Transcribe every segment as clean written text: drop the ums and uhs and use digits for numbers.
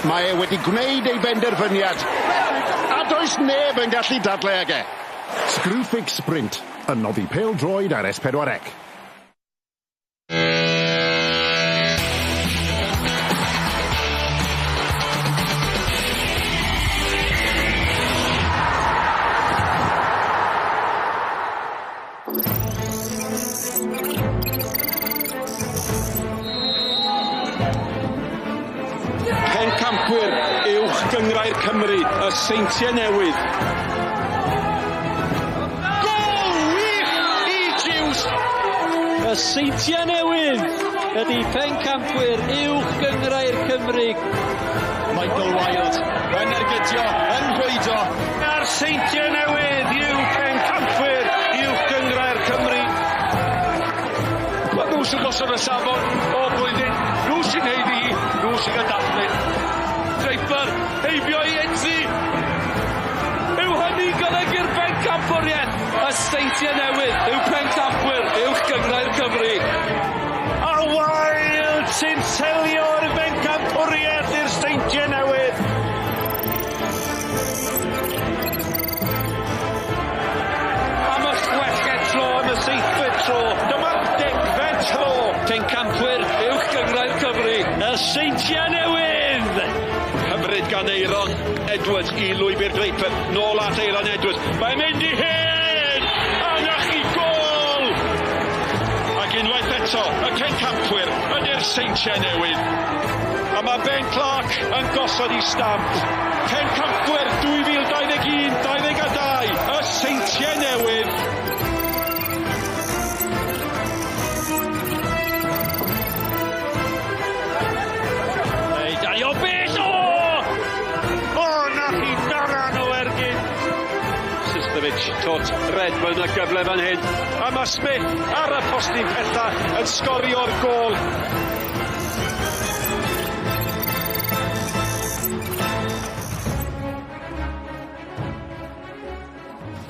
Mae e wedi gwneud ei benderfyniad. A does neb yn gallu dadle ag e. Screwfix Sprint yn noddi pêl-droed ar S4C. Pencampwyr Uwch Gynghrair Cymru, y Seintiau Newydd. Gôl wych i Jiws! Y Seintiau Newydd ydy pencampwyr Uwch Gynghrair Cymru. Michael Wilde yn ergydio, yn rhwydo. A'r Seintiau Newydd yw pencampwyr Uwch Gynghrair Cymru. Wel, nhw sy'n gosod y safon o blwyddyn, nhw sy'n haeddu hi, nhw sy'n cael dathlu. Draper, heibio i Enzi. Yw hynny'n golygu'r bencampwriaeth? Y Seintiau Newydd yw pencampwyr Uwch Gynghrair Cymru. A Wilde sy'n selio'r bencampwriaeth i'r Seintiau Newydd. Am y chweched tro, am y seithfed tro. Dyma'r degfed tro. Pencampwyr Uwch Gynghrair Cymru, y Seintiau Newydd! Hyfryd gan Aeron Edwards i lwybr Draper, nôl at Aeron Edwards. Mae'n mynd i hyn! A 'na chi gôl! Ac unwaith eto, y pencampwyr ydy'r Seintiau Newydd. A mae Ben Clark yn gosod i stamp. Pencampwyr 2021-22, y Seintiau Newydd. Ei, dau o bell! O! O, na chi daran o ergyd. Sistovic, tot Redmond a gyfle fan hyn. A mae Smith ar y postyn pella yn sgorio'r gôl.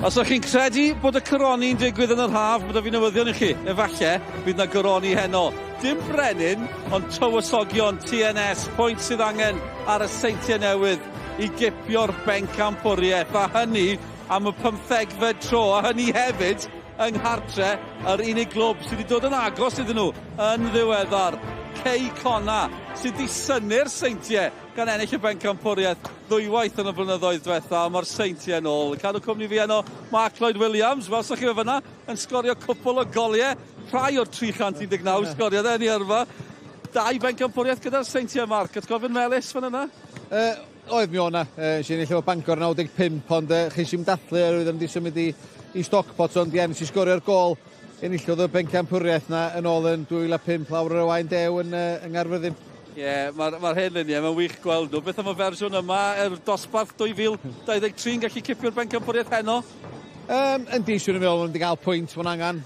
Os ydych chi'n credu bod y coroni'n digwydd yn yr haf, mae 'da fi newyddion i chi. Efalle bydd 'na goroni heno. Dim brenin, ond tywysogion TNS, pwynt sydd angen ar y Seintiau Newydd i gipio'r bencampwriaeth, a hynny am y pymthegfed tro, a hynny hefyd yng nghartre yr unig glwb sydd wedi dod yn agos iddyn nhw yn ddiweddar, Cei Connah, sydd wedi synnu'r Seintiau gan ennill y bencampwriaeth ddwywaith yn y blynyddoedd diwetha, ond mae'r Seintiau yn ôl. Yn cadw cwmni fi heno, Mark Lloyd Williams, welsoch chi fe fyna, yn sgorio cwpl o goliau, rhai o'r 319 sgoriodd e yn ei yrfa. Dau bencampwriaeth gyda'r Seintiau, Mark. Atgofion melys fan yna? Oedd mi o'na. Nes i ennill efo Bangor 95, ond ches i'm dathlu oherwydd o'n i 'di symud i Stockport, ond ie, nes i sgorio'r gôl enillodd y bencampwriaeth 'na yn ôl yn 2005 lawr ar y Waun Dew yn Nghaerfyrddin. Ie, yeah, mae'r ma hen luniau, mae'n wych gweld nhw. Beth am y fersiwn yma, yr dosbarth 2023 yn gallu cipio'r bencampwriaeth heno? Yndi, siŵr yn meddwl, maen nhw wedi cael pwynt mae'n angen,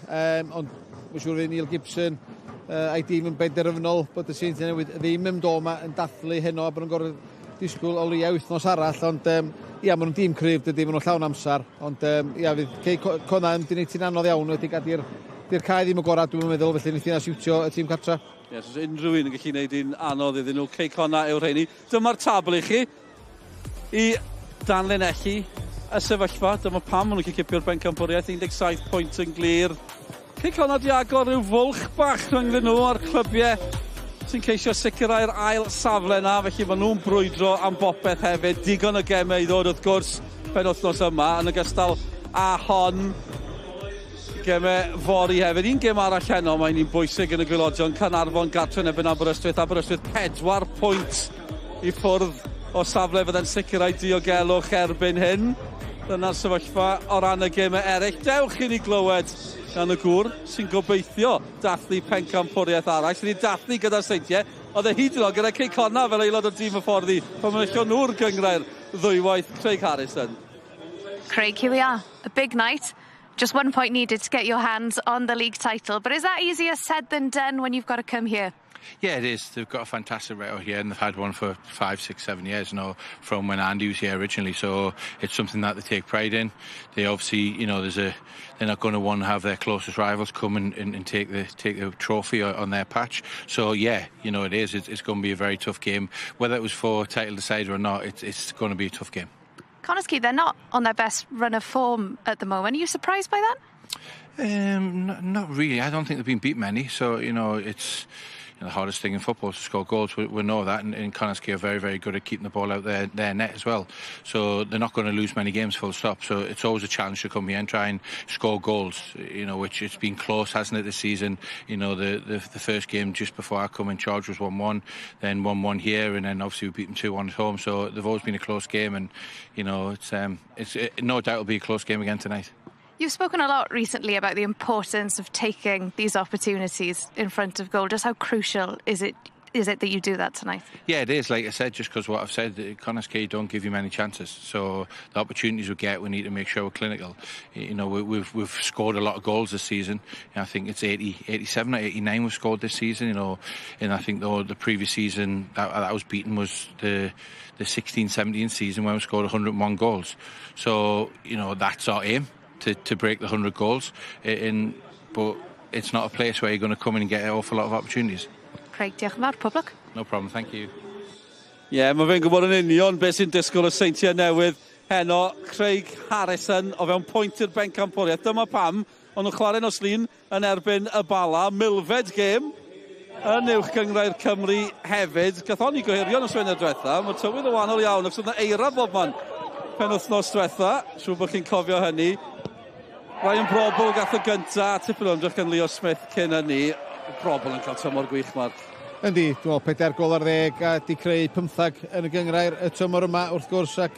ond mae'n siŵr fydd Neil Gibson a'i dîm yn benderfynol bod y Seintiau Newydd ddim yn dod yma yn dathlu heno a bod nhw'n gorfod disgwyl o leia wythnos arall, ond ia, maen nhw'n dîm cryf, dydy, maen nhw'n llawn amser, ond ia, fydd Cei Connah yn gwneud ti'n anodd iawn wedi gadi'r di'r cae ddim y gorau, dwi'n meddwl, felly wneith hynna siwtio y tîm cartra. Ie, os oes unrhyw un yn gallu gwneud un anodd iddyn nhw, Cei Connah yw'r rheini. Dyma'r tabl i chi i danlinellu y sefyllfa. Dyma pam maen nhw'n gallu cipio'r bencampwriaeth, 17 pwynt yn glir. Cei Connah 'di agor rhyw fwlch bach rhyngddyn nhw a'r clybiau sy'n ceisio sicrhau'r ail safle yna, felly maen nhw'n brwydro am bopeth hefyd. Digon o gemau i ddod wrth gwrs penwythnos yma, yn ogystal â hon. Gemau fory hefyd. Un gêm arall heno, mae'n un bwysig yn y gwaelodion. Caernarfon gartre yn erbyn Aberystwyth. Aberystwyth 4 pwynt i ffwrdd o safle fydde'n sicrhau diogelwch erbyn hyn. Dyna'r sefyllfa o ran y gemau eraill. Dewch i ni glywed gan y gŵr sy'n gobeithio dathlu pencampwriaeth arall. Sydd wedi dathlu gyda'r Seintiau. Oedd e hyd yn oed gyda Cei Connah fel aelod o'r tîm hyfforddi pan enillon nhw'r gynghrair ddwywaith. Craig Harrison. Craig, here we are, a big night. Just 1 point needed to get your hands on the league title. But is that easier said than done when you've got to come here? Yeah, it is. They've got a fantastic record here, and they've had one for 5, 6, 7 years, you know, from when Andy was here originally. So it's something that they take pride in. They obviously, you know, they're not going to want to have their closest rivals come and take the trophy on their patch. So yeah, you know, it is. It's going to be a very tough game. Whether it was for title decider or not, it's going to be a tough game. Connah's Quay, they're not on their best run of form at the moment. Are you surprised by that? Not really. I don't think they've been beat many. So, you know, it's, you know, the hardest thing in football is to score goals. We know that, and Connah's Quay are very, very good at keeping the ball out their net as well. So they're not going to lose many games, full stop. So it's always a challenge to come here and try and score goals, you know, which it's been close, hasn't it, this season? You know, the first game just before I come in charge was 1-1, then 1-1 here, and then obviously we beat them 2-1 at home. So they've always been a close game, and, you know, it's no doubt it'll be a close game again tonight. You've spoken a lot recently about the importance of taking these opportunities in front of goal. Just how crucial is it that you do that tonight? Yeah, it is. Like I said, just because what I've said, Connah's Quay don't give you many chances. So the opportunities we get, we need to make sure we're clinical. You know, we've scored a lot of goals this season. You know, I think it's 87 or 89 we've scored this season. You know, and I think the previous season that was beaten was the 16-17 season when we scored 101 goals. So, you know, that's our aim. To break the 100 goals, but it's not a place where you're going to come in and get an awful lot of opportunities. Craig, diolch yn fawr, pob lwc. No problem, thank you. Ie, yeah, mae fe'n gwybod yn union beth sy'n disgwyl y Seintiau Newydd heno. Craig Harrison o fewn pwynt i'r bencampwriaeth. Dyma pam, ond nhw'n chwarae nos Lun yn erbyn y Bala. Milfed gêm yn Uwch Gynghrair Cymru hefyd. Gathon ni gohirio nos Wener diwetha. Mae tywydd yn wahanol iawn, achos oedd yna eira bob man penwythnos diwetha. Siŵr bod chi'n cofio hynny. Ryan Brobbel gath y gynta, tipyn o ymdrech gan Leo Smith cyn hynny. Brobbel yn cael tymor gwych, Mark. Yndi, dwi'n meddwl 4 gôl ar 10 a di creu 15 yn y gynghrair y tymor yma, wrth gwrs, ac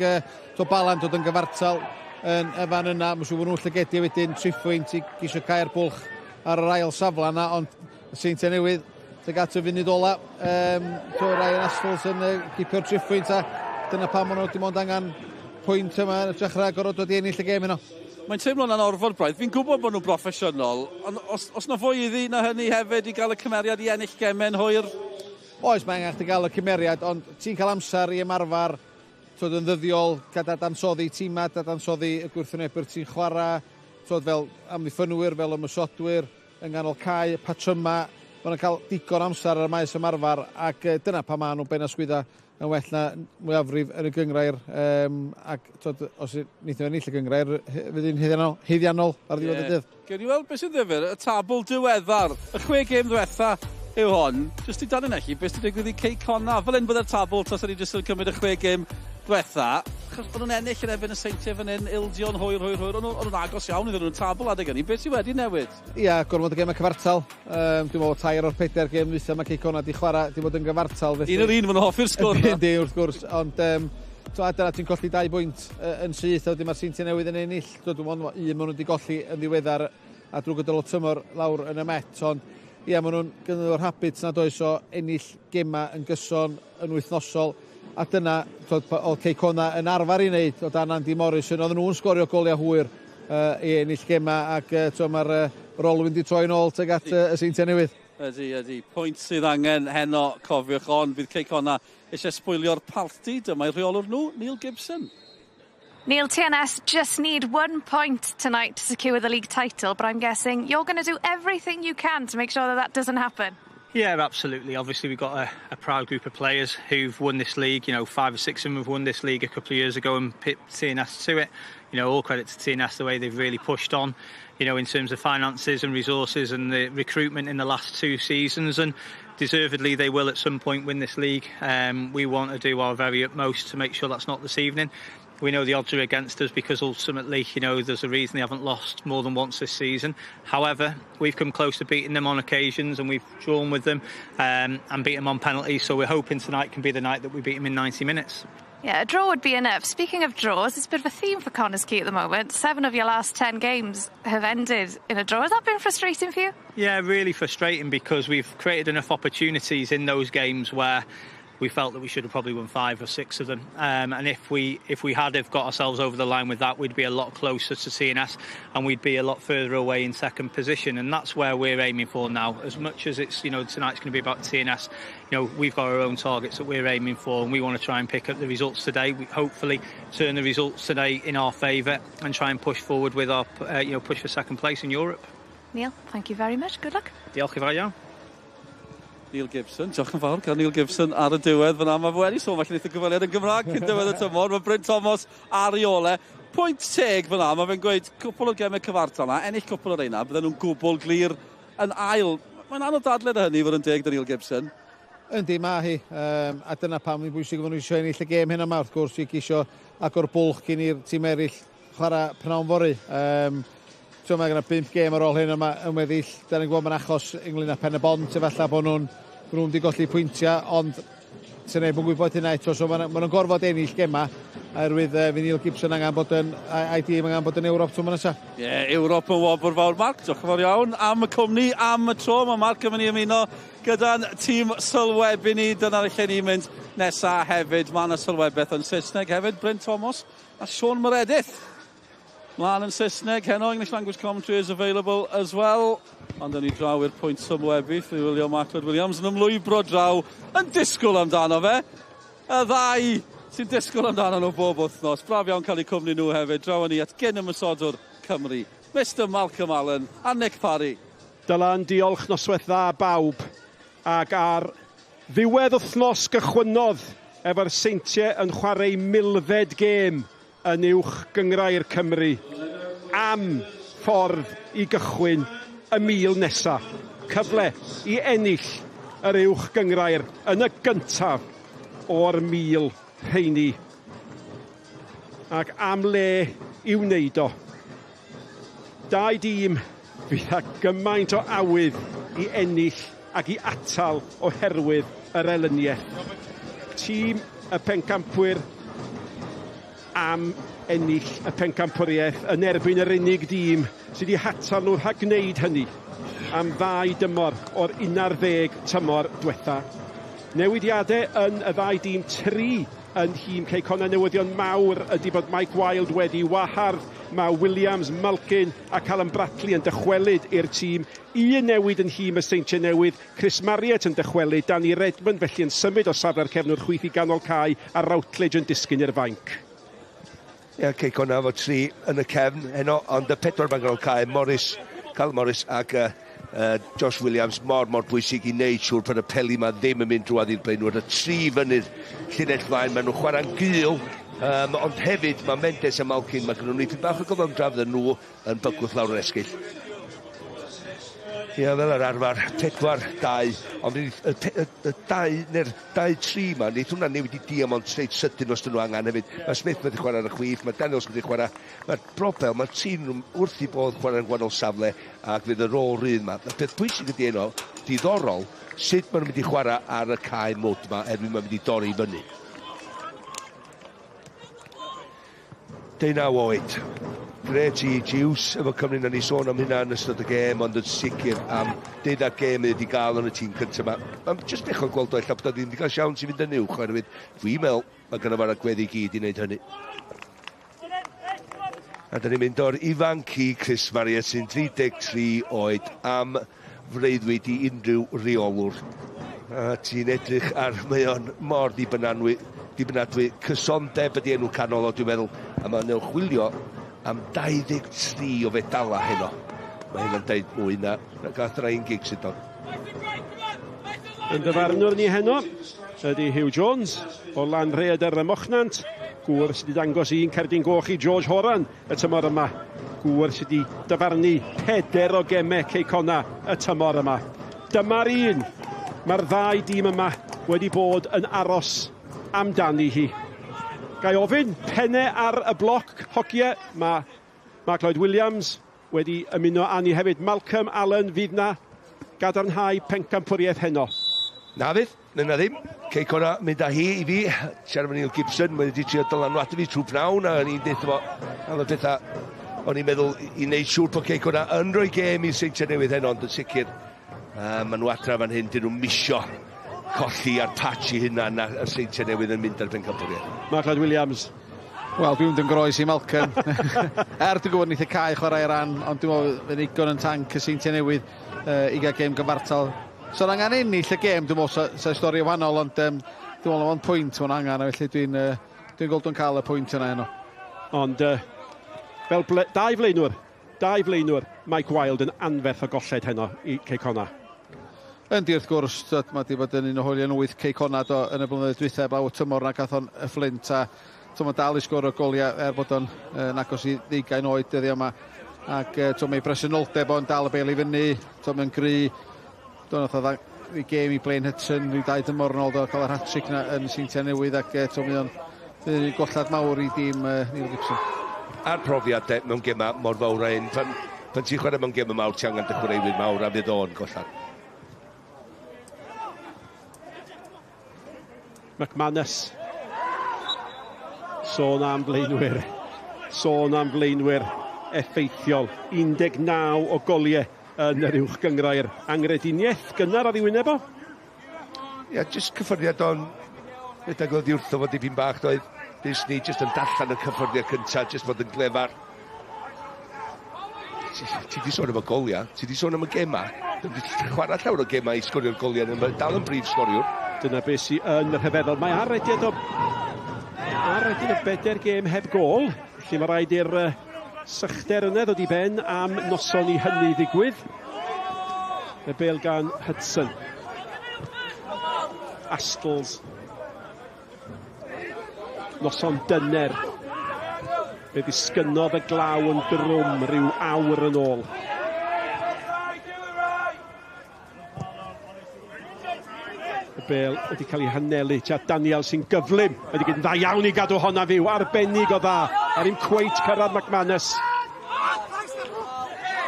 to Bala'n dod yn gyfartal yn y fan yna. Mae'n siŵr bod nhw'n llygedu wedyn 3 phwynt i geisio cau'r bwlch ar yr ail safle yna, ond y Seintiau Newydd tuag at y funud ola. To Ryan Astles yn cipio'r 3 phwynt, a dyna pam maen nhw dim ond angen pwynt yma yn hytrach na gorfod dod i ennill y gêm yno. Mae'n teimlo'n anorfod braidd. Fi'n gwybod bod nhw'n broffesiynol, ond os na fwy iddi na hynny hefyd i gael y cymeriad i ennill gemau'n hwyr? Oes, mae angen chdi gael y cymeriad, ond ti'n cael amser i ymarfer twod, yn ddyddiol, cael dadansoddi tîma, dadansoddi y gwrthwynebwyr ti'n chwarae, twod, fel amddiffynwyr, fel ymosodwyr, yng nghanol cae, patryma. Maen nhw'n cael digon amser ar y maes ymarfer, ac dyna pa maen nhw'n ben ysgwydda yn well na mwyafrif yn y gynghrair, ac twod, os wnaethon nhw ennill y gynghrair, fydd hi'n haeddiannol ar ddiwedd y dydd. Gewn ni weld beth sy'n ddifyr, y tabl diweddar, y 6 gêm ddiwetha yw hon. Jyst i danlinellu beth sy'n digwydd i Cei Connah. Fel un byddai'r tabl, tas ni jyst yn cymryd y 6 gêm ddiwetha. Achos bod nhw'n ennill yn erbyn y Seintiau fan hyn, ildio'n hwyr. O'n nhw'n agos iawn iddyn nhw'n tabl adeg hynny. Beth sydd wedi newid? Ia, gormod o gemau cyfartal. Dwi'n meddwl 3 o'r 4 gêm ddwytha mae Cei Connah di chwarae, di bod yn gyfartal. Felly... Un o'r un, maen nhw'n hoffi'r sgwr. Yndi, wrth gwrs. Ond dyna ti'n colli 2 bwynt yn syth, a wedyn mae'r Seintiau Newydd yn ennill. Dwi'n meddwl un maen nhw wedi golli yn ddiweddar a drwy gydol y tymor lawr yn y Met. Ond ia, maen nhw'n gynnyn nhw'r habit nad oes o ennill gemau yn gyson, yn wythnosol. A dyna, oedd Cei Connah yn arfer i wneud o dan Andy Morrison. Oedden nhw'n sgorio goliau hwyr i ennill gemau, ac mae'r olwyn di troi'n ôl tuag at y Seintiau Newydd. Ydy. Pwynt sydd angen heno, cofiwch, ond fydd Cei Connah eisiau sbwylio'r parti. Dyma'i rheolwr nhw, Neil Gibson. Neil, TNS just need 1 point tonight to secure the league title, but I'm guessing you're going to do everything you can to make sure that that doesn't happen. Yeah, absolutely. Obviously, we've got a proud group of players who've won this league. You know, 5 or 6 of them have won this league a couple of years ago and pipped TNS to it. You know, all credit to TNS, the way they've really pushed on, you know, in terms of finances and resources and the recruitment in the last 2 seasons. And deservedly, they will at some point win this league. We want to do our very utmost to make sure that's not this evening. We know the odds are against us because ultimately, you know, there's a reason they haven't lost more than once this season. However, we've come close to beating them on occasions, and we've drawn with them and beat them on penalties. So we're hoping tonight can be the night that we beat them in 90 minutes. Yeah, a draw would be enough. Speaking of draws, it's a bit of a theme for Connah's Quay at the moment. 7 of your last 10 games have ended in a draw. Has that been frustrating for you? Yeah, really frustrating, because we've created enough opportunities in those games where, We felt that we should have probably won 5 or 6 of them. And if we had have got ourselves over the line with that, we'd be a lot closer to TNS and we'd be a lot further away in second position. And that's where we're aiming for now. As much as it's, you know, tonight's going to be about TNS, you know, we've got our own targets that we're aiming for, and we want to try and pick up the results today. We hopefully turn the results today in our favour and try and push forward with our, you know, push for second place in Europe. Neil, thank you very much. Good luck. Diolch i fawr iawn. Neil Gibson, diolch yn fawr gael Neil Gibson ar y diwedd fyna. Mae fe wedi sôn falle wneith y gyfweliad yn Gymraeg cyn diwedd y tymor. Mae Bryn Thomas ar ei ôl e. Pwynt teg fyna, mae fe'n gweud cwpl o gemau cyfartal na, ennill cwpl o reina, bydden nhw'n gwbl glir yn ail. Mae'n anodd dadle â hynny fod yn deg 'da Neil Gibson. Yndi, mae hi. A dyna pam mae'n bwysig fod nhw eisiau ennill y gêm hyn yma, wrth gwrs, i geisio agor bwlch cyn i'r tîm eraill chwarae pnawn fory. So mae yna 5 gêm ar ôl hyn yma yn weddill. Da ni'n gwybod mae'n achos ynglyn â Pen y Bont, efallai bod nhw'n wedi golli pwyntiau, ond sy'n neb yn gwybod hynna eto, so maen nhw'n gorfod ennill gema, oherwydd fi Neil Gibson angen bod yn, a'i dîm angen bod yn Ewrop tro nesaf. Ie, yeah, Ewrop yn wobr fawr. Mark, diolch yn fawr iawn am y cwmni, am y tro. Mae Mark yn mynd i ymuno gyda'n tîm sylwebu ni. Dyna'r lle ni'n mynd nesa hefyd. Mae yna sylwebaeth yn Saesneg hefyd. Bryn Thomas a Sean Meredith. Mlaen yn Saesneg heno, English language commentary is available as well. Ond ni draw i'r pwynt sylwebu, i wylio Mark Lloyd Williams yn ymlwybro draw yn disgwyl amdano fe. Y ddau sy'n disgwyl amdano nhw bob wythnos. Braf iawn cael eu cwmni nhw hefyd. Draw ni at gyn ymosodwr Cymru, Mr Malcolm Allen a Nick Parry. Dylan, diolch, noswaith dda bawb. Ac ar ddiwedd wythnos gychwynnodd efo'r Seintiau yn chwarae 1000fed gêm yn uwch gynghrair Cymru am ffordd i gychwyn y 1000 nesa. Cyfle i ennill yr uwch gynghrair yn y gyntaf o'r 1000 rheini. Ac am le i'w wneud o. Dau dîm fydd â gymaint o awydd i ennill ac i atal oherwydd yr elyniaeth. Tîm y pencampwyr am ennill y pencampwriaeth yn erbyn yr unig dîm sydd wedi hatal nhw rhag gwneud hynny am ddau dymor o'r 11 tymor diwetha. Newidiadau yn y ddau dîm, 3 yn nhîm Cei Connah. Newyddion mawr ydy bod Mike Wilde wedi wahardd. Mae Williams, Malkin a Callum Bradley yn dychwelyd i'r tîm. Un newid yn nhîm y Seintiau Newydd, Chris Marriott yn dychwelyd, Danny Redmond felly yn symud o safle'r cefnwr chwith i ganol cae a Routledge yn disgyn i'r fainc. Ie, Cei Connah efo 3 yn y cefn heno, ond y 4 fan ganol cae, Morris, Carl Morris ac Josh Williams, mor bwysig i wneud siŵr pan y peli ma ddim yn mynd drwadd i'r blaenwyr. Y 3 fyny'r llinell flaen, maen nhw'n chwarae'n gul, ond hefyd mae Mendes a Malkin, mae gen nhw'n nipyn bach o gyflymdra, fydden nhw yn bygwth lawr yr esgyll. Ie, fel yr arfer, 4-2, ond y 2 neu'r 2-3 ma, wneith hwnna newid i diamond reit sydyn os dyn nhw angen hefyd. Mae Smith wedi chwarae ar y chwith, mae Daniels wedi chwarae. Mae'r broblem, mae'r tîm nhw wrth i bodd chwarae'n gwahanol safle ac fydd y rôl rydd ma. Y peth pwysig ydy heno, diddorol, sut maen nhw'n mynd i chwarae ar y cae mwd ma, er mae'n mynd i dorri fyny. 19 oed. Gret i Hughes efo Cymru, na ni sôn am hynna yn ystod y gêm, ond yn sicr am deuddag gêm wedi gael yn y tîm cyntaf yma. Mae'n jyst bechod gweld o, ella bod o ddim wedi cael siawns i fynd yn uwch, oherwydd dwi'n meddwl mae gynno fo'r agwedd i gyd i wneud hynny. A dyn ni'n mynd o'r ifanc i Chris Marriott sy'n 33 oed am freuddwyd i unrhyw reolwr. A ti'n edrych ar, mae o'n mor ddibynadwy, cysondeb ydy enw canol o, dwi'n meddwl, a mae'n nhw'n chwilio am 23 o fedala heno. Mae hynna'n deud mwy na gath Ryan Giggs ydon. Yn dyfarnwr ni heno ydy Hugh Jones o Lanrhaeadr ym Mochnant, gŵr sydd wedi dangos un cerdyn goch i George Horan y tymor yma. Gŵr sydd wedi dyfarnu 4 o gemau Cei Connah y tymor yma. Dyma'r un mae'r ddau dîm yma wedi bod yn aros amdani hi. Gai ofyn, penne ar y bloc hogiau, mae Mark Lloyd Williams wedi ymuno â ni hefyd. Malcolm Allen fydd na gadarnhau pencampwriaeth heno. Na fydd, na ddim. Cei Connah mynd â hi i fi. Siarad efo Neil Gibson, mae wedi trio dylanwadu fi trwy pnawn, a o'n i'n deud fo am y pethau o'n i'n meddwl i wneud siŵr bod Cei Connah yn rhoi gêm i'r Seintiau Newydd heno, ond yn sicr maen nhw adra fan hyn, dyn nhw'n misio Colli ar patch i hunan a'r Seintiau Newydd yn mynd ar bencampwriaeth. Mark Lloyd Williams. Wel, dwi'n mynd yn groes i Malcolm. Er dwi'n gwybod wneith y cae chwarae ran, ond dwi'n meddwl fydd ddigon yn tanc y Seintiau Newydd i gael gêm gyfartal. So angen ennill y gêm, dwi'n meddwl, sa stori wahanol, ond dwi'n meddwl o'n pwynt mae'n angen, a felly dwi'n dwi gweld o'n cael y pwynt yna heno. Ond fel dau flaenwr, Mike Wilde yn anferth o golled heno i Cei Connah. Yndi, wrth gwrs, mae wedi bod yn un o hwyliau wyth Cei Connah do, yn y blynyddoedd dwytha, blaw y tymor na gath o'n y Fflint, a mae'n dal i sgoro goliau er bod o'n agos i 20 oed dyddiau yma. Ac mae presenoldeb o'n dal y bel i fyny, mae'n gry. Nath o i gêm i Blaine Hudson rhyw 2 tymor yn ôl, do, cael yr hat-trick na yn Seintiau Newydd, ac mae o'n gollad mawr i dîm Neil Gibson. A'r profiad mewn gemau mor fawr a hyn, pan ti'n chwarae mewn gemau mawr, ti angen dy chwaraewyr mawr a fydd o'n gollad. McManus. Sôn am flaenwyr. Sôn am flaenwyr effeithiol. 19 o goliau yn yr uwch gynghrair. Angrediniaeth gynnar ar ei wyneb o? Ie, jyst cyffyrddiad o'n rhedeg oddi wrtho fo dipyn bach doedd. Disney jyst yn darllen y cyffyrddiad cyntaf, jyst fod yn glefar. Ti di sôn am y goliau, ti di sôn am y gemau. Chwarae llawer o gemau i sgorio'r goliau, mae dal yn brif sgoriwr. Dyna beth sy'n yn rhyfeddol. Mae ar rediad o 4 gêm heb gôl. Felly mae rhaid i'r sychder yna ddod i ben am noson i hynny ddigwydd. Y bêl gan Hudson. Astles. Noson dyner. Fe ddisgynnodd y glaw yn drwm rhyw awr yn ôl. Y bêl wedi cael ei hanelu. Tia Daniel sy'n gyflym. Wedi gwneud yn dda iawn i gadw honna fyw. Arbennig o dda. A ddim cweit cyrraedd McManus.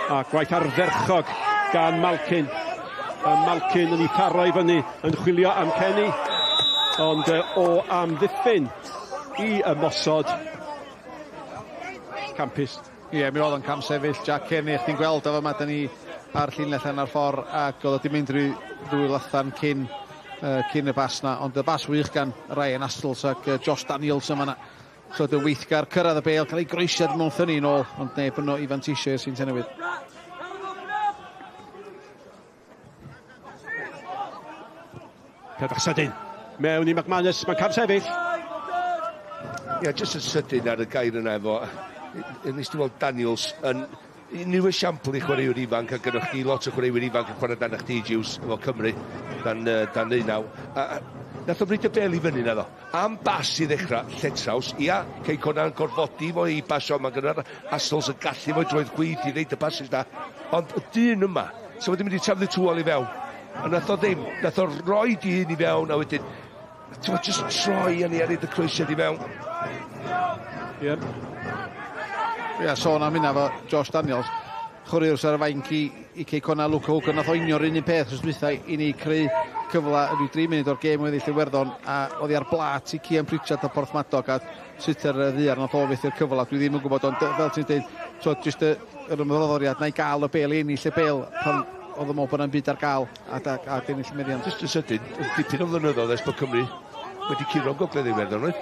A gwaith ardderchog gan Malkin. A Malkin yn ei tharo i fyny, yn chwilio am Kenny. Ond o amddiffyn i ymosod. Campus. Ie, mi oedd o'n cam sefyll Jack Kenny. Chdi'n gweld o fama, da ni ar llinell ar ffordd, ac oedd wedi mynd drwy ddwy lathan cyn y bas na, ond y bas wych gan Ryan Astles ac Josh Daniels yma na. So yn weithgar, cyrraedd y bêl, cael ei groesiad mewn thynnu nôl, ond neb yno i fanteisio i'r Seintiau Newydd. Peth sydyn, mewn i McManus, mae'n cam sefyll. Ie, jyst yn sydyn ar y gair yna efo. Nes ti weld Daniels yn unrhyw esiampl i chwaraewyr ifanc, a gyda chdi lot o chwaraewyr ifanc yn chwarae dan chdi, Jiws, efo Cymru, dan 19. Nath o bryd y bel i fyny na ddo. Am bas i ddechrau, lletraws, ia, Cei Connah yn gorfodi fo i basio, mae gyda'r Astles yn gallu fo'i droed chwith i ddeud y pasys na. Ond y dyn yma, so wedi mynd i taflu twol i fewn. Ond nath o ddim, nath o roi dyn i fewn, a wedyn, ti'n just troi yn ei ar y croesiad i fewn. Ie. Ia, sôn am hynna efo Josh Daniels. Chwaraewr ar y fainc i Cei Connah, Luca Hogan, nath o unio'r un peth wrth dwytha i ni creu cyfle rhyw 3 munud o'r gêm weddill Iwerddon, a oedd hi ar blat i Cian Pritchard a Porthmadog, a sut ar y ddiar nath o fethu'r cyfle, dwi ddim yn gwybod, ond fel ti'n dweud, so jyst yr ymroddoriad na i gael y bel i ennill y bel pan oedd y meddwl bod na'm byd ar gael a ennill y meddiant. Jyst yn sydyn, dipyn o flynyddoedd ers bod Cymru wedi curo Gogledd Iwerddon, oedd?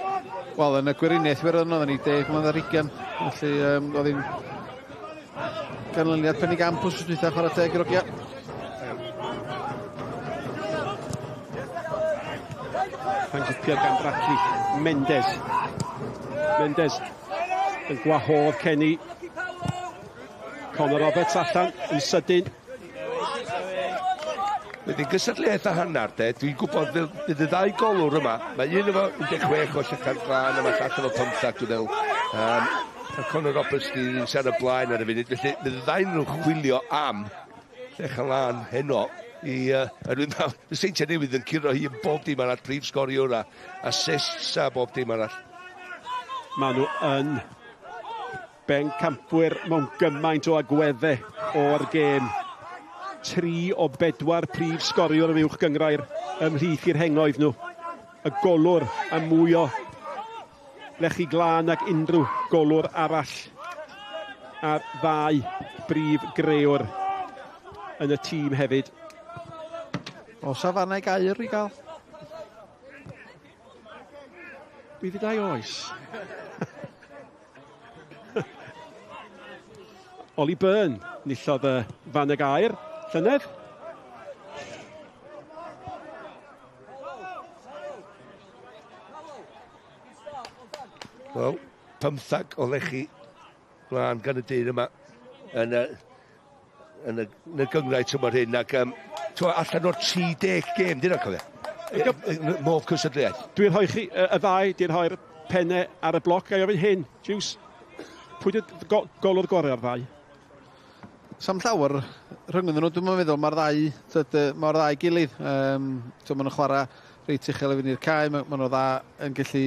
Wel, yn y Gweriniaeth Iwerddon oedden ni 10 mlynedd ar 20, felly oedd hi'n ganlyniad penigamp wrth dwytha chwarae teg i'r ogia. Rhangipio gan Bradley. Mendes. Mendes yn gwahodd Kenny. Conor Roberts allan yn sydyn. Wedyn gystadleuaeth a hanner, de, dwi'n gwybod fydd y ddau golwr yma, mae un efo 16 o Llechen Glân a mae llall efo 15, dwi'n meddwl. A Conor Roberts di un sy'n ar y blaen ar y funud, felly fydd y ddau nhw'n chwilio am Llechen Lân heno. I y Seintiau Newydd yn curo hi yn bob dim arall, prif sgoriwr a assists a bob dim arall. Maen nhw yn bencampwyr mewn gymaint o agweddau o'r gêm. 3 o 4 prif sgoriwr yr uwch gynghrair ymhlith i'r hengoedd nhw. Y golwr a mwy o lechi glân ac unrhyw golwr arall. A'r ddau brif grëwr yn y tîm hefyd. O safanau gair i gael. Mi ddudai oes. Ollie Byrne nillodd y fan y gair llynedd. Wel, 15 o lechi mlaen gan y dyn yma yn y, yn y, yn y gynghrair tymor hyn ac allan o'r 30 gêm, dyna cofio. Modd cystadleuaeth. Dwi'n rhoi chi y ddau, dwi'n rhoi'r pennau ar y bloc. Ga i ofyn hyn, Jiws, pwy dy golwr gorau o'r ddau? Sam llawer rhyngddyn nhw, dwi'n meddwl, mae'r ddau, mae'r ddau gilydd. Maen nhw'n chwarae reit uchel i fyny'r cae, maen nhw dda yn gallu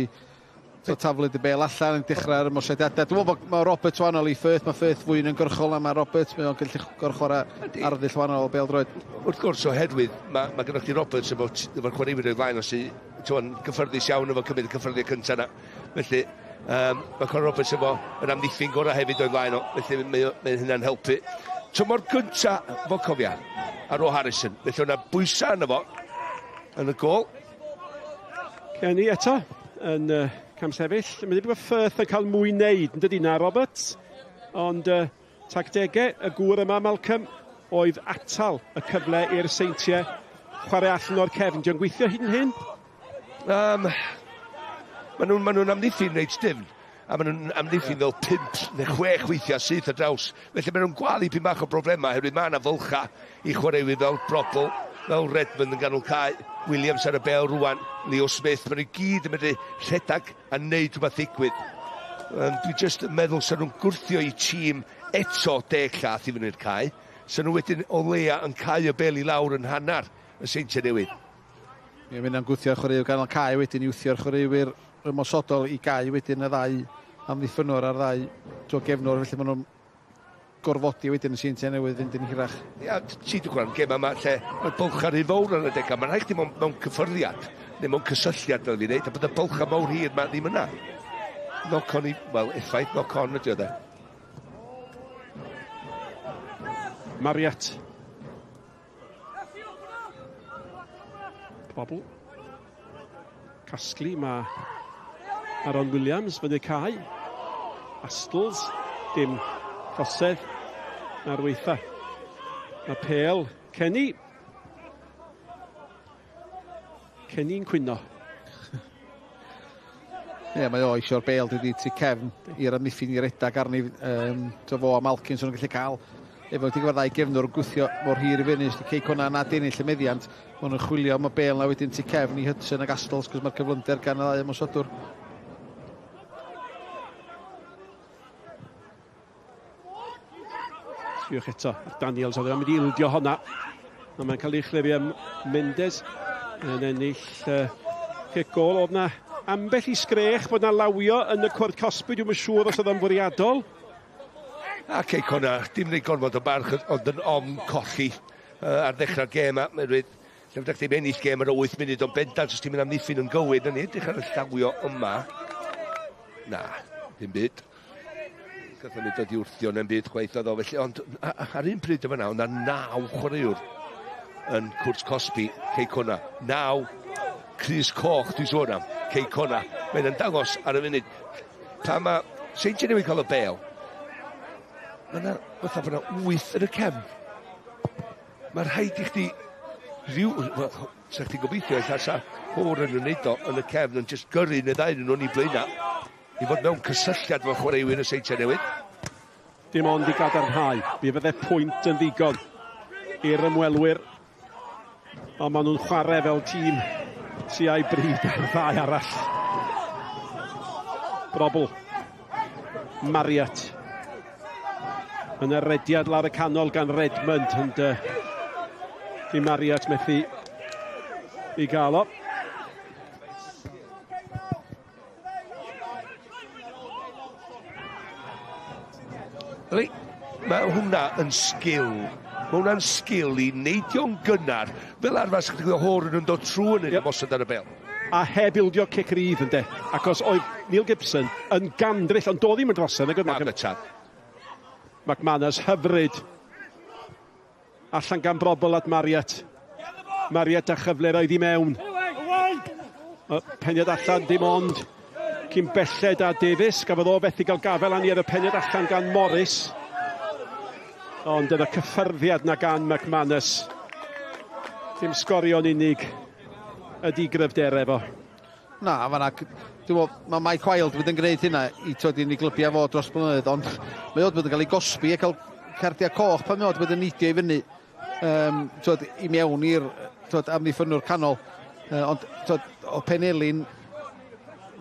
taflu y bel allan yn dechrau'r ymosodiadau. Dwi'n meddwl bod mae Roberts wahanol i Firth, mae Firth fwy yn gyrchol na mae Roberts, mae o'n gallu gorchwarae arddull wahanol o bel droed. Wrth gwrs, oherwydd, mae gennych chi Roberts efo'r chwaraewyr o'i flaen o sy'n gyffyrddus iawn efo cymryd y cyffyrddiad cyntaf yna. Felly, mae Conor Roberts efo yr amddiffyn gorau hefyd o'i flaen o, felly mae hynna'n helpu. Tymor gynta fo cofia ar ôl Harrison, felly o'na bwysau yna fo yn y gôl. Kenny eto yn camsefyll. Mae'n debyg bod Firth yn cael mwy wneud, yn dydi na, Roberts? Ond tactegau y gŵr yma, Malcolm, oedd atal y cyfle i'r Seintiau chwarae allan o'r cefn. Dio'n gweithio hyd yn hyn? Maen nhw amddiffyn reit dyfn, a maen nhw'n amddiffyn fel 5 neu 6 weithiau syth ar draws. Felly maen nhw'n gwalu pyn bach o broblemau, oherwydd mae yna fylcha i chwaraewyr fel Brobbel, fel Redmond yn ganol cae, Williams ar y bel rwan, Leo Smith, maen nhw gyd yn medru rhedeg a wneud rhywbeth ddigwydd. Dwi jyst yn meddwl sa nhw'n gwrthio i tîm eto 10 llath i fyny'r cae, sa nhw wedyn o leia yn cau y bel i lawr yn hanner y Seintiau Newydd. Ie, mae'n gwthio'r chwaraewyr ganol cae wedyn i wthio'r chwaraewyr ymosodol i gau wedyn y ddau amddiffynwr a'r ddau tro gefnwr, felly maen nhw'n gorfodi wedyn y Seintiau Newydd fynd yn hirach. Ia, ti wedi gweld gêm yma lle mae'r bylchau rhy fawr ar y degau. Mae'n rhaid chdi mewn cyffyrddiad neu mewn cysylltiad fel fi'n neud, a bod y bylchau mawr hir ma ddim yna. Knock on i, wel, effaith knock on ydi o de. Marriott. Pobl. Casglu mae Aaron Williams fyny cae. Astles, dim trosedd ar weitha. Mae Pêl, Kenny. Kenny'n cwyno. Ie, mae o eisiau'r bel dwi wedi cefn i'r amddiffyn i redag arni. Fo a Malkin sy'n nhw'n gallu cael. Efo wedi gweld ddau gefnwr yn gwthio mor hir i fyny, os di Cei Connah nad ennill y meddiant, maen nhw'n chwilio am y bel na wedyn tu cefn i Hudson ac Astles, cos mae'r cyflymder gan y ddau ymosodwr. Sbiwch eto ar Daniels, oedd e'n mynd i ildio honna. A mae'n cael ei chlirio am Mendes yn ennill cic gôl. Oedd na ambell i sgrech bod na lawio yn y cwrt cosbi, dwi'm yn siŵr os oedd o'n fwriadol. A Cei Connah, dim wneud gormod o barch, ond yn ofn colli ar ddechrau'r gêm. Mae'n rhaid, lle fydda chdi'n ennill gêm ar y 8 munud, ond bendant os ti'n mynd amddiffyn yn gywir, na ni edrych ar y llawio yma. Na, dim byd. Gathon ni dod i wrthio yn byd chwaith oedd o, felly, ond ar un pryd yma nawr, na 9 chwaraewr yn cwrt cosbi Cei Connah. 9 crys coch, dwi'n sôn am, Cei Connah. Mae'n dangos ar y funud. Pa mae Seintiau Newydd cael y bel, mae yna fatha bod yna 8 yn y cefn. Mae rhaid i chdi rhyw... Wel, sa chdi gobeithio ella sa Horan yn neud o yn y cefn yn jyst gyrru neu ddau nhw'n i blaenau i fod mewn cysylltiad efo chwaraewyr y Seintiau Newydd. Dim ond i gadarnhau, mi fydde pwynt yn ddigon i'r ymwelwyr. Ond maen nhw'n chwarae fel tîm sy â'i bryd ar ddau arall. Brobbel. Marriott. Yna rediad lawr y canol gan Redmond, ond di Marriott methu i gael o. Mae hwnna yn sgil. Mae hwnna'n sgil i neidio'n gynnar. Fel arfer, sa chdi'n gweld Horan yn dod trwy yn ymosod ar y bel. A heb ildio cic rydd, ynde. Achos oedd Neil Gibson yn gandryll, ond doedd ddim yn drosodd, nag oedd Na, Malcolm? na, tad. McManus hyfryd. Allan gan Brobbel at Marriott. Marriott a chyfle roedd i mewn. Peniad allan, dim ond Cyn belled a Davies, gafodd o fethu gael gafel ani ar y peniad allan gan Morris. Ond yna cyffyrddiad na gan McManus. Dim sgorio'n unig ydy gryfderau fo. Na, fanna, dwi'n meddwl, mae Mike Wilde wedi yn gwneud hynna i tod i ni glybiau fo dros blynyddoedd, ond mae o wedi cael ei gosbi a cael cardiau coch pan mae o wedi neidio i fyny twod, i mewn i'r amddiffynnwr canol. Ond twod, o Penelin,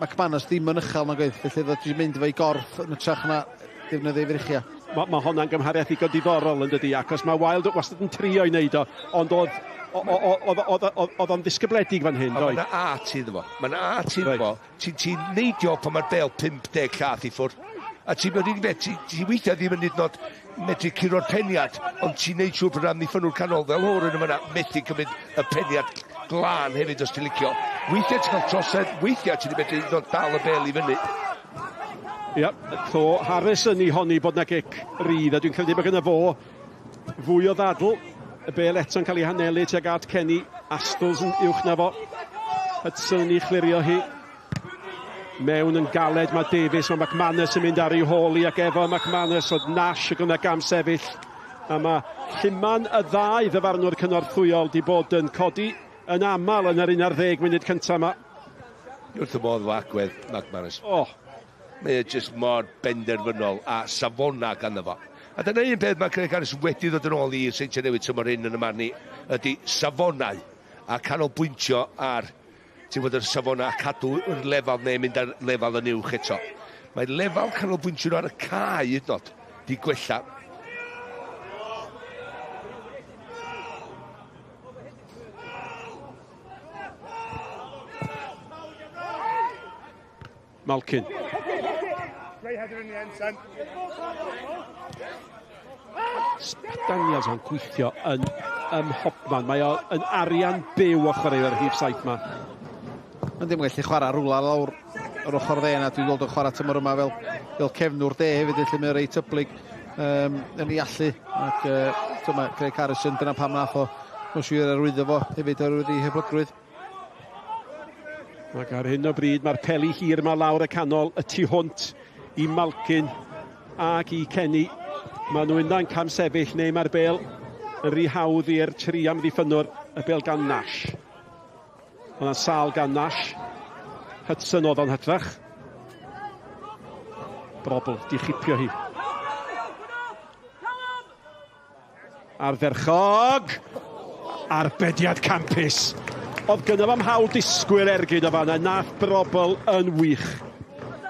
McManus ddim yn uchel nag oedd, felly oedd wedi mynd efo'i gorff yn ytrach na defnyddio ei freichiau. Mae ma hwnna'n gymhariaeth ddigon diddorol yn dydi, achos mae Wilde wastad yn trio i wneud o, ond oedd o'n ddisgybledig fan hyn, doedd? Mae yna art iddo fo. Mae yna art iddo fo. Ti'n ti neidio pan mae'r bel 50 llath i ffwrdd. A ti'n mynd i'n beth, ti weithiau ddim yn hyd yn oed medru curo'r peniad, ond ti'n neud siŵr bod amddiffynnwr canol fel Horan yma methu cymryd y peniad glân hefyd os ti'n licio. Weithiau ti'n cael trosedd, weithiau ti'n medru hyd yn oed dal y bel i fyny. Ia, Tho Harris yn ei honni bod na gic rydd, a dwi'n credu bod gyda fo fwy o ddadl. Y bel eto'n cael ei hanelu tuag at Kenny. Astles yn uwch na fo. Hudson yn ei chlirio hi. Mewn yn galed mae Davies, mae McManus yn mynd ar ei hôl i ac efo McManus oedd Nash ac yna gam sefyll. A mae lluman y ddau ddyfarnwr cynorthwyol di bod yn codi yn aml yn yr 11 munud cyntaf yma. Wrth y modd fo agwedd McManus. Oh. Mae e jyst mor benderfynol a safona ganddo fo. A dyna un peth mae Craig Harris wedi ddod yn ôl i'r Seintiau Newydd tymor hyn yn y marn i, ydy safonau a canolbwyntio ar ti'n bod yr safonau a cadw'r lefel neu mynd ar lefel yn uwch eto. Mae lefel canolbwyntio ar y cae hyd yn oed di gwella. Malkin. Daniels o'n gweithio yn ym mhobman. Mae o yn arian byw o chwaraewyr rhif 7 ma. Mae'n ddim yn gallu chwarae rwla lawr yr ochr dde yna. Dwi'n gweld o'n chwarae tymor yma fel, fel cefnwr de hefyd, felly mae'n reit hyblyg yn ei allu. Ac dyma Craig Harrison, dyna pam nath o mae'n siŵr arwyddo fo hefyd oherwydd ei hyblygrwydd. Ac ar hyn o bryd mae'r peli hir yma lawr y canol y tu hwnt i Malkin ac i Kenny. Maen nhw unna'n cam sefyll neu mae'r bel yn rhy hawdd i'r tri amddiffynnwr, y bel gan Nash. Mae'n sal gan Nash. Hudson oedd o'n hytrach. Brobl, di chipio hi. Ardderchog! Arbediad campus. Oedd gynno fo'm hawl disgwyl ergyd o fanna, nath Brobl yn wych.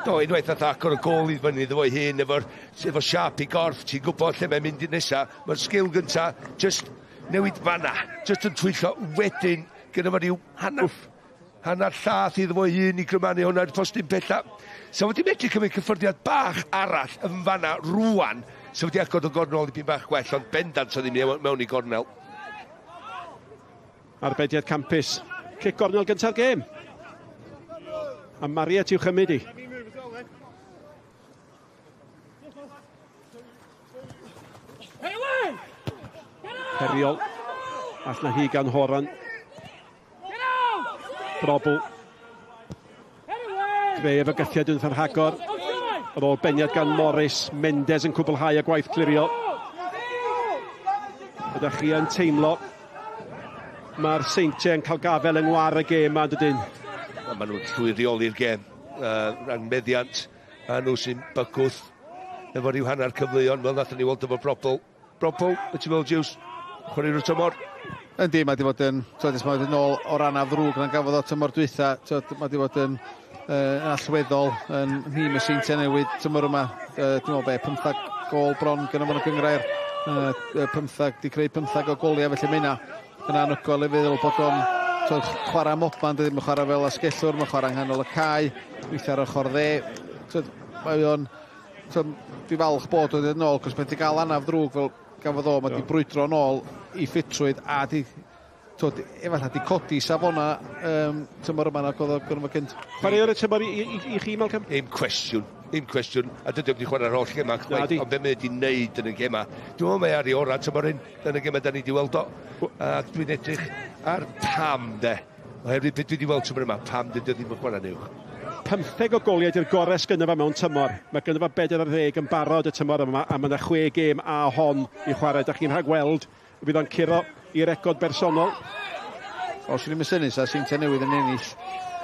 Do, unwaith nath agor y gôl i fyny iddo fo'i hun, efo siap i gorff, ti'n gwybod lle mae'n mynd i nesa. Mae'r sgil gynta, just newid fanna, just yn twyllo, wedyn, gyda fo ryw hanner llath iddo fo'i hun i grymanu hwnna i'r postyn pella. Sa wedi medru cymryd cyffyrddiad bach arall yn fanna rŵan, sa wedi agor y gornel dipyn bach gwell, ond bendant o ddim mewn i gornel. Arbediad campus. Cic gornel gynta'r gêm. A Mariet i'w chymryd i. Heriol. Allan hi gan Horan. Brobl. Fe efo gythiad yn rhagor. Ar ôl beniad gan Morris. Mendes yn cwblhau y gwaith clirio. Ydych chi yn teimlo mae'r Seintiau yn cael gafel yng ngwar y gêm yma, dydyn? Maen nhw'n llwyr reoli'r gêm. Rhan meddiant, a nhw sy'n bygwth efo rhyw hanner cyfleon, fel nathon ni weld efo Brobl. Brobl, beth ti'n meddwl, Jiws? Chwaraewr y tymor? Yndi, mae wedi bod yn, twyd, mae wedi nôl o'r anaf ddrwg na'n gafodd o tymor dwytha, twyd, mae wedi bod yn allweddol yn nhîm y Seintiau Newydd tymor yma. Dwi'n meddwl be, 15 gôl bron gyda fo'n y gynghrair. 15, di creu 15 o goliau, felly mae hynna yn anhygoel i feddwl bod o'n chwarae mobman, ddim yn chwarae fel asgellwr, mae'n chwarae nghanol y cae, weithiau ar ochr dde. Twyd, mae o'n, dwi falch bod o'n dod nôl, cos mae wedi cael anaf ddrwg fel gafodd o, mae wedi brwydro nôl i ffitrwydd a di, twyd, efallai di codi safona tymor yma nag oedd o gynno fo cynt. Chwaraewr y tymor i chi, Malcolm? Dim cwestiwn, dim cwestiwn. A dydy o'm 'di chwarae'r holl gema chwaith, ond be mae wedi wneud yn y gema. Dwi'n meddwl mae ar ei orau tymor hyn, yn y gema da ni wedi weld o. A dwi'n edrych ar pam de. Oherwydd beth dwi wedi weld tymor yma, pam dydy o ddim yn chwarae'n uwch. 15 o goliau di'r gorau sgynno fo mewn tymor. Mae gynno fo 40 yn barod y tymor yma, a mae yna 6 gêm a hon i chwarae. Da chi'n rhagweld y bydd o'n curo i record bersonol. O, swn i'n synnu sa Seintiau Newydd yn ennill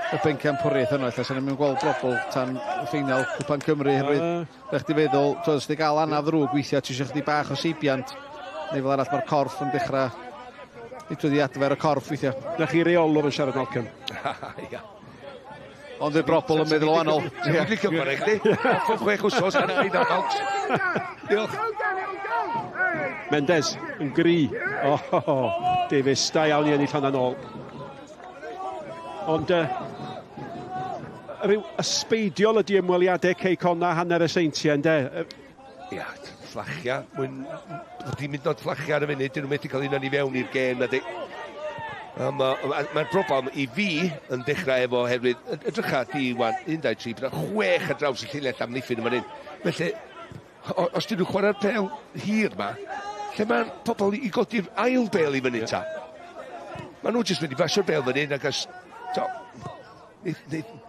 y bencampwriaeth yno, ella sy'n ni'n gweld bobl tan ffeinal Cwpan Cymru, herwydd uh, chdi feddwl, twyd, os di gael anaf ddrwg weithiau, ti eisiau chdi bach o seibiant, neu fel arall mae'r corff yn dechrau i twyd i adfer y corff weithiau. Na chi reolwr yn siarad Malcolm. Ia. Ond y brobl yn meddwl wahanol. Ti'n licio chwarae chdi? Off 6 wsos ar y ffeinal, Malcs. Diolch. Mendes yn gry. Oh, oh, oh. Davies, da iawn i ennill hwnna nôl. Ond rhyw ysbeidiol ydy ymweliadau Cei Connah hanner y Seintiau, ynde? Ia, fflachia. Wedi mynd o'r fflachia ar y funud, dyn nhw methu cael un i fewn i'r gêm. Mae'r ma broblem i fi yn dechrau efo herwydd, edrycha di wan, 1, 2, 3, 4, 6 ar draws y llinell amddiffyn yma hyn. Felly, os dyn nhw'n chwarae'r pel hir ma, lle mae'r pobl i godi'r ail bel i fyny ta? Maen nhw jyst mynd i basio'r bel fyny ac os...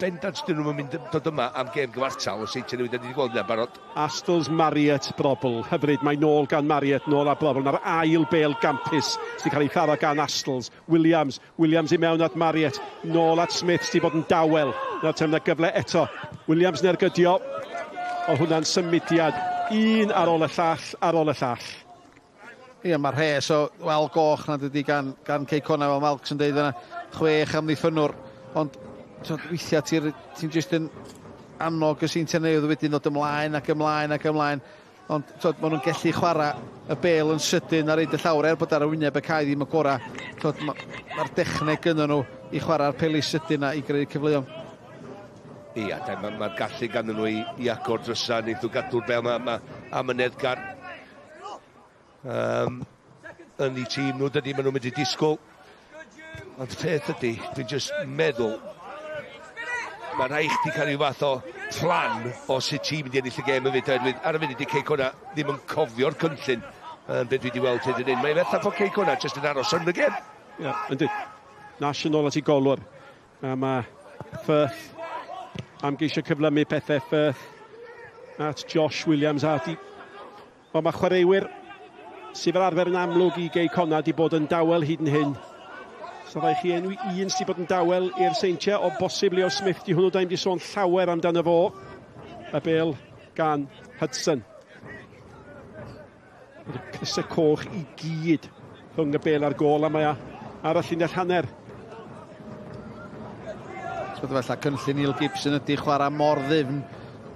Bendant dyn nhw'n mynd dod yma am gêm gyfartal o Seintiau Newydd, wedi gweld yna barod. Astles Marriott Brobl, hyfryd, mae nôl gan Marriott, nôl a Brobl. Na'r ail bel gampus sydd wedi cael ei tharo gan Astles. Williams, Williams i mewn at Marriott, nôl at Smith sydd wedi bod yn dawel. Nawr tem na gyfle eto. Williams yn ergydio. Oedd hwnna'n symudiad, un ar ôl y llall, ar ôl y llall. Ie, mae'r rhes o wal goch na dydy gan, gan Cei Connah, fel Malcs yn deud yna, 6 amddiffynnwr, ond weithiau ti'n ti jyst yn annog y Seintiau Newydd wedyn ddod ymlaen ac ymlaen ac ymlaen, ond twod, maen nhw'n gallu chwarae y bel yn sydyn ar y llawr, er bod ar y wyneb y cae ddim y gorau. Mae'r ma dechneg gynnon nhw i chwarae'r peli sydyn na i greu cyfleoedd. Ia, mae'r ma gallu ganddyn nhw i agor drysa, wneud nhw gadw'r bel, mae ma amyneddgar yn eu tîm nhw, dydy, maen nhw'n mynd i disgwyl. Ond peth ydy, dwi'n just meddwl, mae rhaid chdi cael rhyw fath o plan o sut ti'n mynd i ennill y gêm hefyd. Oherwydd ar y funud di Cei Connah ddim yn cofio'r cynllun yn beth dwi wedi weld hyd yn hyn. Mae'n fatha bod Cei Connah jyst yn aros yn y gêm. Ie, yndi. Nash yn ôl at ei golwr. A mae Firth am geisio cyflymu pethau. Firth at Josh Williams. A di... Wel, mae chwaraewyr sydd fel arfer yn amlwg i Gei Connah di bod yn dawel hyd yn hyn. So rhaid chi enwi un sydd bod yn dawel i'r Seintiau, o bosib Leo Smith di hwnnw, da ni'm di sôn llawer amdano fo. Y bel gan Hudson. Y crysau coch i gyd rhwng y bel a'r gôl, a mae ar y llinell hanner. So felly cynllun Neil Gibson ydy chwarae mor ddyfn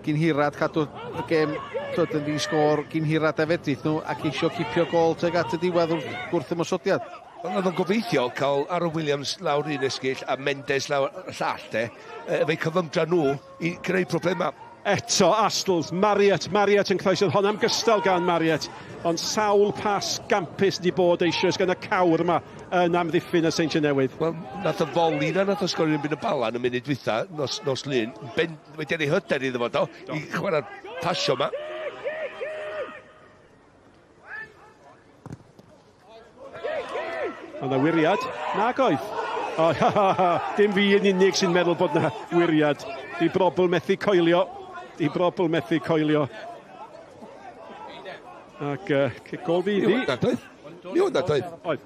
gyn hirad cadw y gêm dod yn ddi-sgôr gyn hirad a fedrith nhw ac eisio cipio gôl tuag at y diwedd wrth ymosodiad. Wel, oedd o'n gobeithio cael Aaron Williams lawr un esgyll a Mendes lawr y llall, de, efo'u cyfymdra nhw i greu problemau. Eto Astles, Marriott, Marriott yn croeso hon am gystal gan Marriott, ond sawl pas gampus wedi bod eisoes gan y cawr yma yn amddiffyn y Seintiau Newydd. Wel, nath y foli na, nath o sgorio yn byn y bala yn y munud dwytha, nos Lun, wedi ei hyder iddo fo, do, i chwarae'r pasio yma. Oedd na wiriad? Nag oedd. O, dim fi yn unig sy'n meddwl bod na wiriad. Di brobl methu coelio. Di brobl methu coelio. Ac cic gôl fi iddi. Mi oedd na doedd. Oedd.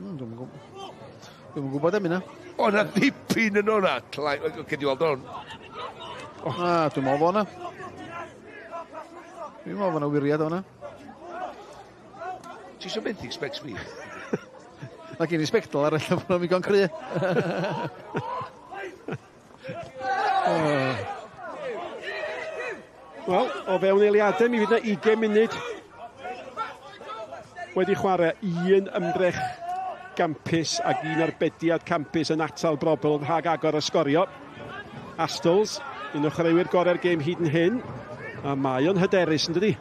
Dwi'm yn gwybod am hynna. O, na ddipyn yn o'na. Cyn i weld o'n. Na, dwi'n meddwl bod o'na. Dwi'n meddwl bod o'na wiriad o'na. Ti eisiau benthyg specs fi? Mae gen i sbectol arall bod nhw'n ddigon cry. Wel, o fewn eiliadau, mi fydd yna 20 munud wedi chwarae un ymdrech gampus ac un arbediad campus yn atal brobl rhag agor y sgorio. Astles, un o chwaraewyr gorau'r gêm hyd yn hyn, a mae o'n hyderus, yn dydi?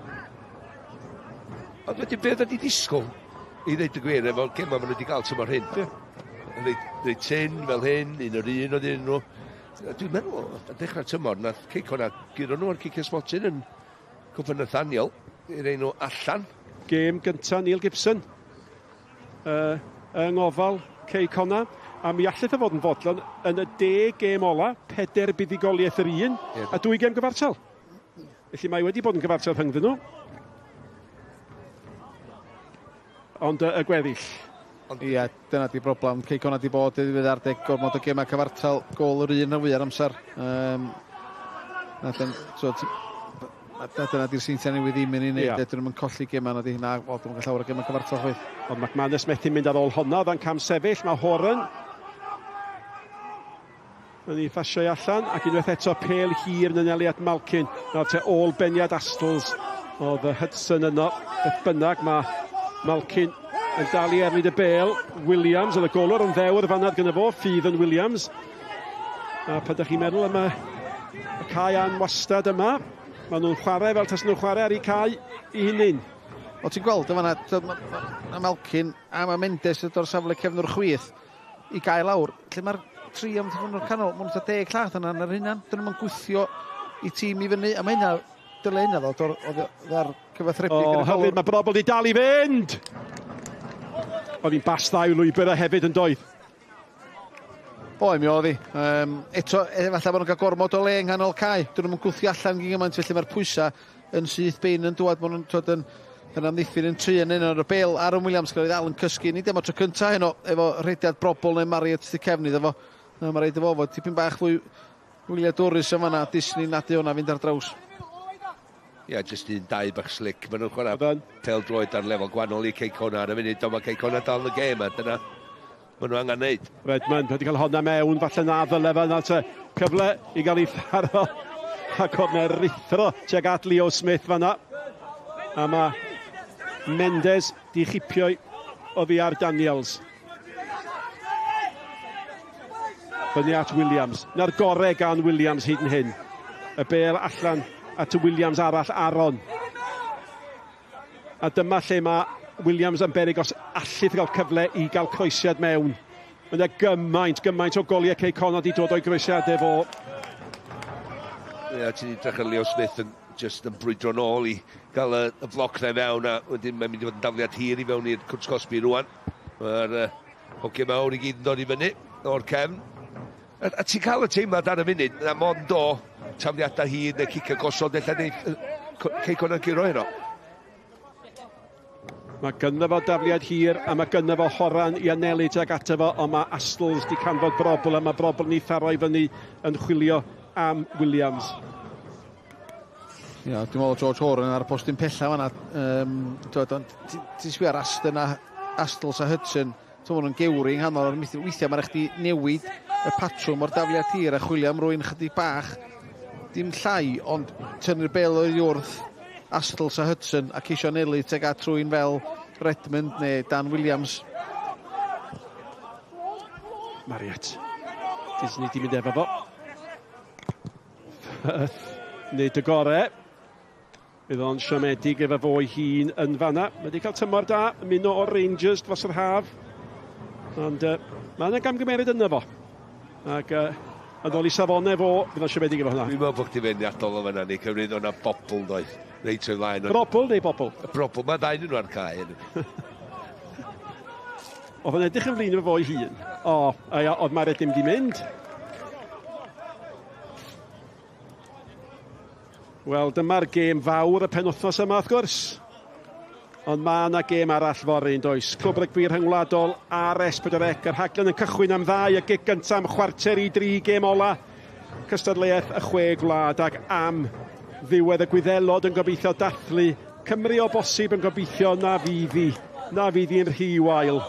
Ond wedyn beth ydi disgwyl i ddeud y gwir efo'r gemau maen nhw wedi cael tymor hyn? Reit tyn fel hyn, un o'r un oedd un nhw. Dwi'n meddwl, ar dechrau'r tymor, nath Cei Connah guro nhw ar cicio smotyn yn Cwpan Nathaniel i rei nhw allan. Gêm gyntaf Neil Gibson. yng ngofal Cei Connah. A mi allith o fod yn fodlon yn y 10 gêm ola, 4 buddugoliaeth yr un, a 2 gêm gyfartal. Felly mae wedi bod yn gyfartal rhyngddyn nhw. Ond y gweddill. Ie, dyna di broblem. Cei Connah di bod yn ddiweddar deg gormod o gemau cyfartal, gôl yr un rhan fwya'r amser. Na, so, dyna di'r Seintiau Newydd ddim yn ei wneud. Yeah. Dyn nhw'n colli gemau na di. Na, wel, dyn nhw'n cael llawer o gemau cyfartal chwaith. Ond McManus methu mynd ar ôl honna, oedd cam sefyll. Mae Horan yn ei phasio allan, ac unwaith eto pêl hir yn anelu at Malkin. Nawr te ôl beniad Astles oedd Hudson yno. Beth bynnag, mae Malkin yn dal i erlid y bêl. Williams, oedd y golwr yn ddewr y fanna gyda fo, ffydd yn Williams. A pan ydych chi'n meddwl am y cae anwastad yma, maen nhw'n chwarae fel tas nhw'n chwarae ar eu cae i hunain. O, ti'n gweld y fanna, mae Malkin a mae Mendes yn dod o'r safle cefnwr chwith i gael lawr. Lle mae'r tri am o'r canol, maen nhw'n 10 llath yna ar hynna. Dyn nhw'n gwthio i tîm i fyny, a mae hynna, dyle hynna ddod o'r cyfathrebu. O, hefyd mae Brobl di dal i fynd! Oedd hi'n bas dda i'w lwybr a hefyd yn doedd. O, mi oedd hi. Eto, efallai bod nhw'n cael gormod o le yng nghanol cae. Dyn nhw'n gwthio allan gyn gymaint, felly mae'r pwysau yn syth bin yn dŵad. Maen nhw'n yn amddiffyn yn tri yn un o'r bêl. Aaron Williams gael ei ddal yn cysgu. Nid dim tro cyntaf heno efo rhediad Brobl neu Marriott tu cefn iddo fo. Mae rhaid iddo fo fod tipyn bach fwy wyliadwrus yn fanna. Disney nadu hwnna fynd ar draws. Ie, yeah, jyst un dau bach slick. Maen nhw'n chwarae pêl-droed ar lefel gwahanol i Cei Connah ar y funud, ond mae Cei Connah dal yn y gêm, a dyna maen nhw angen neud. Redmond wedi cael honna mewn, falle na ddyle fe, na te cyfle i gael ei tharo ac oedd na ruthro tuag at Leo Smith fanna. A mae Mendes di chipio oddi ar Daniels. Fyny at Williams. Na'r gorau gan Williams hyd yn hyn. Y bêl allan at y Williams arall, Aaron. A dyma lle mae Williams yn beryg os allith gael cyfle i gael croesiad mewn. Mae yna gymaint, gymaint o goliau Cei Connah di dod o'i groesiadau fo. Ie, yeah, ti'n edrych ar Leo Smith yn just yn brwydro nôl i gael y floc na fewn, a wedyn mae'n mynd i fod yn dafliad hir i fewn i'r cwrt cosbi rwan. Mae'r hogia mawr i gyd yn dod i fyny o'r cefn. A ti'n cael y teimlad ar y funud, na mond o tafliadau hir neu cicio gosod, ella neu Cei Connah guro heno. Mae gynno fo dafliad hir a mae gynno fo Horan i anelu tuag ato fo, ond mae Astles di canfod Brobl a mae Brobl yn ei tharo i fyny yn chwilio am Williams. Ia, dwi'n meddwl George Horan ar y postyn pella fanna. Ti'n sbio ar Aston a Astles a Hudson, ti'n meddwl nhw'n gewri yng nghanol, weithiau mae'n rhaid chdi newid y patrwm o'r dafliad hir a chwilio am rywun chydig bach, dim llai, ond tynnu'r bêl o'i wrth Astles a Hudson a ceisio anelu tuag at rhywun fel Redmond neu Dan Williams. Marriott. Disney di mynd efo fo. Wneud y gore. Bydd o'n siomedig efo fo ei hun yn fanna. Mae wedi cael tymor da, ymuno o'r Rangers dros yr haf. Ond mae yna gamgymeriad yna fo. Ac yn ôl i safonau fo, bydd o'n siomedig efo hwnna. Dwi'n meddwl bod chdi feirniadol o fanna, ni cymryd o'na bobl doedd. Reit o'i flaen. Brobl neu bobl? Brobl, mae ddau nhw ar cae. Oedd o'n edrych yn flin efo fo'i hun. O, oedd Mared ddim di mynd. Wel, dyma'r gêm fawr y penwythnos yma, wrth gwrs. Ond mae yna gêm arall fory, yn does? Clwb Rygbi Rhyngwladol ar S4C. Y rhaglen yn cychwyn am 2, y gig gyntaf am 2:45, gêm ola. Cystadleuaeth y 6 gwlad ac am ddiwedd y Gwyddelod yn gobeithio dathlu. Cymru o bosib yn gobeithio na fydd hi. Na fydd hi'n rhy wael.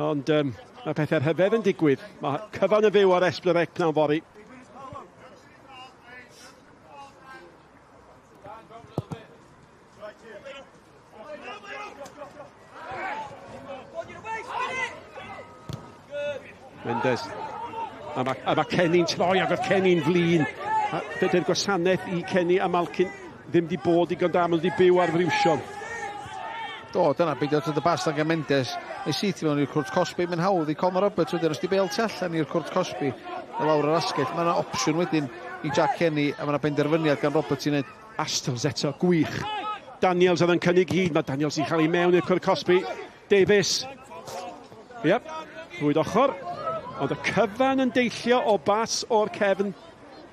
Ond mae pethau rhyfedd yn digwydd. Mae cyfan yn fyw ar S4C pnawn fory. Mendes. A mae Kenny'n troi ac oedd Kenny'n flin. A dydy'r gwasanaeth i Kenny a Malkin ddim di bod digon da, maen nhw wedi byw ar friwsion. Do, dyna beidio dod y bas gan Mendes. Neu syth i mewn i'r cwrt cosbi, mae'n hawdd i Conor Roberts wedyn, os di bêl tu allan i'r cwrt cosbi, i lawr yr asgell, mae yna opsiwn wedyn i Jack Kenny, a mae yna benderfyniad gan Roberts i wneud. Astles eto, gwych. Daniels oedd yn cynnig hyd, mae Daniels i chael ei mewn i'r cwrt cosbi. Davies, Iep, rwyd ochr. Ond y cyfan yn deillio o bas o'r cefn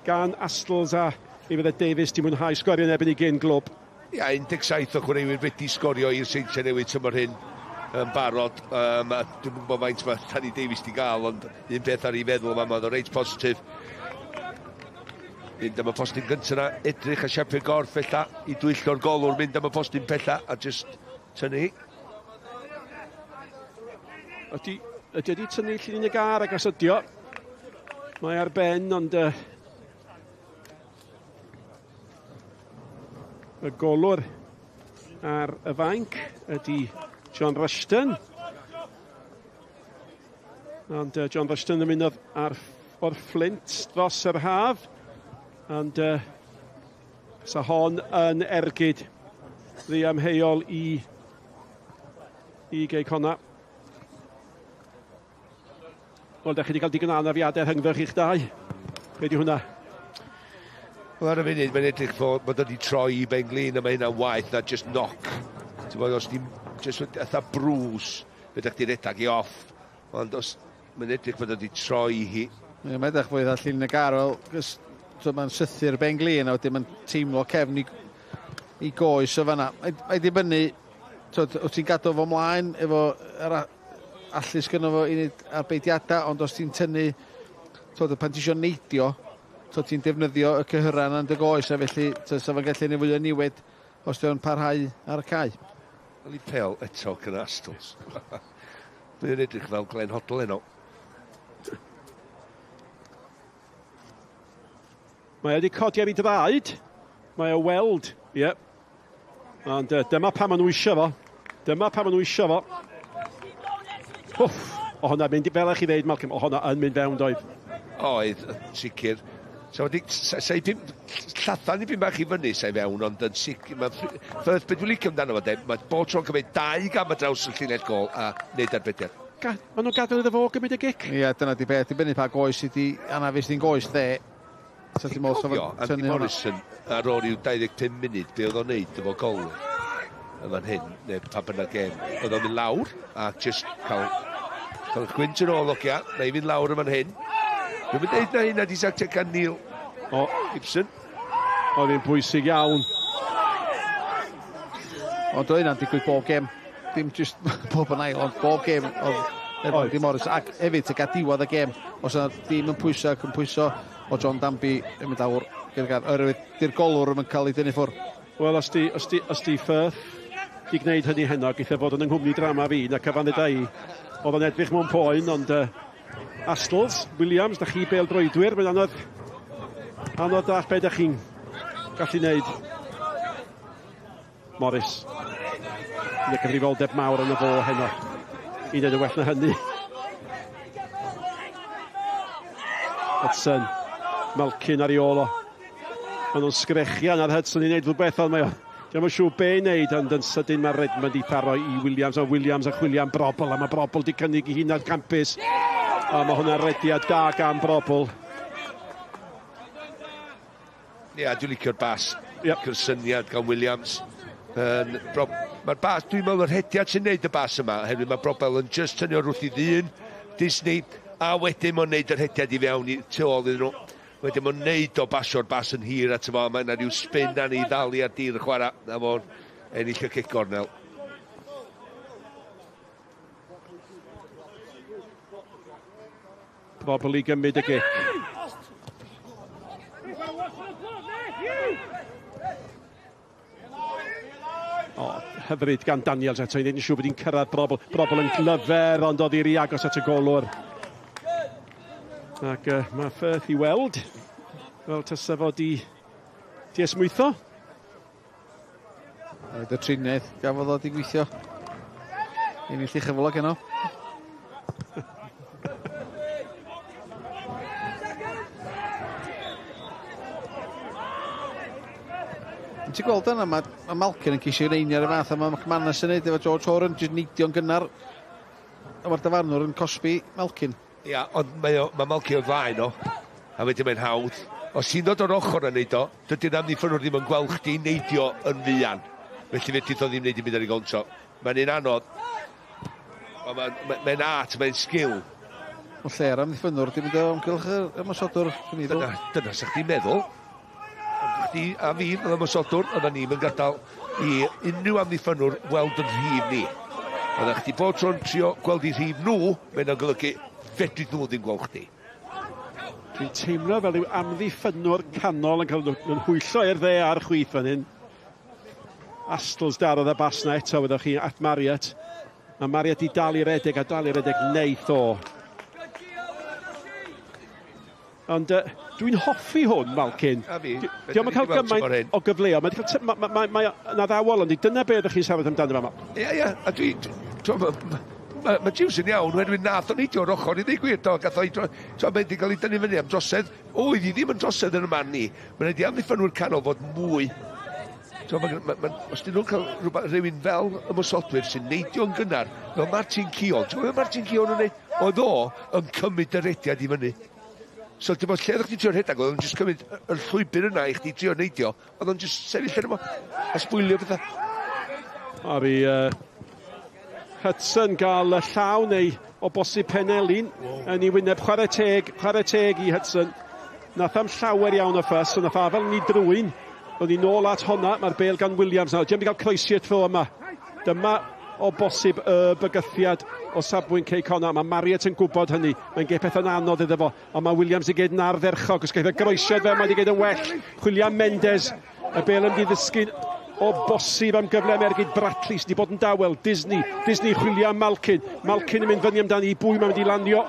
gan Astles a mi fydde Davies di mwynhau sgorio yn erbyn ei gyn glwb. Ia, 17 o chwaraewyr wedi sgorio i'r Seintiau Newydd tymor hyn yn barod. A dwi'm yn gwybod faint mae Danny Davies di gael, ond un peth ar ei feddwl yma, mae o'n reit positif. Mynd am y postyn gyntaf yna, edrych a siapio'r gorff ella i dwyllo'r golwr, mynd am y postyn pella a just tynnu. Ydy wedi tynnu llinyn y gar ac os ydi o, mae ar ben, ond y golwr ar y fainc ydy John Rushton. Ond John Rushton ymunodd o'r Flint dros yr haf. Ond sa hon yn ergyd ddiamheuol i Gei Connah. Wel, da chi wedi cael digon o anafiadau rhyngddo chi'ch dau. Be di hwnna? Wel, ar y funud, mae'n edrych bod wedi troi i ben glin, a mae hynna'n waeth na just knock. Ti'n bod, os ti'n just fatha bruise, fe ydych chi'n redag i off. Ond os mae'n edrych bod wedi troi hi. Mae'n edrych fwy dda llun y gar, wel, mae'n sythu'r ben glin, a wedyn mae'n teimlo cefn i goes o fanna. Mae dibynnu, wyt ti'n gadw fo mlaen efo yr allu sgynno fo i wneud arbediadau, ond os ti'n tynnu, pan ti isio neidio, ti'n defnyddio y cyhyrau yna'n dy goes, a felly sa fo'n gallu neud fwy o niwed os di o'n parhau ar y cae. Wel, i pel eto gyda Astles. Mae'n edrych fel Glenn Hoddle heno. Mae wedi codi ar ei draed. Mae o weld, ie. Yeah. Ond dyma pam maen nhw eisiau fo. Dyma pam maen nhw eisiau fo. Wff, o hwnna mynd, fel ych chi ddeud, Malcolm, o hwnna yn mynd fewn, doedd? Oedd, sicr. So, llathan i byn bach i fyny, sa'i fewn, ond yn sicr... Firth, beth dwi'n licio amdano fo, de, mae bob tro'n cymryd 2 gam ar draws y llinell gol a neud arbediad. Maen nhw'n gadael iddo fo gymryd y gic. Ie, dyna di beth. Dibynnu pa goes i di anafus di'n goes, dde. Ti'n cofio, Andy Morrison, ar ôl i'w 25 munud, be oedd o'n neud efo gol yn fan hyn, neu pa bynnag gêm. Oedd o'n mynd lawr a just cael gwynt yn ôl, ogia, na i fynd lawr yn fan hyn. Dwi'n mynd deud na hynna di tacteg gan Neil Gibson. Oedd hi'n bwysig iawn. Ond oedd hynna'n digwydd bob gêm. Dim just bob yn ail, ond bob gêm oedd efo Andy Morris. Ac hefyd, ti'n gael diwedd y gêm. Os yna dîm yn pwyso ac yn pwyso, o John Danby yn mynd lawr gyda'r gar. Oherwydd di'r golwr yn cael ei dynnu ffwrdd. Wel, os di Firth di gwneud hynny heno, geith e fod yn yng nghwmni drama fi, na cyfan dda i. Oedd o'n edrych mewn poen, ond Astles, Williams, da chi bêl-droedwyr, mae'n anodd dall be da chi'n gallu wneud. Morris, yn y cyfrifoldeb mawr yn y fo heno. I wneud yn well na hynny. Hudson, Malkin ar ei ôl o. Maen nhw'n sgrechian ar Hudson i wneud rhywbeth, ond mae o. Dwi'm yn siŵr be i wneud, ond yn sydyn mae Redmond i tharo i Williams, a Williams yn chwilio am Brobl, a mae Brobl di cynnig i hunan campus. A mae hwnna'n rediad da gan Brobl. Ia, dwi'n licio'r bas. Yep. Licio'r syniad gan Williams. Mae'r bas, dwi'n meddwl yr rhediad sy'n neud y bas yma, oherwydd mae Brobel yn just tynnu o'r wrth i ddyn, Disney, a wedyn mae'n neud yr rhediad i fewn i tu ôl iddyn nhw. Wedyn mae'n neud o basio'r bas yn hir ato fo, mae yna rhyw spin arni i ddal i ar dir y chwarae, a fo'n ennill y cic gornel. Brobl i gymryd y gic. O, hyfryd gan Daniels eto, i wneud yn siŵr bod hi'n cyrraedd Brobl. Brobl yn glyfer, ond oedd hi'n rhy agos at y golwr. Ac mae Firth i weld, fel tysa fo di esmwytho. Oedd y triniaeth gafodd o di gweithio. Ennill ei chyflog heno. Ti'n gweld yna, mae Malkin yn ceisio reini ar y fath, a mae McManus yn neud efo George Horan, jyst neidio'n gynnar. A mae'r dyfarnwr yn cosbi Malkin. Ia, ond mae Malkin o'r flaen o, a wedyn mae'n hawdd. Os ti'n dod o'r ochr yn neud o, dydy'r amddiffynwr ddim yn gweld chdi neidio yn fuan. Felly fedrith o ddim neud i mynd ar ei gonto. Mae'n un anodd. Mae'n ma, ma art, mae'n sgil. Ond lle'r amddiffynnwr di mynd o amgylch yr ymosodwr. Dyna, dyna sa chdi'n meddwl. Ond chdi a fi fel ymosodwr, oedden ni'n mynd gadael i unrhyw amddiffynnwr weld yn rhif ni. Oedden chdi bod tro'n trio gweld i rhif nhw, mae'n golygu fedrith nhw ddim gweld chdi. Dwi'n teimlo fel yw amddiffynnwr canol yn cael yn hwyllo i'r dde a'r chwith fan hyn. Astles darodd y bas na eto, wyddoch chi, at Marriott. Mae Marriott i dal i redeg a dal i redeg neith o. Ond dwi'n hoffi hwn, Malkin. A fi. Dio'm yn cael gymaint o gyfleoedd. Mae'n ma, ma, ma, ma addawol, ond dyna be ydych chi'n siarad amdano fama. Ie, ie, a dwi... Mae ma Jiws yn iawn, oherwydd nath o'n neidio o'r ochr i ddweud gwir, do, gath o'i... So, mae wedi cael ei dynnu fyny am drosedd. Oedd hi ddim yn drosedd yn y man ni. Mae'n rhaid i amddiffynwyr canol fod mwy. So, ma, ma, ma, os dyn nhw'n cael rhywbeth, rhywun fel ymosodwyr sy'n neidio'n gynnar, fel Martin Keown, ti'n gwybod Martin Keown yn neud? Oedd o yn cymryd y rediad i fyny. So dim ond lle oeddech chdi'n trio rhedeg, oedd o'n jyst cymryd y llwybr yna i chdi trio neidio, oedd o'n jyst sefyll yno fo, a sbwylio pethau. Ari Hudson gael y llaw neu o bosib penelin yn ei wyneb. Chwarae teg, chwarae teg i Hudson. Nath am llawer iawn o ffys, ond nath afel ni drwy'n. Roedd ni nôl at honna, mae'r bel gan Williams nawr. Dim wedi cael croesi y tro yma. Dyma o bosib y bygythiad o safbwynt Cei Connah. Mae Marriott yn gwybod hynny. Mae'n gei pethau'n anodd iddo fo. Ond mae Williams i gyd yn ardderchog. Os gaeth y groesiad fe, mae wedi gyd yn well. Chwilio Mendes. Y bel yn mynd i ddisgyn o bosib am gyfle am ergyd Bradley sydd wedi bod yn dawel. Disney. Disney chwilio am Malkin. Malkin yn mynd fyny amdani i bwy mae'n mynd i lanio.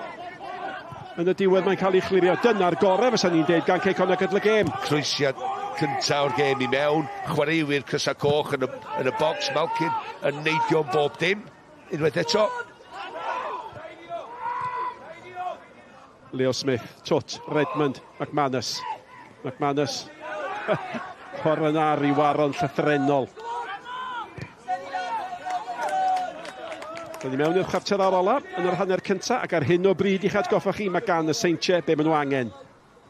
Yn y diwedd mae'n cael ei chlirio. Dyna'r gorau fysa ni'n deud gan Cei Connah gydol y gêm. Croesiad cynta o'r gêm i mewn. Chwaraewyr cysa coch yn y, yn y bocs. Malkin yn neidio bob dim. Unwaith eto. Leo Smith, Twt, Redmond, McManus. McManus. Chwarae'n ar i waro'n llythrennol. Dyna ni mewn i'r chwarter ar ola yn yr hanner cynta ac ar hyn o bryd i'ch atgoffa chi mae gan y Seintiau be maen nhw angen.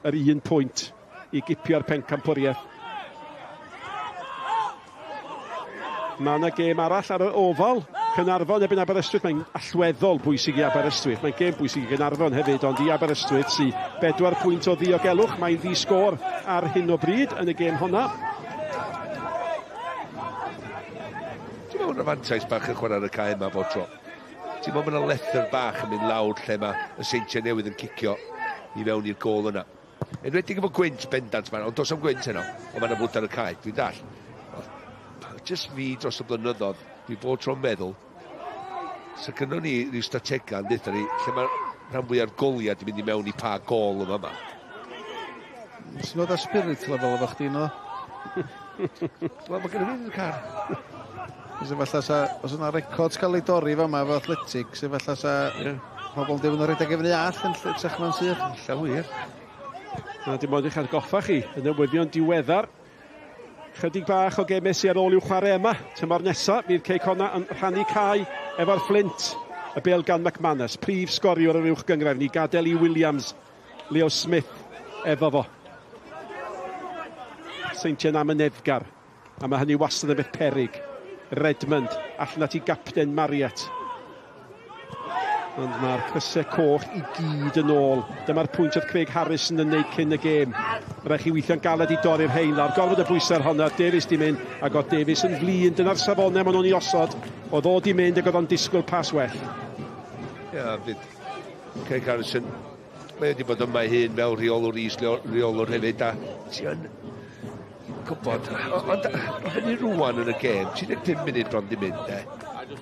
Yr un pwynt i gipio'r pencampwriaeth. Mae yna gêm arall ar y ofal. Caernarfon erbyn Aberystwyth, mae'n allweddol bwysig i Aberystwyth. Mae'n gêm bwysig i Gaernarfon hefyd, ond i Aberystwyth sy'n 4 pwynt o ddiogelwch. Mae'n ddi-sgôr ar hyn o bryd yn y gêm honna. Ti'n meddwl y fantais bach yn chwarae ar y cae yma bob tro. Ti'n meddwl mae yna lethr bach yn mynd lawr lle mae y Seintiau Newydd yn cicio i mewn i'r gôl yna. Enwedig efo gwynt bendant ma, ond does am gwynt heno, ond mae yna fwd ar y cae, dwi'n dall. Just fi dros y blynyddoedd, dwi bob tro'n meddwl, so gynnon ni ryw stratega yn dweud ni, lle mae rhan fwyaf goliau di mynd i mewn i pa gôl yma yma. Ti'n dod â spirit level efo chdi, no? Wel, mae gynnu fi yn y car. Os efallai sa, os yna records cael ei dorri fa yma efo athletics, efallai sa yeah. pobl yn dweud yn rhedeg efo all yn lle mewn sych. Lla wir. Na, dim ond eich atgoffa chi, y newyddion diweddar. Chydig bach o gemau sydd ar ôl i'w chwarae yma. Tymor nesaf, bydd Cei Connah yn rhannu cae efo'r Fflint. Y bel gan McManus, prif sgoriwr yr uwch gynghrair. Ni gadael i Williams, Leo Smith efo fo. Seintiau'n amyneddgar. A mae hynny wastad yn beth perig. Redmond, allan at i gapten Marriott. Ond mae'r crysau coch i gyd yn ôl. Dyma'r pwynt oedd Craig Harrison yn neud cyn y gêm. Rhaid chi weithio'n galed i dorri'r hein lawr. Gorfod y bwysau ar honna. Davies di mynd, ac oedd Davies yn flin. Dyna'r safonau maen nhw'n ei osod. Oedd o di mynd ac oedd o'n disgwyl pas well. Ie, yeah, fydd Craig Harrison, mae wedi bod yma ei hun fel rheolwr is rheolwr hefyd, a ti yn gwybod, ond hynny rwan yn y gêm, 35 munud bron di mynd, de.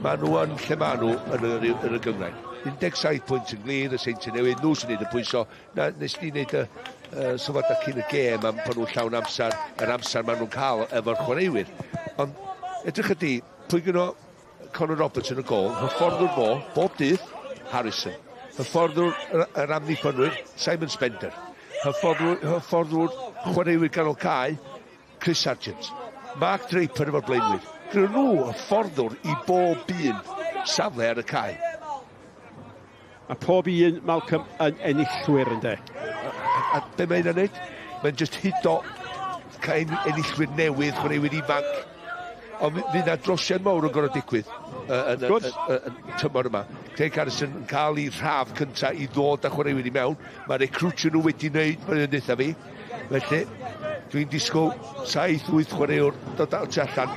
Mae nhw yn lle maen nhw yn y, yn y gynghrair. 17 pwynt yn glir, y Seintiau Newydd, nhw sy'n neud y pwyso. Na, nes di wneud y sylwadau cyn y gêm am bod nhw'n llawn amser, yr amser maen nhw'n cael efo'r chwaraewyr. Ond edrych ydi, pwy gyno Conor Roberts yn y gôl, hyfforddwr fo, bob dydd, Harrison. Hyfforddwr yr, yr amddiffynwyr, Simon Spender. Hyfforddwr, hyfforddwr chwaraewyr ganol cae, Chris Sargent. Mark Draper efo'r blaenwyr. Gyda nhw hyfforddwr i bob un safle ar y cae. A pob un, Malcolm, yn enillwyr ynddo. A be mae'n ei wneud? Mae'n just hudo cael enillwyr newydd, chwaraewyr ifanc. Ond fydd na drosiad mawr yn gorfod digwydd yn y tymor yma. Craig Harrison yn cael ei rhaf cyntaf i ddod â chwaraewyr i mewn. Mae recrwtio nhw wedi wneud, mae'n deutha fi. Felly, dwi'n disgwyl 7-8 chwaraewr dod tu allan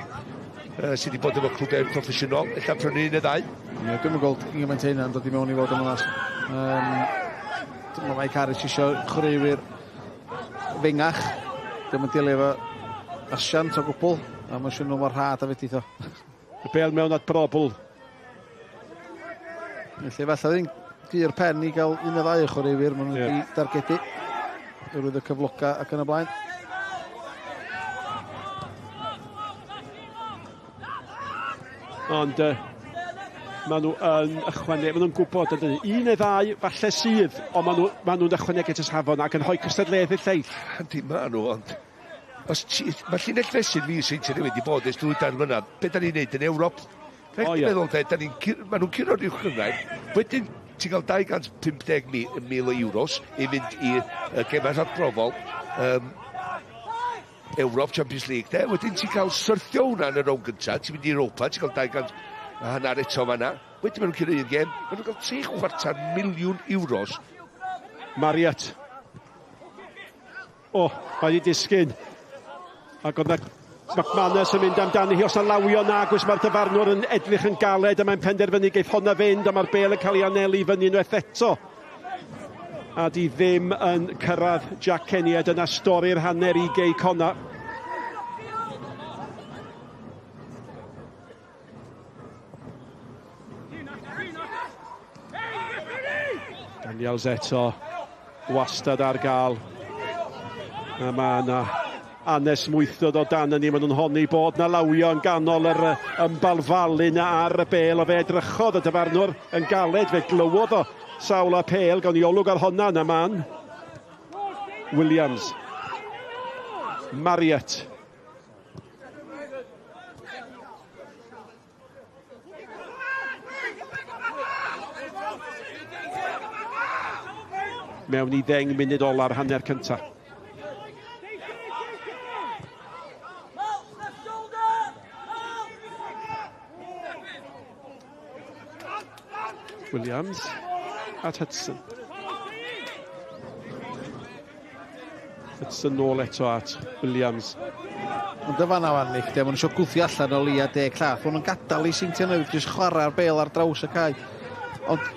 sydd wedi bod efo clwbiau proffesiynol, ella prynu un neu ddau. Ie, dwi'm yn gweld gymaint o hynna'n dod i mewn i fod yn onast. Mae Mike Harris eisiau chwaraewyr fengach. Dwi'm yn delio efo asiant o gwbl, a mae'n siŵr nhw mor rhad a fedrith o. Y bêl mewn at Brobl. Felly falle ddim gyr pen i gael un neu ddau o chwaraewyr maen nhw wedi dargedu. Oherwydd y cyfloga ac yn y blaen. Ond maen nhw yn ychwanegu, maen nhw'n gwybod ydyn nhw, un neu ddau falle sydd, ond maen nhw'n ma nhw ychwanegu at y safon ac yn rhoi cystadleuaeth i'r lleill. Yndi, maen nhw, ond os ti, mae llinell fesur fi sy'n ti'n wedi bod ers 2 mlynedd, be da ni'n neud yn Ewrop? Rhaid oh, meddwl, de, da maen nhw'n curo'r uwch gynghrair, wedyn ti'n cael 250,000 o euros i fynd i gemau rhagbrofol Ewrop Champions League, de. Wedyn ti'n cael syrthio hwnna yn y rownd gyntaf, ti'n mynd i Europa, ti'n cael 250 eto fanna. Wedyn maen nhw'n curo un gêm, maen nhw'n cael 750,000 euros. Marriott. O, mae wedi disgyn. Ac oedd na McManus yn mynd amdani hi, os na lawio nag oes, mae'r dyfarnwr yn edrych yn galed a mae'n penderfynu geith honna fynd a mae'r bêl yn cael ei anelu fyny unwaith eto. A di ddim yn cyrraedd Jack Kenny, a dyna stori'r hanner i Gei Connah. Daniels eto, wastad ar gael. A mae yna anesmwythdod o dan ni, maen nhw'n honni bod na lawio yn ganol yr ymbalfalu na ar y bêl, a fe edrychodd y dyfarnwr yn galed, fe glywodd o sawl apêl, gawn ni olwg ar honna na man. Williams. Marriott. Mewn i 10 munud ola'r hanner cyntaf. Williams at Hudson. Hudson nôl eto at Williams. Ond y fanna fan, Nick, de, maen nhw eisiau gwthio allan o leia 10 llath. Maen nhw'n gadael i Seintiau Newydd jyst chwarae'r bêl ar draws y cae. Ond,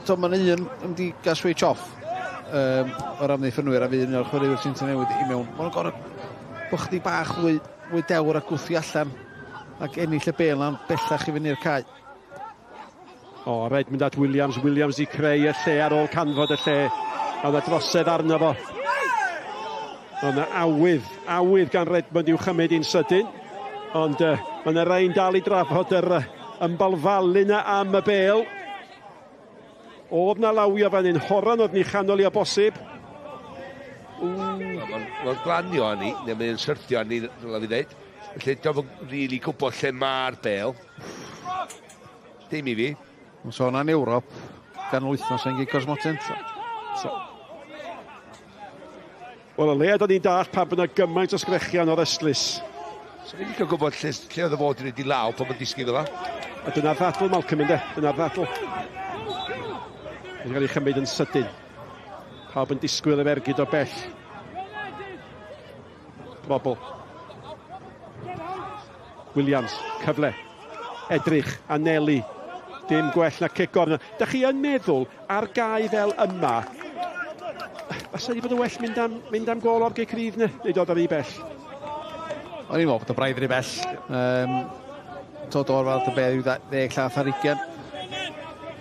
to, mae'n un yn mynd i gael switch off o'r amddiffynwyr a fydd un o'r chwaraewyr Seintiau Newydd i mewn. Maen nhw'n gorfod bod chdi bach fwy, fwy dewr a gwthio allan ac ennill y bêl na'n bellach i fyny'r cae. O, Redmond at Williams. Williams i creu y lle ar ôl canfod y lle. A oedd y drosedd arno fo. Oedd yna awydd gan Redmond i'w chymryd i'n sydyn. Ond mae yna rai'n dal i drafod yr ymbalfalu yna am y bêl. Oedd na lawio fan hyn, horan oedd ni chanol i o bosib. Mae'n glanio arni, neu mae'n syrthio arni, dylai fi ddeud. Felly, dwi'n rili gwybod lle mae'r bêl. Dim i fi. Mae'n sôn am Ewrop, gan wythnos yn gig Cosmotent. So. Wel, o leia, da ni'n dallt pam bod yna gymaint o sgrechian o'r ystlys. So ni'n licio gwybod lle oedd y fod yn ei law pan mae'n disgyn fel 'a. A dyna'r ddadl, Malcolm, ynddo? Dyna'r ddadl. Mae'n cael ei chymryd yn sydyn. Pawb yn disgwyl yr ergyd o bell. Bobl. Williams, cyfle. Edrych, anelu. Dim gwell na cic gornel. Da chi yn meddwl ar gau fel yma, fasa di bod yn well mynd am gôl o'r gic rydd neu dod ar ei bell? O'n i'n meddwl bod y braidd yn ei bell. Tod o'r fath y beth yw 10 llath ar 20.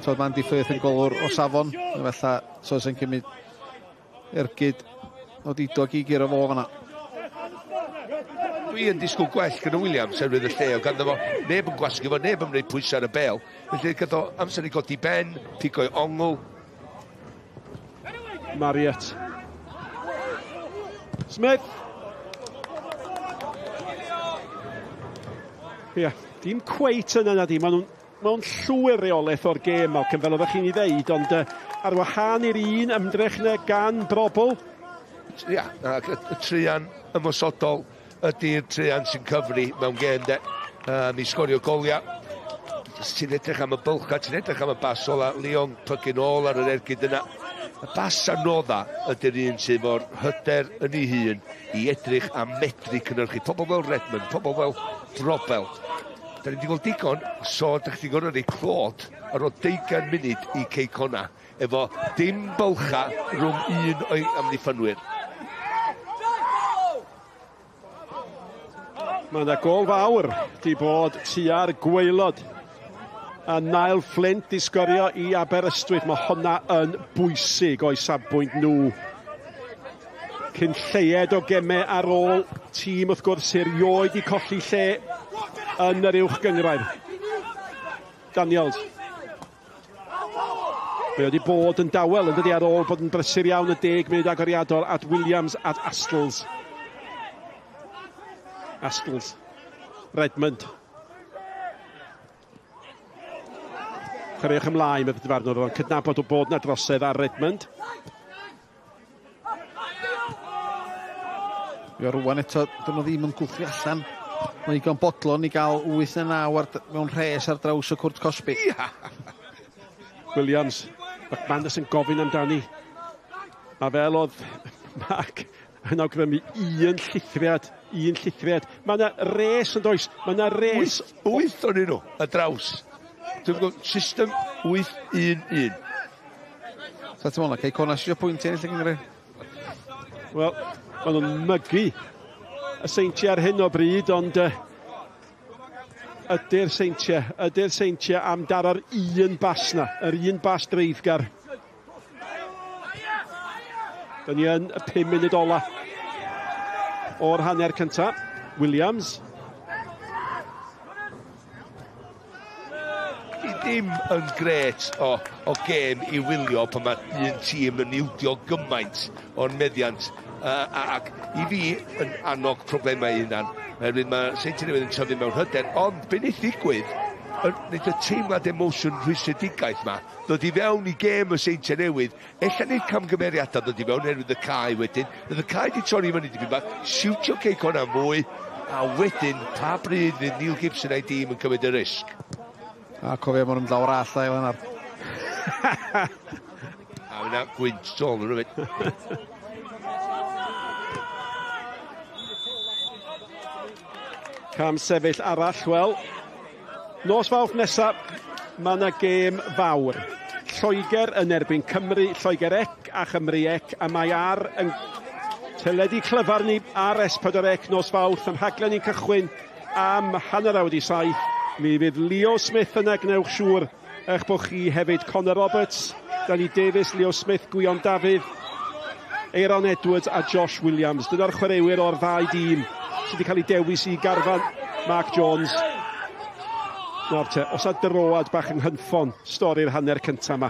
Tod Mandy Firth yn golwr o safon. Felly, so sy'n cymryd ergyd o didog i guro fo fan'na. Dwi yn disgwyl gwell gyda Williams oherwydd y lle o ganddo fo. Neb yn gwasgu fo, neb yn gwneud pwysau ar y bêl. Felly gyda amser i godi ben, pigo'i ongl. Marriott. Smith. Ia, dim cweit yna na di. Maen nhw'n llwyr reolaeth o'r gêm, Malcolm, fel oeddech chi'n ei ddeud, ond ar wahân i'r un ymdrech yna gan Brobl. Ia, ac y trian ymosodol ydy'r trian sy'n cyfri mewn gêm de. Mi sgorio goliau. Ti'n edrych am y bylcha, ti'n edrych am y bas ola, Leon plygu'n ôl ar yr ergyd yna. Y bas anodda ydy'r un sydd efo'r hyder yn ei hun i edrych a medru cynhyrchu. Pobl fel Redmond, pobl fel Brobel. Da ni wedi gweld digon, so ydych chi'n gorfod rhoi clod ar ôl 20 munud i Cei Connah, efo dim bylcha rhwng un o'i amddiffynwyr. Mae yna gol fawr di bod tua'r gwaelod. A Niall Flint di sgorio i Aberystwyth. Mae honna yn bwysig o'i safbwynt nhw. Cyn lleied o gemau ar ôl tîm wrth gwrs erioed i colli lle yn yr uwch gynghrair. Daniels. Mae wedi bod yn dawel yn dydi ar ôl bod yn brysur iawn y 10 munud agoriadol at Williams at Astles. Astles. Redmond. Chwaraewch ymlaen, meddai dyfarnwr, oedd o'n cydnabod o bod na drosedd ar Redmond. Ie, rwan eto, dyn nhw ddim yn gwthio allan. Mae'n igon bodlon i gael 8 neu 9 ar, mewn rhes ar draws y cwrt cosbi. Ia! Williams, McManus yn gofyn amdani. A fel oedd Mark yn awgrymu un llithriad, un llithriad. Mae yna res yn does, mae yna res. Wyth o'n nhw, y draws. Dwi'n gwybod, system 8-1-1. Sa ti'n meddwl, Cei Connah eisiau pwynt i ennill y gynghrair? Wel, maen nhw'n mygu y Seintiau ar hyn o bryd, ond ydy'r Seintiau, ydy'r Seintiau am daro'r un bas na, yr un bas dreifgar. Dyna ni yn y 5 munud ola o'r hanner cyntaf. Williams. Di ddim yn gret o gêm i wylio pan mae un tîm yn ildio gymaint o'r meddiant. Ac i fi yn annog problemau ei hunan. Oherwydd mae Seintiau Newydd yn tyfu mewn hyder, ond be wneith ddigwydd, wneud y teimlad emosiwn rhwystredigaeth ma, ddod i fewn i gêm y Seintiau Newydd, ella wneud camgymeriadau ddod i fewn oherwydd y cae wedyn, fydd y cae di torri fyny dipyn bach, siwtio Cei Connah mwy, a wedyn pa bryd fydd Neil Gibson a'i dîm yn cymryd y risg. A cofio, maen nhw'n mynd lawr all ail hanner. A yna gwynt tôl nhw hefyd. Cam sefyll arall, wel, nos Fawrth nesaf, mae yna gêm fawr. Lloegr yn erbyn Cymru, Lloegr ec a Chymru ec, a mae ar yn teledu clyfar ni ar S4C nos Fawrth, yn rhaglen ni'n cychwyn am 7:30. Mi fydd Leo Smith yna, gwnewch siŵr eich bod chi hefyd. Conor Roberts, Danny Davies, Leo Smith, Gwion Dafydd, Aaron Edwards a Josh Williams. Dyna'r chwaraewyr o'r ddau dîm sydd wedi cael ei dewis i garfan Mark Jones. Nawr te, os a droad bach yng nghynffon stori'r hanner cyntaf yma.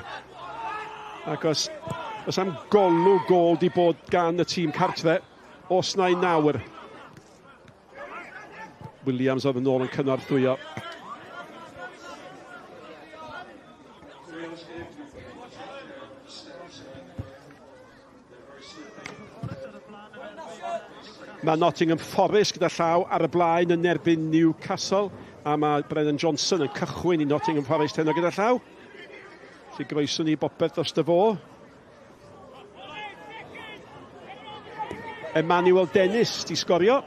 Ac os am golwg gôl di bod gan y tîm cartre, os na i nawr. Williams oedd yn ôl yn cynorthwyo. Mae Nottingham Forest gyda llaw ar y blaen yn erbyn Newcastle, a mae Brennan Johnson yn cychwyn i Nottingham Forest heno gyda llaw. Felly groeso ni bopeth dros dy fo. Emmanuel Dennis di sgorio.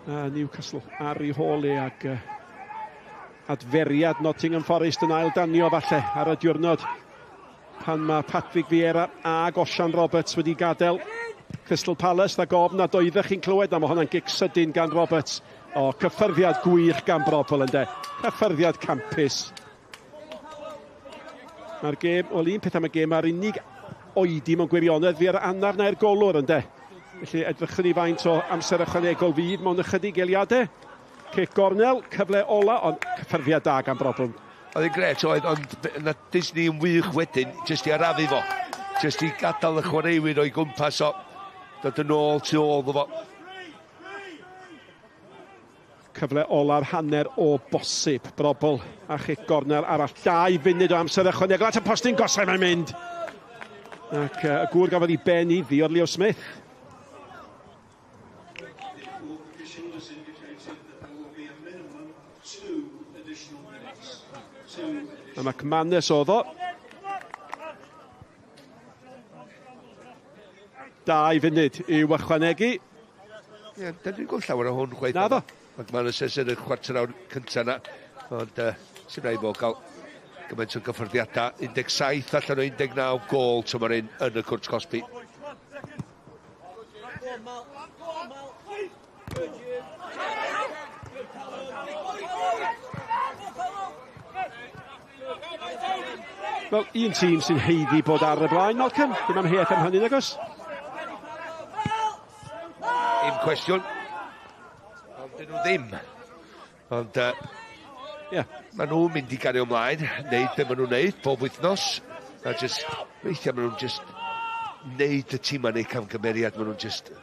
A Newcastle ar ei hôl e ag adferiad Nottingham Forest yn ail danio falle ar y diwrnod pan mae Patrick Vieira ag Osian Roberts wedi gadael Crystal Palace. Rhag ofn nad oeddech chi'n clywed, a mae hwnna'n gic sydyn gan Roberts. O, cyffyrddiad gwych gan Brobel ynde. Cyffyrddiad campus. Mae'r gêm, wel un peth am y gêm, mae'r unig oedi mewn gwirionedd fi ar anaf na'r golwr ynde. Felly edrychwn ni faint o amser ychwanegol fydd mewn ychydig eiliadau. Cic gornel, cyfle ola, ond cyffyrddiad da gan Brobel. Oedd hi'n gret oedd, ond na Disney yn wych wedyn, jyst i arafu fo. Jyst i gadael y chwaraewyr o'i gwmpas o, dod yn ôl tu ôl fo. Cyfle ola'r hanner o bosib. Brobel a chic gornel arall. 2 funud o amser ychwanegol. At y postyn gosau mae'n mynd. Ac y gŵr gafodd ei ben iddi oedd Leo Smith. A McManus oedd o. 2 funud i'w ychwanegu. Ie, yeah, da ni'n gweld llawer o hwn chwaith. Naddo. McManus ers yn y chwarter awr cyntaf na. Ond sy'n rhaid bod gael gymaint o gyffyrddiadau. 17 allan o 19 gôl tymor un yn y cwrt cosbi. Wel, un tîm sy'n haeddu bod ar y blaen, Malcolm. Dim amheuaeth am hynny, nag oes? Un cwestiwn. Ond dyn nhw ddim. Ond yeah. Maen nhw'n mynd i gario ymlaen, neud be maen nhw'n neud bob wythnos. A just, weithiau maen nhw'n just neud y tîm ma'n neud camgymeriad, maen nhw'n just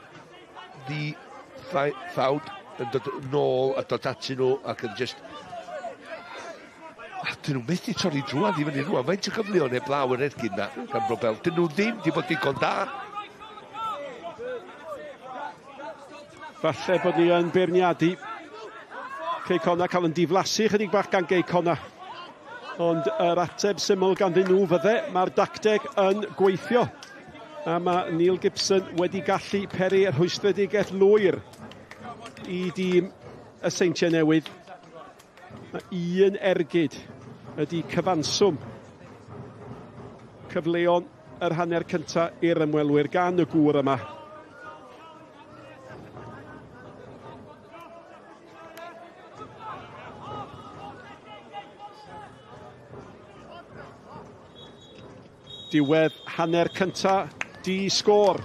ddi-ffawd yn dod nôl a dod atyn nhw ac yn just... A dyn nhw'n methu torri drwadd i fyny rwan. Faint o gyfleon heblaw yr ergyd na gan Brobbel. Dyn nhw ddim di bod digon da. Falle bod ni yn beirniadu Cei Connah cael yn diflasu chydig bach gan Gei Connah. Ond yr ateb syml ganddyn nhw fydde, mae'r dacteg yn gweithio. A mae Neil Gibson wedi gallu peri yr rhwystredigaeth lwyr i dîm y Seintiau Newydd. Mae un ergyd ydy cyfanswm cyfleon yr hanner cyntaf i'r ymwelwyr gan y gŵr yma. Diwedd hanner cynta, di sgôr.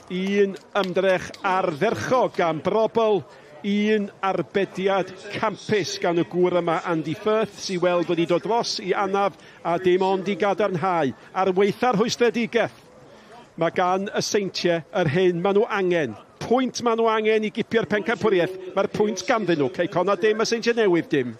Un ymdrech ardderchog gan Brobbel, un arbediad campus gan y gŵr yma Andy Firth sy'n weld wedi dod dros i anaf a dim ond i gadarnhau ar weitha'r rhwystredigaeth. Mae gan y Seintiau yr hyn maen nhw angen. Pwynt maen nhw angen i gipio'r pencampwriaeth. Mae'r pwynt ganddyn nhw. Cei Connah dim, y Seintiau Newydd dim.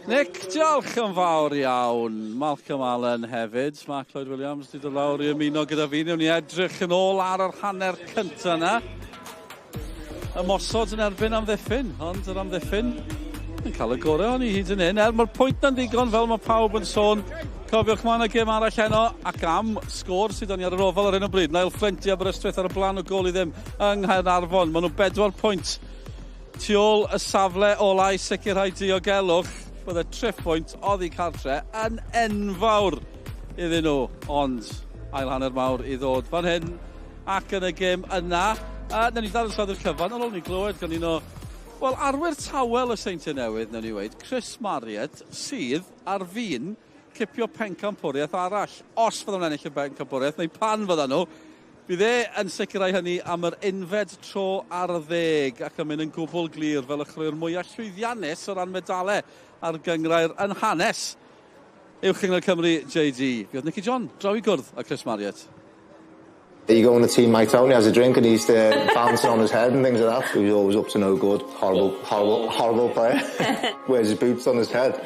Nick, diolch yn fawr iawn. Malcolm Allen hefyd. Mark Lloyd Williams wedi dod lawr i ymuno gyda fi. Newn ni edrych yn ôl ar yr hanner cyntaf yna. Ymosod yn erbyn amddiffyn, ond yr amddiffyn yn cael y gorau o'n i hyd yn hyn. Er mae'r pwynt na'n ddigon, fel mae pawb yn sôn. Cofiwch, mae yna gêm arall heno, ac am sgôr sydd ni ar yr ofal ar hyn o bryd. Niall Flint i Aberystwyth ar y blaen o gôl i ddim yng Nghaernarfon. Maen nhw 4 pwynt tu ôl y safle ola i sicrhau diogelwch. Bydde 3 pwynt oddi cartre yn enfawr iddyn nhw, ond ail hanner mawr i ddod fan hyn ac yn y gêm yna. Newn ni ddadansoddi'r cyfan ar ôl ni glywed gan un o, wel, arwyr tawel y Seintiau Newydd, newn ni weud, Chris Marriott, sydd ar fin cipio pencampwriaeth arall. Os fyddan nhw'n ennill y bencampwriaeth, neu pan fyddan nhw, bydd e yn sicrhau hynny am yr unfed tro ar 10 ac yn mynd yn gwbl glir fel y chwaraewr mwyaf llwyddiannus o ran medalau ar gynghrair yn hanes Uwch Gynghrair Cymru JD. Fuodd Nicky John draw i gwrdd â Chris Marriott. You go on the team, Mike Tony has a drink and he used to bounce on his head and things like that. He was always up to no good. Horrible, horrible, horrible player. Wears his boots on his head.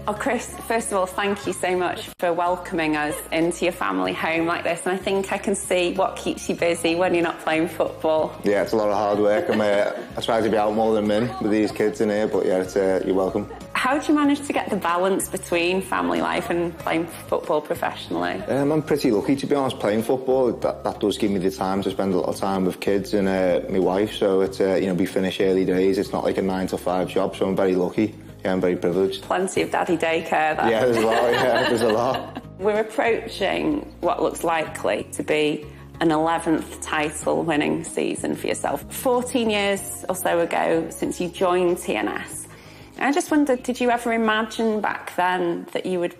Oh, Chris, first of all, thank you so much for welcoming us into your family home like this. And I think I can see what keeps you busy when you're not playing football. Yeah, it's a lot of hard work. I try to be out more than in with these kids in here, but yeah, it's, you're welcome. How do you manage to get the balance between family life and playing football professionally? I'm pretty lucky, to be honest, playing football. That does give me the time to spend a lot of time with kids and my wife. So it's, we finish early days. It's not like a 9 to 5 job, so I'm very lucky. Yeah, I'm very privileged. Plenty of daddy daycare there. Yeah, there's a lot, yeah, there's a lot. We're approaching what looks likely to be an 11th title-winning season for yourself. 14 years or so ago since you joined TNS. I just wondered, did you ever imagine back then that you would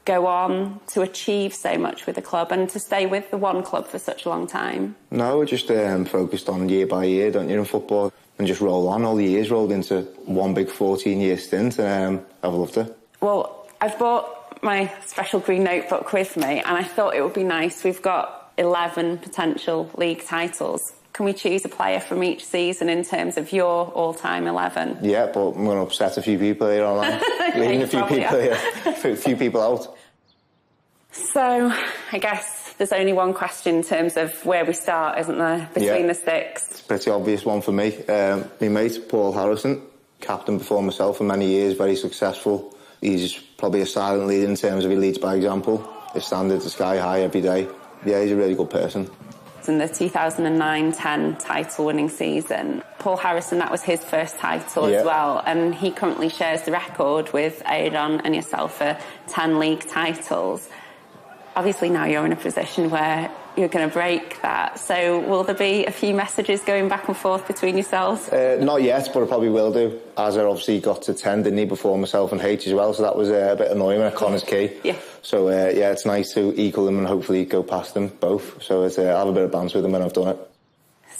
go on to achieve so much with the club and to stay with the one club for such a long time? No, just focused on year by year, don't you, in football, and just roll on. All the years rolled into one big 14-year stint, and I've loved it. Well, I've brought my special green notebook with me, and I thought it would be nice. We've got 11 potential league titles. Can we choose a player from each season in terms of your all-time 11? Yeah, but I'm going to upset a few people here, aren't I? Leaving a few people here, a few people out. So, I guess there's only one question in terms of where we start, isn't there? Between the sticks. It's a pretty obvious one for me. My mate, Paul Harrison, Captain before myself for many years, very successful. He's probably a silent leader in terms of he leads by example. His standards are sky high every day. Yeah, he's a really good person. In the 2009-10 title-winning season, Paul Harrison, that was his first title as well, and he currently shares the record with Aeron and yourself for 10 league titles. Obviously now you're in a position where you're going to break that, so will there be a few messages going back and forth between yourselves? Not yet, but I probably will do. Azza obviously got to 10, didn't he, before myself and H as well, so that was a bit annoying at Connah's Quay. Yeah. So, yeah, it's nice to equal them and hopefully go past them both. So it's, I'll have a bit of banter with them when I've done it.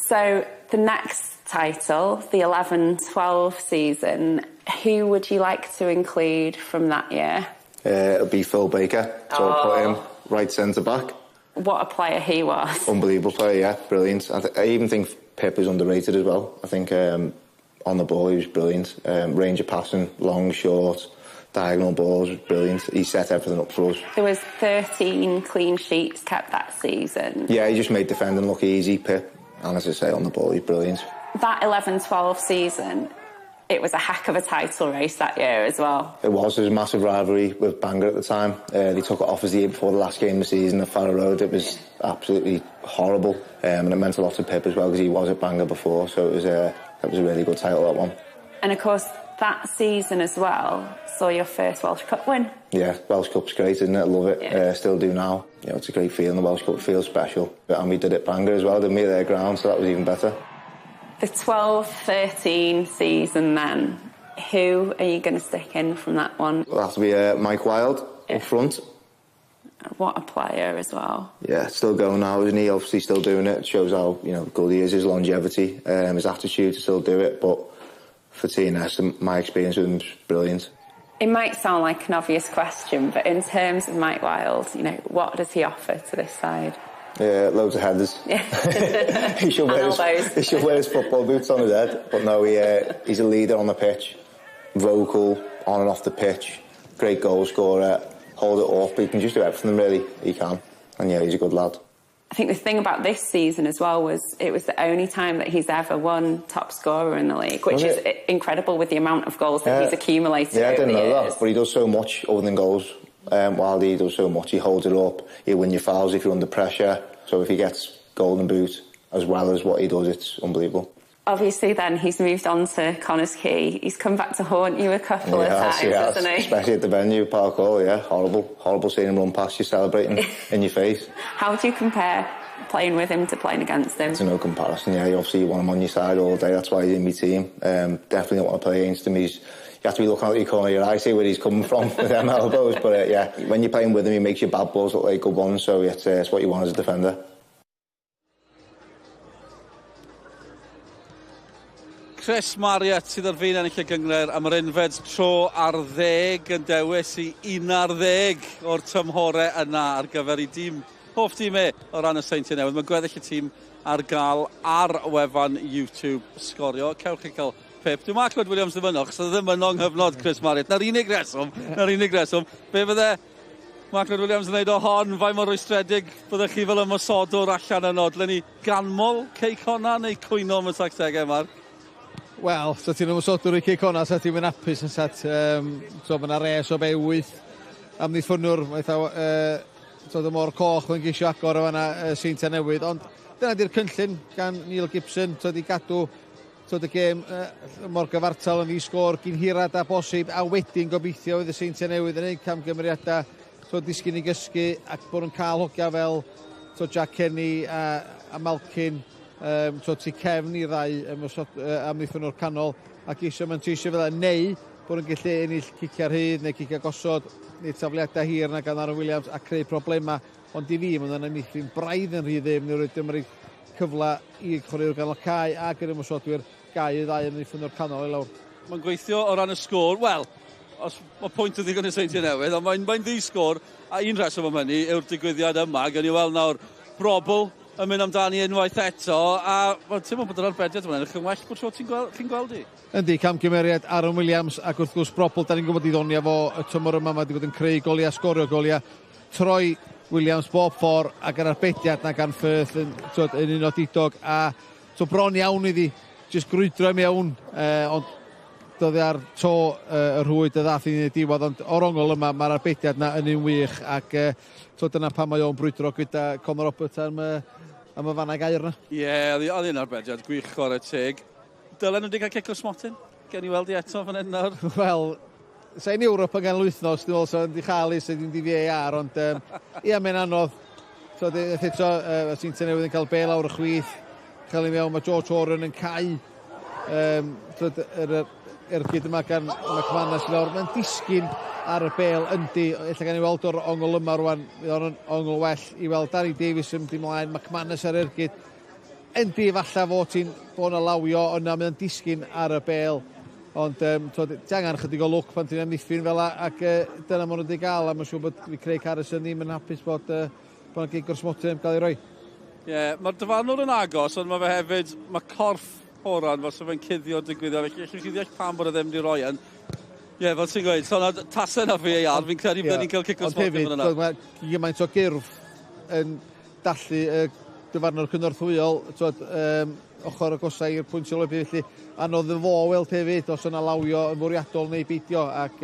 So the next title, the 11-12 season, who would you like to include from that year? It'll be Phil Baker, so I'll put him right centre-back. What a player he was. Unbelievable player, yeah, brilliant. I even think Pip is underrated as well. I think on the ball he was brilliant. Range of passing, long, short, diagonal balls, was brilliant. He set everything up for us. There was 13 clean sheets kept that season. Yeah, he just made defending look easy, Pip. And as I say, on the ball, he's brilliant. That 11-12 season, it was a heck of a title race that year as well. It was. There was a massive rivalry with Bangor at the time. They took it off us the year before the last game of the season at Farrow Road. It was absolutely horrible. And it meant a lot to Pip as well, because he was at Bangor before. So it was that was a really good title, that one. And, of course, that season as well saw your first Welsh Cup win. Yeah, Welsh Cup's great, isn't it? I love it. Yeah. Still do now. You know, it's a great feeling. The Welsh Cup feels special. And we did it at Bangor as well, didn't we, at their ground, so that was even better. The 12-13 season then, who are you going to stick in from that one? It'll have to be Mike Wilde up front. What a player as well. Yeah, still going now, isn't he? Obviously still doing it. It shows how, you know, good he is, his longevity, his attitude to still do it. But for TNS, my experience with him is brilliant. It might sound like an obvious question, but in terms of Mike Wilde, you know, what does he offer to this side? Yeah, loads of headers. Yeah. He should wear his football boots on his head. But no, he's a leader on the pitch, vocal on and off the pitch, great goal scorer, hold it up. He can just do everything, really. He can. And yeah, he's a good lad. I think the thing about this season as well was it was the only time that he's ever won top scorer in the league, which is incredible with the amount of goals that he's accumulated. Yeah, I didn't know years. That, but he does so much other than goals. Wilde, does so much. He holds it up. He'll win your fouls if you're under pressure. So if he gets golden boot as well as what he does, it's unbelievable. Obviously, then he's moved on to Connah's Quay. He's come back to haunt you a couple of times, hasn't he? Especially at the venue, Park Hall, yeah. Horrible. Horrible seeing him run past you celebrating in your face. How do you compare playing with him to playing against him? It's no comparison, yeah. You obviously want him on your side all day. That's why he's in my team. Definitely don't want to play against him. You have to be looking out your corner of your eye, see where he's coming from with them elbows. But yeah, when you're playing with him, he makes your bad balls look like good ones. So it's what you want as a defender. Chris Marriott sydd ar fin ennill y gynghrair am yr unfed tro ar ddeg yn dewis i 11 o'r tymhorau yna ar gyfer ei dîm, hoff dîm e o ran y Seintiau Newydd. Mae gweddill y tîm ar gael ar wefan YouTube Sgorio. Cewch chi cael Pip. Dwi'n Mark Lloyd Williams ddim yno, achos oedd ddim yno yng nghyfnod Chris Marriott. Na'r unig reswm, be fydde Mark Lloyd Williams yn neud o hon, faint mor rwystredig byddech chi fel ymosodwr allan yno. Dylen ni ganmol Cei Connah neu cwyno am y tactegau, Mark? Wel, sa ti'n ymosodwr i Cei Connah, sa ti'n mynd hapus yn sat. So, mae yna res o be 8 amddiffynnwr, so, y mor coch mae'n geisio agor o fanna Seintiau Newydd. Ond dyna di'r cynllun gan Neil Gibson, so, di gadw y gêm mor gyfartal yn ddi-sgôr gyn hirad a bosib, a wedyn gobeithio fydd y Seintiau Newydd yn ei camgymeriadau, so, disgyn i gysgu ac bod yn cael hogia fel so, Jack Kenny a Malkin, so, tu cefn i'r ddau amddiffynnwr canol ac eisiau manteisio fel yna, neu bod yn gallu ennill ciciau rhydd neu ciciau gosod neu tafliadau hir na gan Aaron Williams a creu problemau. Ond i fi, mae'n amddiffyn braidd yn rhy ddim, neu roi cyfle i chwaraewyr ganol cae ac yr ymosodwyr gau y ddau amddiffynnwr canol i lawr. Mae'n gweithio o ran y sgôr, wel, os mae pwynt yn ddigon i Seintiau Newydd, ond mae'n ddi-sgôr, a un rheswm am hynny yw'r digwyddiad yma. Gawn ni weld nawr Brobl yn mynd amdani unwaith eto, a mae'n teimlo bod yr arbediad yma'n edrych yn well bod tro ti'n gweld i. Yndi, camgymeriad Aaron Williams, ac wrth gwrs Brobl, da ni'n gwybod i ddonia fo y tymor yma, mae wedi bod yn creu goliau, sgorio goliau, troi Williams bob ffordd, ac yr arbediad na gan Firth yn un odidog, a so bron iawn iddi, jyst grwydro mewn, ond oddi ar to y rhwyd y ddath i'n diwedd, ond o'r ongl yma mae'r arbediad na yn un wych ac to dyna pam mae o'n brwydro gyda Conor Roberts am y fannau gair yna. Ie, yeah, oedd hi'n arbediad gwych chwarae teg. Dylen nhw wedi cael cic o'r smotyn? Gen i weld i eto fan hyn nawr? Wel, sa'n Ewrop yn ganol wythnos, dwi'n meddwl, so wedi chael ei sydd wedi VAR, ond ia, mae'n anodd. So, eto, y Seintiau Newydd yn cael bel lawr y chwith, cael ei mewn, mae George Horan yn cau yr ergyd yma gan McManus i lawr. Mae'n disgyn ar y bel yndi. Ella gan i weld o'r ongl yma rwan, fydd o'n ongl well i weld Danny Davies yn mynd ymlaen, McManus ar ergyd. Yndi, falle fod ti'n bod yn lawio, yna mae'n disgyn ar y bel. Ond ti angen chydig o lwc pan ti'n amddiffyn fel a, ac dyna maen nhw wedi gael, a mae'n siŵr bod Craig Harrison ddim yn hapus bod yna gig o'r smotyn yn cael ei roi. Ie, yeah, mae'r dyfarnwr yn agos, ond mae fe hefyd, mae corff Horan fel fe'n cuddio digwyddiad, felly allwch chi ddeall pam bod e ddim wedi roi yn. Ie, yeah, fel ti'n gweud, so na tasau na fi ar, fi'n credu bod ni'n cael cic o'r smotyn fan yna. Ond hefyd, mae gymaint o gyrff yn dallu dyfarnwr cynorthwyol, twod, ochr agosau i'r pwynt sylwebu, felly anodd y fo weld hefyd os yna lawio yn fwriadol neu beidio, ac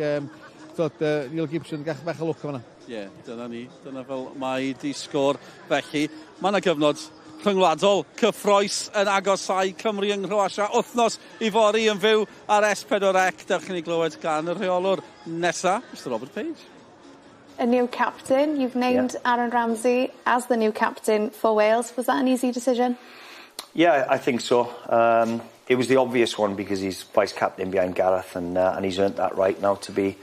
twod, Neil Gibson gach bach o lwc fan'na. Ie, yeah, dyna ni, dyna fel mae di sgôr. Felly, mae yna gyfnod rhyngwladol cyffroes yn agosau Cymru yng Nghroatia wythnos i fory yn fyw ar S4C. Dewch i ni glywed gan y rheolwr nesa, Mr Robert Page. A new captain. You've named Aaron Ramsey as the new captain for Wales. Was that an easy decision? Yeah, I think so. It was the obvious one because he's vice captain behind Gareth, and he's earned that right now to be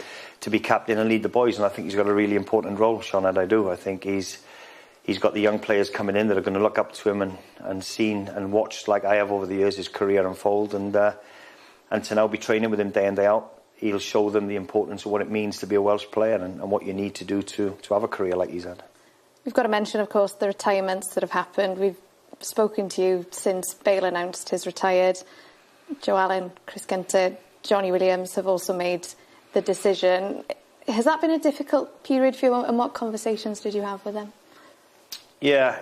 captain and lead the boys. And I think he's got a really important role, Sioned, I do. I think he's got the young players coming in that are going to look up to him and seen and watched, like I have over the years, his career unfold. And to now be training with him day in, day out, he'll show them the importance of what it means to be a Welsh player and what you need to do to have a career like he's had. We've got to mention, of course, the retirements that have happened. We've spoken to you since Bale announced his retired. Joe Allen, Chris Gunter, Johnny Williams have also made the decision. Has that been a difficult period for you, and what conversations did you have with them? Yeah,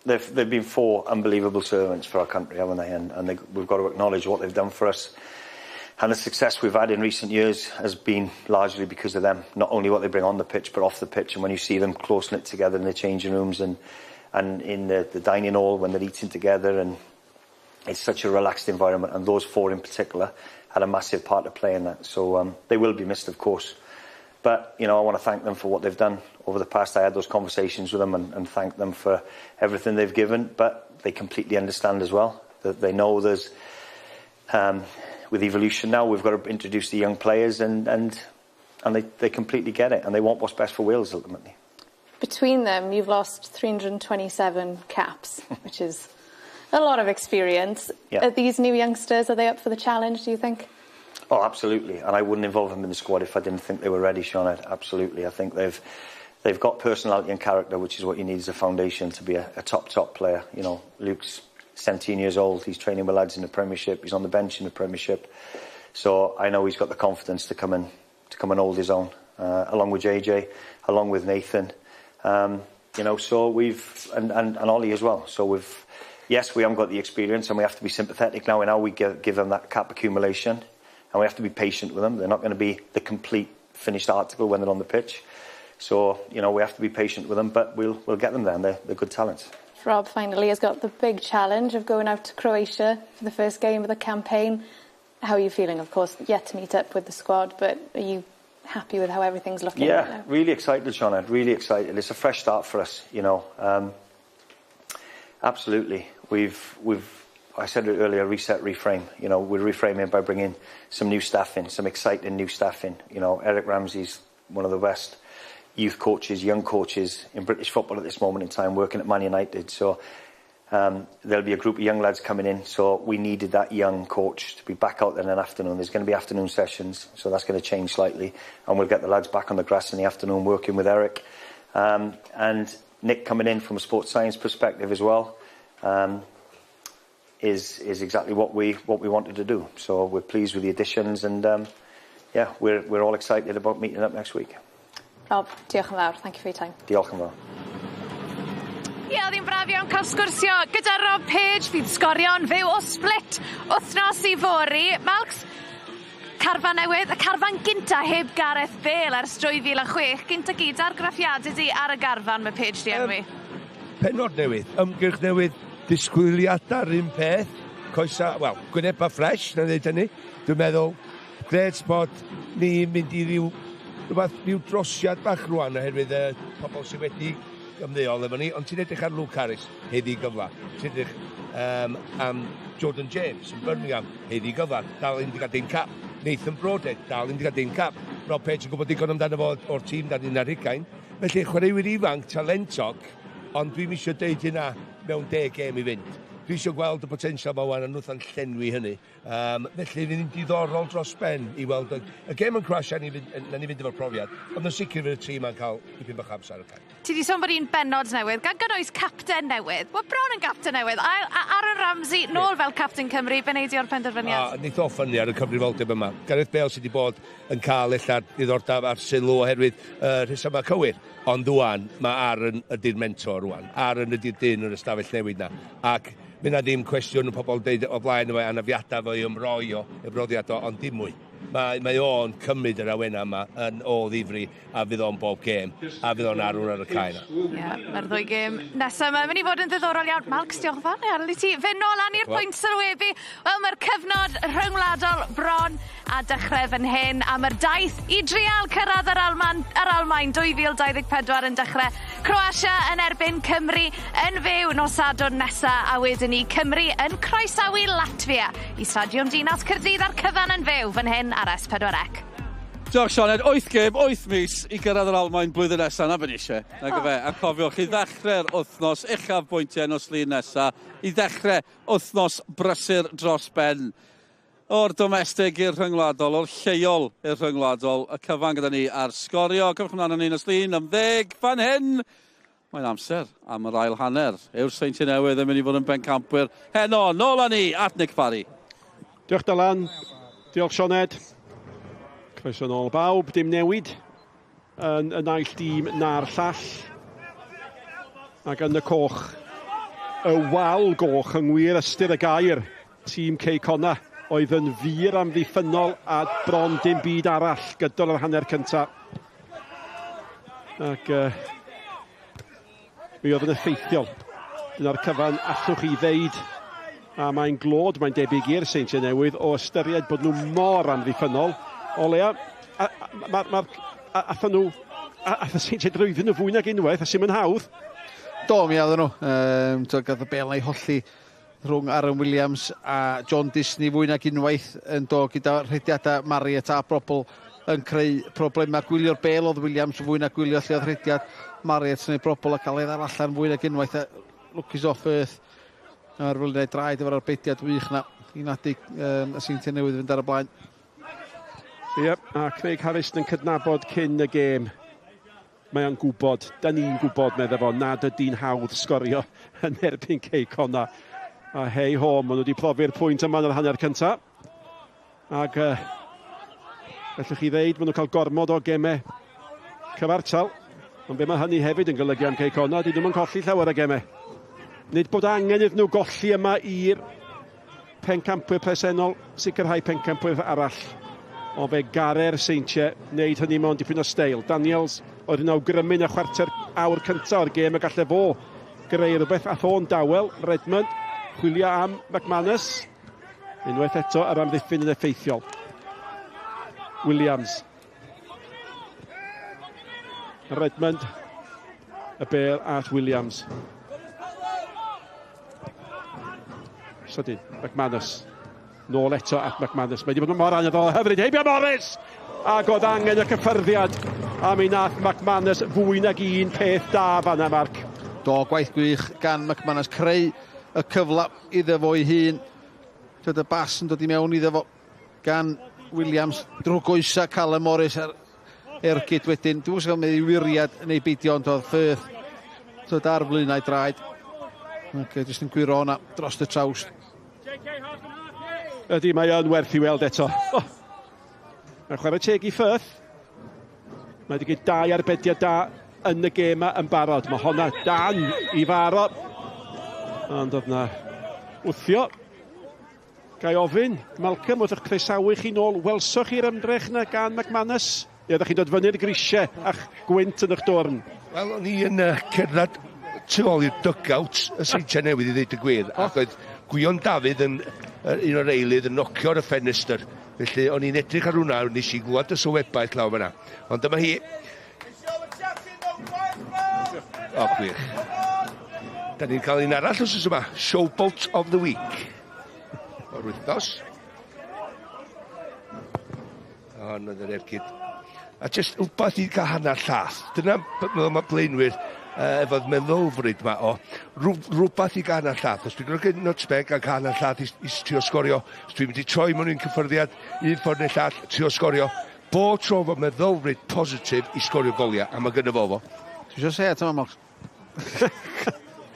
they've been four unbelievable servants for our country, haven't they? And we've got to acknowledge what they've done for us. And the success we've had in recent years has been largely because of them. Not only what they bring on the pitch, but off the pitch. And when you see them close-knit together in the changing rooms and in the dining hall when they're eating together, and it's such a relaxed environment. And those four in particular had a massive part to play in that. So they will be missed, of course. But, you know, I want to thank them for what they've done over the past. I had those conversations with them and thank them for everything they've given. But they completely understand as well that they know there's... with evolution now, we've got to introduce the young players and they completely get it, and they want what's best for Wales ultimately. Between them, you've lost 327 caps, which is a lot of experience. Yeah. Are these new youngsters, are they up for the challenge, do you think? Oh, absolutely. And I wouldn't involve them in the squad if I didn't think they were ready, Sioned. Absolutely. I think they've got personality and character, which is what you need as a foundation to be a top, top player. You know, Luke's 17 years old, he's training with lads in the Premiership, he's on the bench in the Premiership. So I know he's got the confidence to come and hold his own, along with JJ, along with Nathan. You know, so we've and Ollie as well. So we've, yes, we haven't got the experience, and we have to be sympathetic now in how we give them that cap accumulation, and we have to be patient with them. They're not going to be the complete finished article when they're on the pitch. So, you know, we have to be patient with them, but we'll get them there, and they're good talents. Rob finally has got the big challenge of going out to Croatia for the first game of the campaign. How are you feeling? Of course, yet to meet up with the squad, but are you happy with how everything's looking? Yeah, right now? Really excited, Sioned, really excited. It's a fresh start for us, you know. Absolutely. We've I said it earlier, reset, reframe. You know, we're reframing by bringing some new staff in, some exciting new staff in. You know, Eric Ramsey's one of the best youth coaches, young coaches in British football at this moment in time, working at Man United. So there'll be a group of young lads coming in. So we needed that young coach to be back out there in an afternoon. There's going to be afternoon sessions, so that's going to change slightly. And we'll get the lads back on the grass in the afternoon working with Eric. And Nick coming in from a sports science perspective as well is exactly what we wanted to do. So we're pleased with the additions, and yeah, we're all excited about meeting up next week. Rob, diolch yn fawr. Thank you for your time. Diolch yn fawr. Ie, oedd hi'n braf iawn cael sgwrsio gyda Rob Page fydd sgorio'n fyw o Split wythnos i fory. Malcs, Carfan newydd, y carfan gynta heb Gareth Bale ers 2006. Gynta gyd argraffiadau di ar y garfan mae Page di enwi. Pennod newydd, ymgyrch newydd, disgwyliadau'r un peth, coesa, wel, gwyneba ffres, na ddeud hynny. Dwi'n meddwl, grêt bod ni'n mynd i ryw, rhywbeth, ryw drosiad bach rwan oherwydd y pobl sydd wedi ymddeol efo ni, ond ti'n edrych ar Luke Harris, heddi gyfla. Ti'n edrych am Jordan James yn Birmingham, heddi gyfla, dal ddim wedi cael dim cap. Nathan Broadhead, dal ddim wedi cael dim cap. Rob Page yn gwybod digon amdano fo o'r tîm dan 21. Felly, chwaraewyr ifanc, talentog, ond dwi'm eisiau deud hynna mewn 10 gêm i fynd. Dwi eisiau gweld y potensial ma wan a nhw'n llenwi hynny. Felly fydd hi'n diddorol dros ben i weld y gêm yn Croatia, ni fynd, na ni fynd efo'r profiad, ond yn sicr fydd y tîm yn cael dipyn bach amser y cae. Ti di sôn bod hi'n bennod newydd, gan gynnwys capten newydd. Wel, bron yn capten newydd. Aaron Ramsey nôl fel capten Cymru, be nei di o'r penderfyniad? A neith o ffynnu ar y cyfrifoldeb yma. Gareth Bale sydd wedi bod yn cael ella'r diddordeb a'r sylw oherwydd rhesymau cywir. Ond rwan, mae Aaron ydy'r mentor rwan. Aaron ydy'r dyn yn y stafell newid na. Ac mi na ddim cwestiwn y pobl deud o flaen efo anafiadau fo i ymroi o, ebroddiad o, ond dim mwy. Mae o'n cymryd yr awena yma yn o ddifri a fydd o'n bob gêm a fydd o'n arwr ar y cae yna. Ie, yeah, mae'r ddwy gêm nesaf yma mynd i fod yn ddiddorol iawn. Malcs, diolch yn fawr iawn i ti. Fe nôl lan i'r pwynt sylwebu. Wel, mae'r cyfnod rhyngwladol bron a dechrau fan hyn, a mae'r daith i drial cyrraedd yr Almaen 2024 yn dechrau. Croatia yn erbyn Cymru yn fyw nos Sadwrn nesa, a wedyn ni Cymru yn croesawu Latvia i Stadiwm Dinas Caerdydd a'r cyfan yn fyw fan hyn ar S4C. Diolch Sioned, 8 gêm, 8 mis i gyrraedd yr Almaen blwyddyn nesaf, na beth eisiau. Nag fe, a cofiwch i ddechrau'r wythnos uchaf bwyntiau nos Lun nesaf, i ddechrau wythnos brysur dros ben. O'r domestig i'r rhyngwladol, o'r lleol i'r rhyngwladol, y cyfan gyda ni ar Sgorio. Cyfrwch ymlaen yn un nos Lun am 10 fan hyn. Mae'n amser am yr ail hanner. Yw'r Seintiau Newydd yn mynd i fod yn bencampwyr heno. Nôl â ni at Nick Parry. Diolch Dylan. Diolch Sioned. Croeso nôl bawb. Dim newid yn y naill dîm na'r llall. Ac yn y coch, y wal goch yng ngwir ystyr y gair, tîm Cei Connah oedd yn fyr amddiffynnol a bron dim byd arall gydol yr hanner cyntaf. Ac mi oedd yn effeithiol. Dyna'r cyfan allwch chi ddeud. A mae'n glod, mae'n debyg i'r Seintiau Newydd o ystyried bod nhw mor amddiffynnol. O leia, athon nhw, ath y Seintiau drwyddyn nhw fwy nag unwaith, a sy'n mynd hawdd. Do, mi oedden nhw. Gath y bel ei holli rhwng Aaron Williams a John Disney fwy nag unwaith yn dod gyda rhediadau Marriott a Brobbel yn creu problemau. Gwylio'r bel oedd Williams fwy na gwylio lle oedd rhediad Marriott neu Brobbel a cael ei ddal allan fwy nag unwaith. Lwcus off Earth a'r fwynau draed efo'r arbediad wych na i nadu y Seintiau Newydd fynd ar y blaen. Ie, a Craig Harris yn cydnabod cyn y gêm. Mae o'n gwybod, da ni'n gwybod, medde fo, nad ydy'n hawdd sgorio yn erbyn Cei Connah. A hei ho, maen nhw wedi profi'r pwynt yma yn yr hanner cyntaf. Ac gallwch chi ddeud, maen nhw'n cael gormod o gemau cyfartal. Ond be mae hynny hefyd yn golygu am Cei Connah, dyn nhw'n colli llawer o gemau. Nid bod angen iddyn nhw golli yma i'r pencampwyr presennol, sicrhau pencampwyr arall. Ond fe gare'r Seintiau wneud hynny mewn dipyn o steil. Daniels oedd yn awgrymu yn y chwarter awr cyntaf o'r gêm y gallai fo greu rhywbeth. Ath o'n dawel, Redmond, chwilio am McManus. Unwaith eto, yr amddiffyn yn effeithiol. Williams. Redmond, y bêl at Williams. Sydyn, McManus. Nôl eto at McManus. Mae wedi bod yn mor anodd o hyfryd. Heibio Morris! Ac oedd angen y cyffyrddiad. A mi nath McManus fwy nag un peth da fanna, Marc. Do, gwaith gwych gan McManus. Creu y cyfle iddo fo ei hun. Dod y bas yn dod i mewn iddo fo gan Williams. Drwy goesa Callum Morris ar ergyd wedyn. Dwi'n gwybod gael ei wiriad neu beidio, ond oedd Firth dod ar flaenau draed. Ac jyst yn gwyro hwnna dros y trawst. Ydy, mae yn werth i weld eto. Oh. Mae'n chwarae teg i Firth. Mae wedi gwneud 2 arbediad da yn y gêm yma yn barod. Mae honna dan i faro. Ond oedd na wthio. Ga i ofyn, Malcolm, wrth eich croesawu chi nôl, welsoch chi'r ymdrech 'na gan McManus? Ie, ydych chi'n dod fyny'r grisiau a'ch gwynt yn eich dwrn. Wel, o'n i yn cerdded tu ôl i'r dugout y Seintiau Newydd i ddeud y gwir, ac oedd Gwion Dafydd yn un o'r eilydd yn nocio ar y ffenestr. Felly, o'n i'n edrych ar hwnna, nes i glwad y sylwebaeth lawr fyna. Ond dyma hi. O, gwych. Da ni'n cael un arall wsos yma, Showboat of the Week. O'r wythnos. O, oedd yr ergyd. A jyst wbath i gael hanner llath. Dyna meddwl mae blaenwyr efo'r meddylfryd ma o rhywbeth i gael hanner llath. Os dwi'n gwneud nutmeg a cael hanner llath i trio sgorio, os dwi'n mynd i troi mewn un cyffyrddiad, un ffordd neu llall, trio sgorio. Bob tro fo meddylfryd positif i sgorio goliau, a mae gynno fo fo. Ti eisiau set yma, Mark?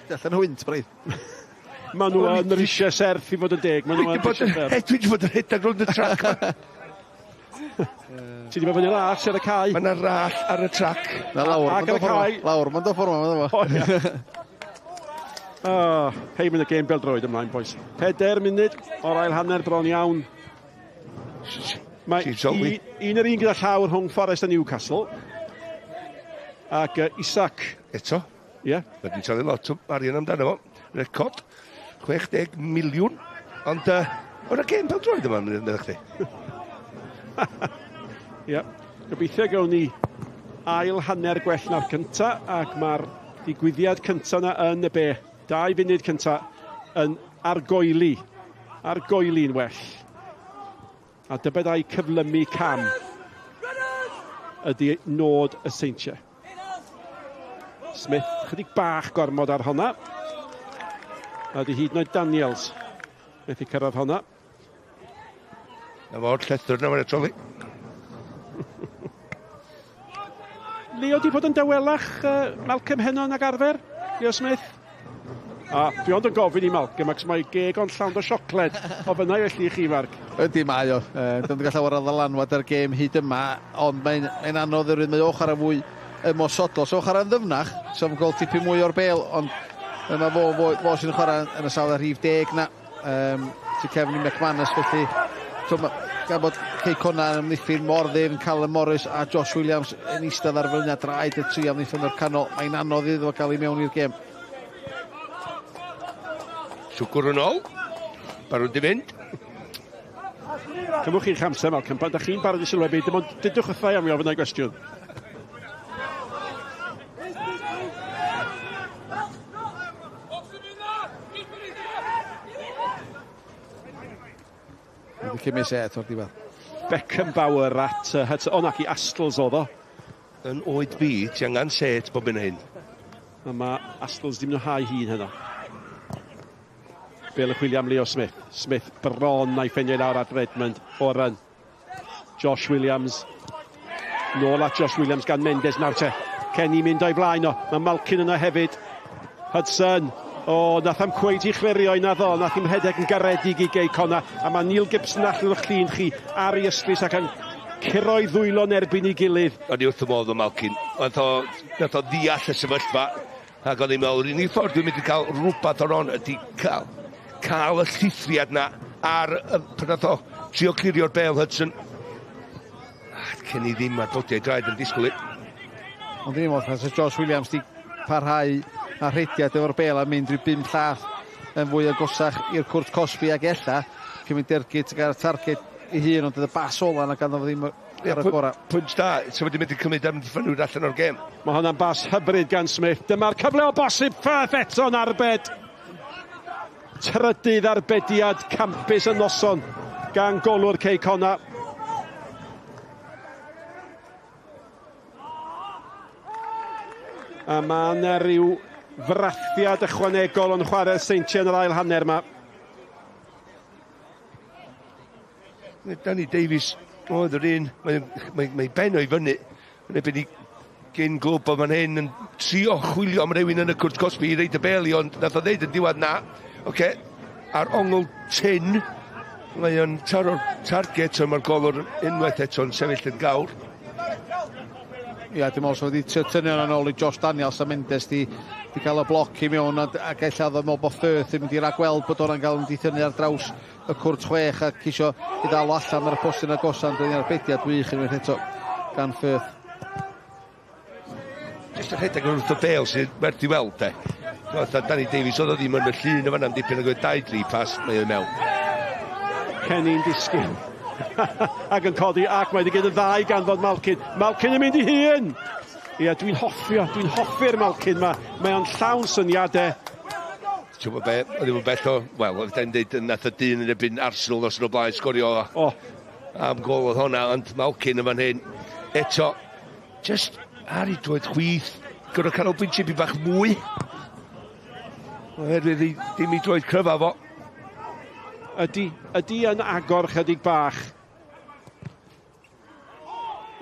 Allan o wynt, braidd. Maen nhw yn risiau serth i fod yn deg. Maen nhw yn risiau serth. Dwi wedi bod yn rhedeg rownd y trac. Ti wedi bod fyny rallt ar y cae? Mae yna rallt ar y trac. Na, lawr, Ac ar y cae. Lawr, mae'n dod ffordd yma. O, ie. Oh, hei, mynd y gêm bêl-droed ymlaen, boys. 4 munud o'r ail hanner bron iawn. Mae un yr un gyda llaw rhwng Forest a Newcastle. Ac Isak. Eto. Ie. Yeah. Mae wedi talu lot o arian amdano fo. Record. 60 miliwn. Ond, o'r gêm pêl-droed yma, meddwl chdi? Ie. Gobeithio gawn ni ail hanner gwell na'r cynta, ac mae'r digwyddiad cynta yna yn y be. 2 funud cynta yn argoeli. Argoeli'n well. A dybed ai cyflymu cam ydy nod y Seintiau. Smith, chydig bach gormod ar honna. A di hyd yn oed Daniels methu cyrraedd honna. Na fo'r llethr na fo'n troli. Leo di bod yn dawelach Malcolm heno nag arfer? Leo Smith? A dwi ond yn gofyn i Malcolm, ac mae geg o'n llawn o siocled o fyna felly i chi, Mark. Ydy mae o. Dwi'n cael llawer o ddylanwad ar gêm hyd yma, ond mae'n anodd yr un mae o chwarae fwy ymosodol. So chwarae'n ddyfnach, so mae'n gweld tipyn mwy o'r bêl, ond yma fo sy'n chwarae yn y safle rhif 10 na. Tu cefn i McManus, felly so, gan bod Cei Connah yn amddiffyn mor ddyfn, Callum Morris a Josh Williams yn eistedd ar fyny draed y tri amddiffyn o'r canol. Mae'n anodd iddo fo gael i mewn i'r gêm. Siwgr yn ôl. Barod i fynd. Cymwch chi'ch amser, Malcolm, pan da chi'n barod i sylwebu, dim ond dudwch wrtha i am i ofyn ei gwestiwn. Wedi cymryd set o'r diwedd. Beckenbauer at Hudson. O, nac i Astles oedd o. Yn oed fi, ti angen set bob yn hyn. A mae Astles ddim yn hau hun heno. Bale yn chwilio am Leo Smith. Smith bron na'i ffenio lawr at Redmond. Oran. Josh Williams. Nôl at Josh Williams gan Mendes nawr te. Kenny mynd o'i flaen o. Mae Malkin yna hefyd. Hudson. O, nath am cweith i chlirio i naddo. Nath i'm rhedeg yn garedig i Gei Connah. A mae Neil Gibson allan o'ch llun chi ar ei ystlys ac yn curo'i ddwylo'n erbyn ei gilydd. O'n i wrth y modd o Malkin. Nath o ddeall y sefyllfa. Ac o'n i'n meddwl, yr unig ffordd dwi'n mynd i cael rhywbeth o'r on ydy cael y llithriad na ar y pan nath o trio clirio'r bêl Hudson. Kenny ddim ar bodiau draed yn disgwyl i. Ond ddim o'r ffaith, Josh Williams di parhau a rhediad efo'r bêl a mynd rhyw 5 llath yn fwy agosach i'r cwrt cosbi ac ella cymryd ergyd ar y targed ei hun, ond oedd y bas ola na ganddo fo ddim ar y gorau. Pwynt da, so wedi mynd i cymryd amddiffynwyr allan o'r gêm. Mae hwnna'n bas hyfryd gan Smith. Dyma'r cyfle o bosib, Firth eto'n arbed. Trydydd arbediad campus y noson gan golwr Cei Connah. A mae yna rhyw frathiad ychwanegol yn chwarae'r Seintiau yn yr ail hanner yma. Danny Davies oedd yr un, mae ben o'i fyny, yn ebyn i gyn glwb o fan hyn yn trio chwilio am rywun yn y cwrt cosbi i reid y bêl i, ond nath o ddeud yn diwedd na. Oce, ar ongl tyn, mae o'n taro'r target, ond mae'r golwr unwaith eto'n sefyll yn gawr. Ia, dim ond so wedi tynnu o'n ôl i Josh Daniels a Mendes di Di cael y bloc i mewn ac ella oedd o'n meddwl bod Firth yn mynd i ragweld bod o'n gael yn dithynnu ar draws y cwrt 6 a ceisio i ddal o allan ar y postyn agosa, ond oedd arbediad wych unwaith eto gan Firth. Jyst y rhedeg wrth y bel sydd werth i weld de. Danny Davies oedd o ddim yn y llun o fan'na am dipyn o gweud 2-3 pas, mae o mewn. Kenny'n disgyn ac yn codi ac mae wedi gwneud y ddau gan fod Malkin. Malkin yn mynd i hun! Ie, dwi'n hoffio, dwi'n hoffi'r Malkin ma. Mae o'n llawn syniadau. Ti'n gwybod be, oedd ddim yn bell o, wel, oedd e'n dweud nath y dyn yn erbyn Arsenal nos yn o blaen sgorio am gol oedd hwnna, ond Malkin yn fan hyn. Eto, just ar ei droed chwith, gyda canolbwyntio byd bach mwy. Oherwydd dim ei droed cryfa fo. Ydy yn agor chydig bach.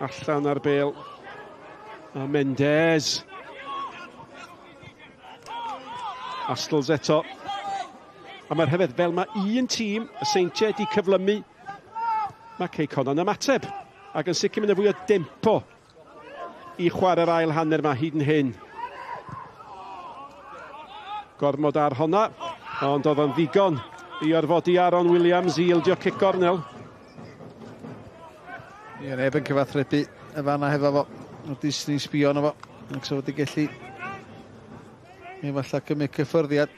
Allan ar bel. A Mendes. Astles eto. A mae'r hefyd, fel mae un tîm, y Seintiau, wedi cyflymu, mae Cei Connah'n ymateb. Ac yn sicr mynd y fwy o dempo i chwarae'r ail hanner yma hyd yn hyn. Gormod ar honna, ond oedd o'n ddigon i orfodi Aaron Williams i ildio cic gornel. Ie, neb yn cyfathrebu y fanna hefo fo. Oedd Disney sbio arno fo, ac so wedi gallu efallai cymryd cyffyrddiad.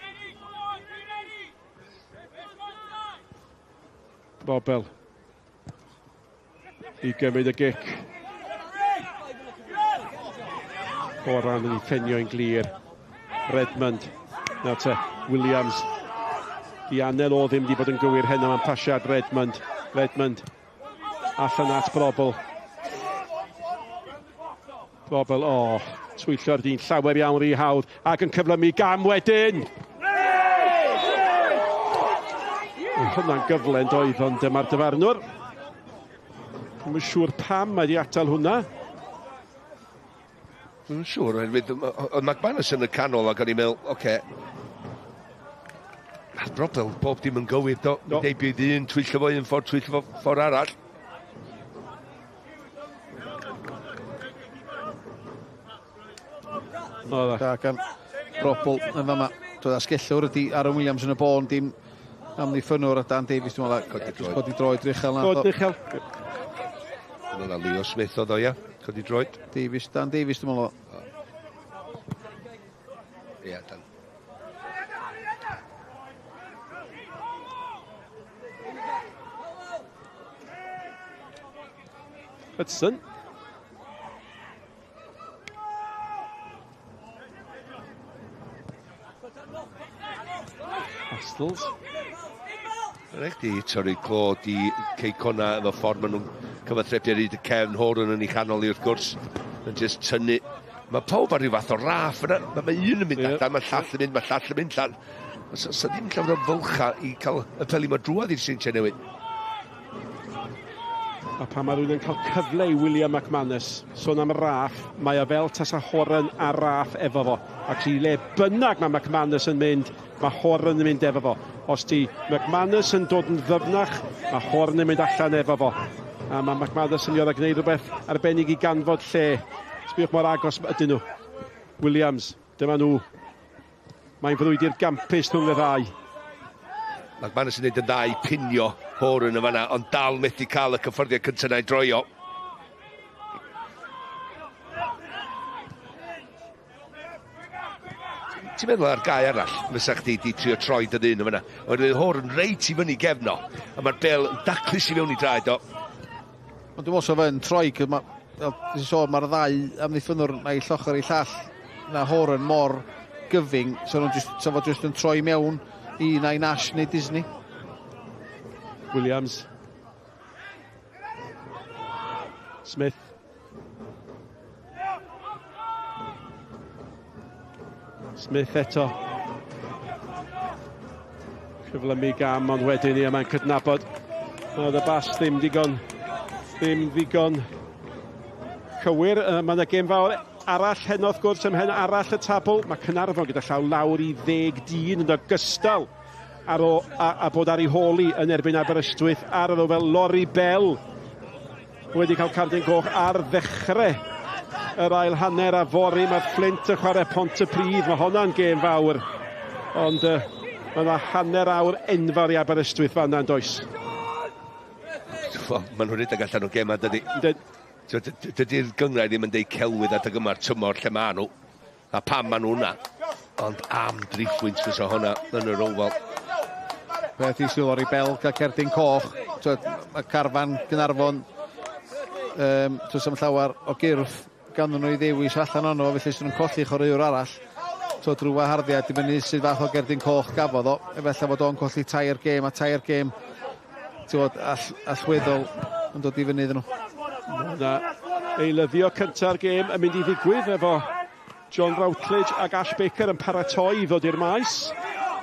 Bobel i gymryd y gic. Horan yn ei ffenio yn glir. Redmond. Nawr te, Williams. Di anel o ddim wedi bod yn gywir heno am pasiad Redmond. Redmond allan at Brobel. Brobel, twyllo'r dyn llawer iawn rhy hawdd ac yn cyflymu gam wedyn. Hwnna'n gyfle yn doedd, ond dyma'r dyfarnwr. Dwi'm yn siŵr pam mae wedi atal hwnna. Dwi'm yn siŵr, oherwydd oedd McManus yn y canol ac o'n i'n meddwl, oce, mae'r broblem bob dim yn gywir, do. No. Debyg ddyn, twyllo fo un ffordd, twyllo fo ffordd arall. Da gan Brobel yn fama. Doedd asgellwr ydi Aaron Williams yn y bôn, dim amddiffynnwr a Dan Davies, dwi'n meddwl, codi droed uchel. Codi uchel. Yna Leo Smith oedd o, ia. Codi droed. Davies, Dan Davies, dwi'n meddwl. Ia, Dan. Hudson. Astles. Rhaid chdi torri clod i Cei Connah efo ffordd maen nhw'n cyfathrebu ar hyd y cefn, Horan yn ei chanol i wrth gwrs, yn just tynnu. Mae pawb ar ryw fath o raff yna. Mae un yn mynd allan, mae llall yn mynd, mae llall yn mynd, llall. So ddim llawer o fylcha i cael y peli ma drwodd i'r Seintiau Newydd. A pan mae rhywun yn cael cyfle i William McManus, sôn am raff, mae o fel tasa Horan a raff efo fo. Ac i le bynnag mae McManus yn mynd, mae Horan yn mynd efo fo. Os di McManus yn dod yn ddyfnach, mae Horan yn mynd allan efo fo. A mae McManus yn mynd a gwneud rhywbeth arbennig i ganfod lle. Sbiwch mor agos ydyn nhw. Williams, dyma nhw. Mae'n frwydr gampus rhwng y ddau. McManus yn neud yn dda i pinio Horan yn fanna, ond dal methu cael y cyffyrddiad cyntaf na'i droio. Ti'n meddwl ar gae arall, fysa chdi di trio troi dy ddyn yn fanna. Oherwydd Horan reit i fyny gefno, a mae'r bel yn daclus i fewn i draed o. Ond dwi'n meddwl sa fe'n troi, cos ti'n sôn, mae'r ddau amddiffynnwr naill ochr i llall, na Horan mor gyfyng, so nhw'n just, sa fo just yn troi mewn i nai Nash neu Disney. Williams. Smith. Smith eto. Cyflymu gam, ond wedyn i yma'n cydnabod. Oedd y bas ddim ddigon cywir. Mae yna gêm fawr arall heno wrth gwrs, ymhen arall y tabl. Mae Caernarfon gyda llaw lawr i 10 dyn yn ogystal ar o, a bod ar ei holi yn erbyn Aberystwyth ar ôl fel Laurie Bell wedi cael cardyn goch ar ddechrau yr ail hanner a fory mae'r Fflint yn chwarae Pontypridd. Mae honna'n gêm fawr. Ond mae yna hanner awr enfawr i Aberystwyth fanna yn does? Maen nhw'n rhedeg allan o gemau, dydy. Dydy'r gynghrair ddim yn deud celwydd adeg yma'r tymor lle maen nhw. A pam maen nhw yna. Ond am driphwynt fysa hwnna yn yr Oval. Beth i sylw ar i Bell gael cerdyn coch. Mae carfan Gaernarfon, does am llawer o gyrff ganddyn nhw i ddewis allan ono, felly sy'n nhw'n colli chwaraewr arall. So, drwy waharddiad, dibynnu sydd fath o gerdyn coch gafodd o. Efallai fod o'n colli tair gêm a tair gêm allweddol yn dod i fyny iddyn nhw. Yna eilyddio cynta'r gêm yn mynd i ddigwydd efo John Routledge ac Ash Baker yn paratoi i ddod i'r maes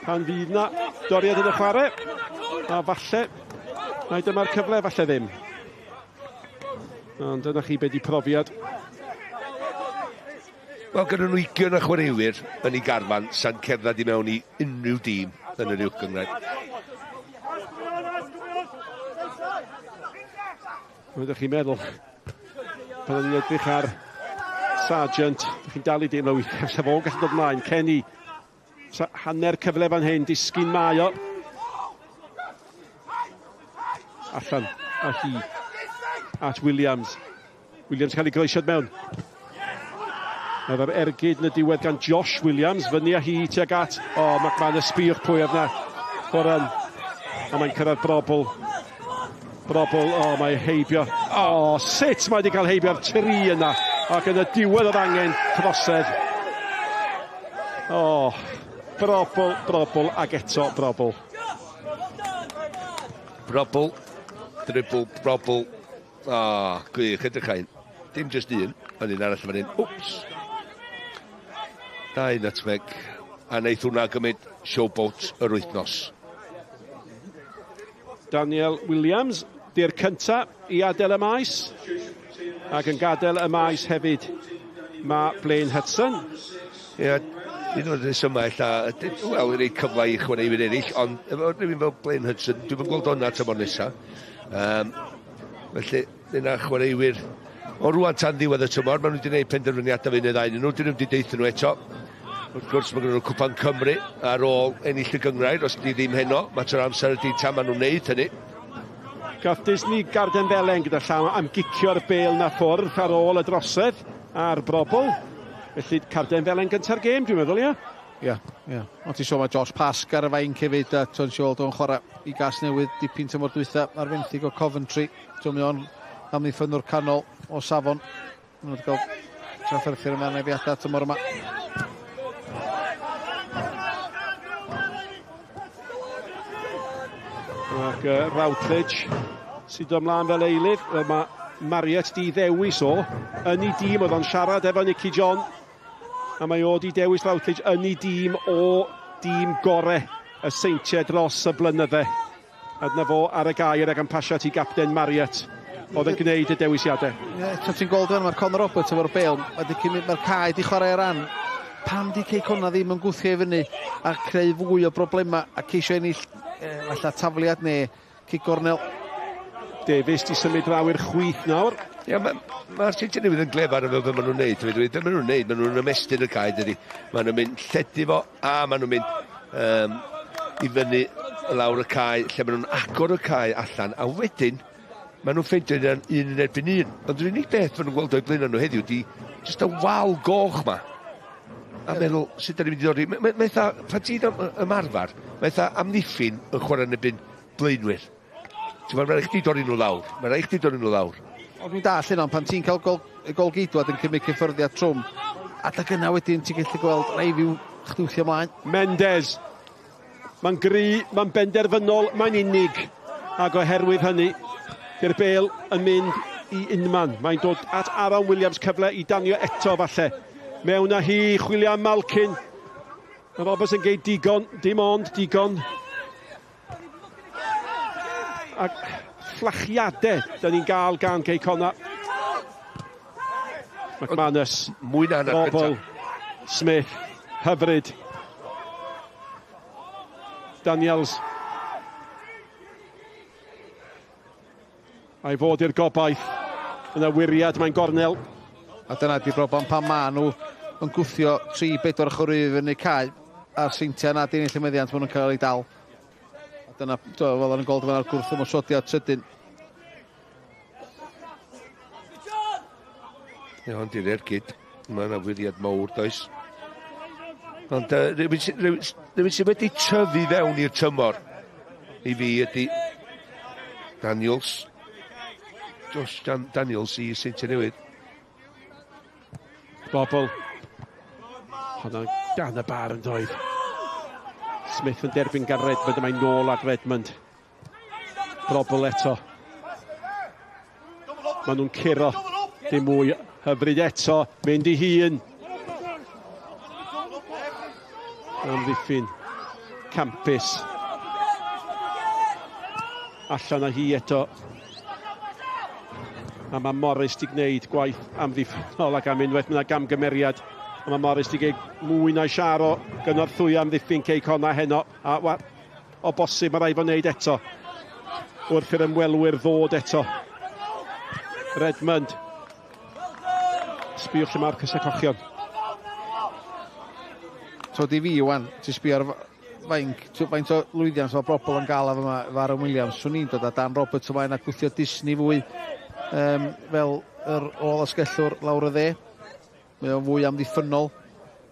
pan fydd na doriad yn y chwarae. A falle, na dyma'r cyfle, falle ddim. Ond dyna chi be di profiad. Wel, gyda nhw 20 o chwaraewyr yn ei garfan sa'n cerdded i mewn i unrhyw dîm yn yr uwch gynghrair. Ydych chi'n meddwl, pan ni'n edrych ar Sargent, ydych chi'n dal i deimlo weithiau, sa fo'n gallu dod mlaen. Kenny, hanner cyfle fan hyn, disgyn mae o. Allan, a hi, at Williams. Williams cael ei groesiad mewn. Mae'r ergyd yn y diwedd gan Josh Williams, fyny â hi tuag at, o, McManus, sbïwch pwy oedd na. Horan, a mae'n cyrraedd Brobl. Brobl, o, mae heibio. O, sut mae wedi cael heibio'r tri yna. Ac yn y diwedd oedd angen trosedd. O, Brobl, Brobl, ac eto Brobl. Brobl, dribble, Brobl. O, gwych, edrych ein. Dim just un, ond un arall fan hyn. Wps. Dau nutmeg. A wneith hwnna gymryd showboat yr wythnos. Daniel Williams, di'r cynta i adael y maes. Ac yn gadael y maes hefyd mae Blaine Hudson. Ie, un o'r rhesymau ella, wel, i roi cyfle i chwaraewyr eraill, ond efo rhywun fel Blaine Hudson, dwi'm yn gweld hwnna tymor nesa. Felly, dyna chwaraewyr o rwan tan ddiwedd y tymor, maen nhw wedi gwneud penderfyniadau fe neu ddau nhw, dyn nhw wedi deutha nhw eto. Wrth gwrs, mae gen nhw Cwpan Cymru ar ôl ennill y gynghrair, os di ddim heno, mater o amser ydy tan maen nhw'n neud hynny. Gath Disney garden felen gyda llaw am gicio'r bêl na ffwrdd ar ôl y drosedd a'r Brobl. Felly carden felen gynta'r gêm, dwi'n meddwl, ia? Ia, ia. Ond ti'n sôn mae Josh Pask ar y fainc hefyd, a ti'n siŵr o'n chwarae i Gasnewydd dipyn tymor dwytha ar fenthyg o Coventry. Ti'n mynd o'n amddiffynnwr canol o safon. Maen nhw wedi cael trafferthu'r yma anafiadau tymor yma. Ac Routledge sydd ymlaen fel eilydd. Mae Marriott di ddewis o yn ei dîm. Oedd o'n siarad efo Nicky John. A mae o di dewis Routledge yn ei dîm o dîm gore y Seintiau dros y blynydde. A dyna fo ar y gair ac yn pasio at i gapten Marriott. Oedd yn gwneud y dewisiadau. Eto ti'n gweld fan, mae'r Conor Roberts efo'r bêl, mae'r cae di chwarae ar ran. Pam di Cei Connah ddim yn gwthio i fyny a creu fwy o broblemau a ceisio ennill falle tafliad neu cic gornel. Davies di symud draw i'r chwith nawr. Ie, mae'r Seintiau Newydd yn glefar efo beth maen nhw'n neud. Be maen nhw'n neud, maen nhw'n ymestyn y cae, dydy. Maen nhw'n mynd lledu fo, a maen nhw'n mynd i fyny lawr y cae, lle maen nhw'n agor y cae allan, a wedyn maen nhw'n ffeindio un yn erbyn un. Ond yr unig beth maen nhw'n gweld o'i blaen nhw heddiw di jyst y wal goch ma. A meddwl, sut da ni'n mynd i ddod i... Mae eitha, pan ti'n ymarfer, mae eitha amddiffyn yn chwarae yn erbyn blaenwyr. Mae'n rhaid chdi dorri nhw lawr. Mae'n rhaid chdi dorri nhw lawr. Ond dwi'n dall hynna, ond pan ti'n cael gol geidwad yn cymryd cyffyrddiad trwm, adag yna wedyn ti'n gallu gweld rei fiw chdwthio ymlaen. Mendez. Mae'n gry, mae'n benderfynol, mae'n unig. Ac oherwydd hynny, di'r bêl yn mynd i unman. Mae'n dod at Aaron Williams, cyfle i danio eto falle. Mewn â hi, chwilio am Malkin. Mae Roberts yn geud digon, dim ond digon. Ac fflachiadau da ni'n gael gan Cei Connah. McManus. Mwy na hanner Bobl. Smith. Hyfryd. Daniels. A'i fod i'r gobaith. Yna wiriad, mae'n gornel. A dyna 'di broblem pan ma' nhw yn gwthio 3-4 chwaraewyr fyny cae a'r Seintiau yna 'di ennill y meddiant ma' nhw'n cael eu dal. A dyna, fel o'n i'n gweld fan'na'r gwrth ymosodiad sydyn. Ie, ond i'r ergyd, mae yna fwriad mawr, does? Ond uh, rhywun, sy, rhywun, rhywun sydd wedi tyfu fewn i'r tymor i fi ydy Daniels. Josh Dan Daniels i Seintiau Newydd. Bobl. Hwnna dan y bar yn doedd. Smith yn derbyn gan Redmond, a mae'n nôl at Redmond. Brobl eto. Maen nhw'n curo. Dim mwy hyfryd eto. Mynd i hun. Amddiffyn. Campus. Allan â hi eto. A mae Morris di gwneud gwaith amddiffynol ac am unwaith mae yna gamgymeriad. A mae Morris di gwneud mwy na'i siar o gynorthwyo amddiffyn Cei Connah heno. A wa, o bosib mae rhaid fo wneud eto. Wrth i'r ymwelwyr ddod eto. Redmond. Sbïwch lle mae'r cysau cochion. So di fi wan, ti sbio ar fainc, faint o lwyddiant mae bobl yn gael efo yma, efo Aaron Williams, swn i'n dod â Dan Roberts ymlaen a gwthio Disney fwy um, fel yr ôl asgellwr lawr y dde. Mae o'n fwy amddiffynnol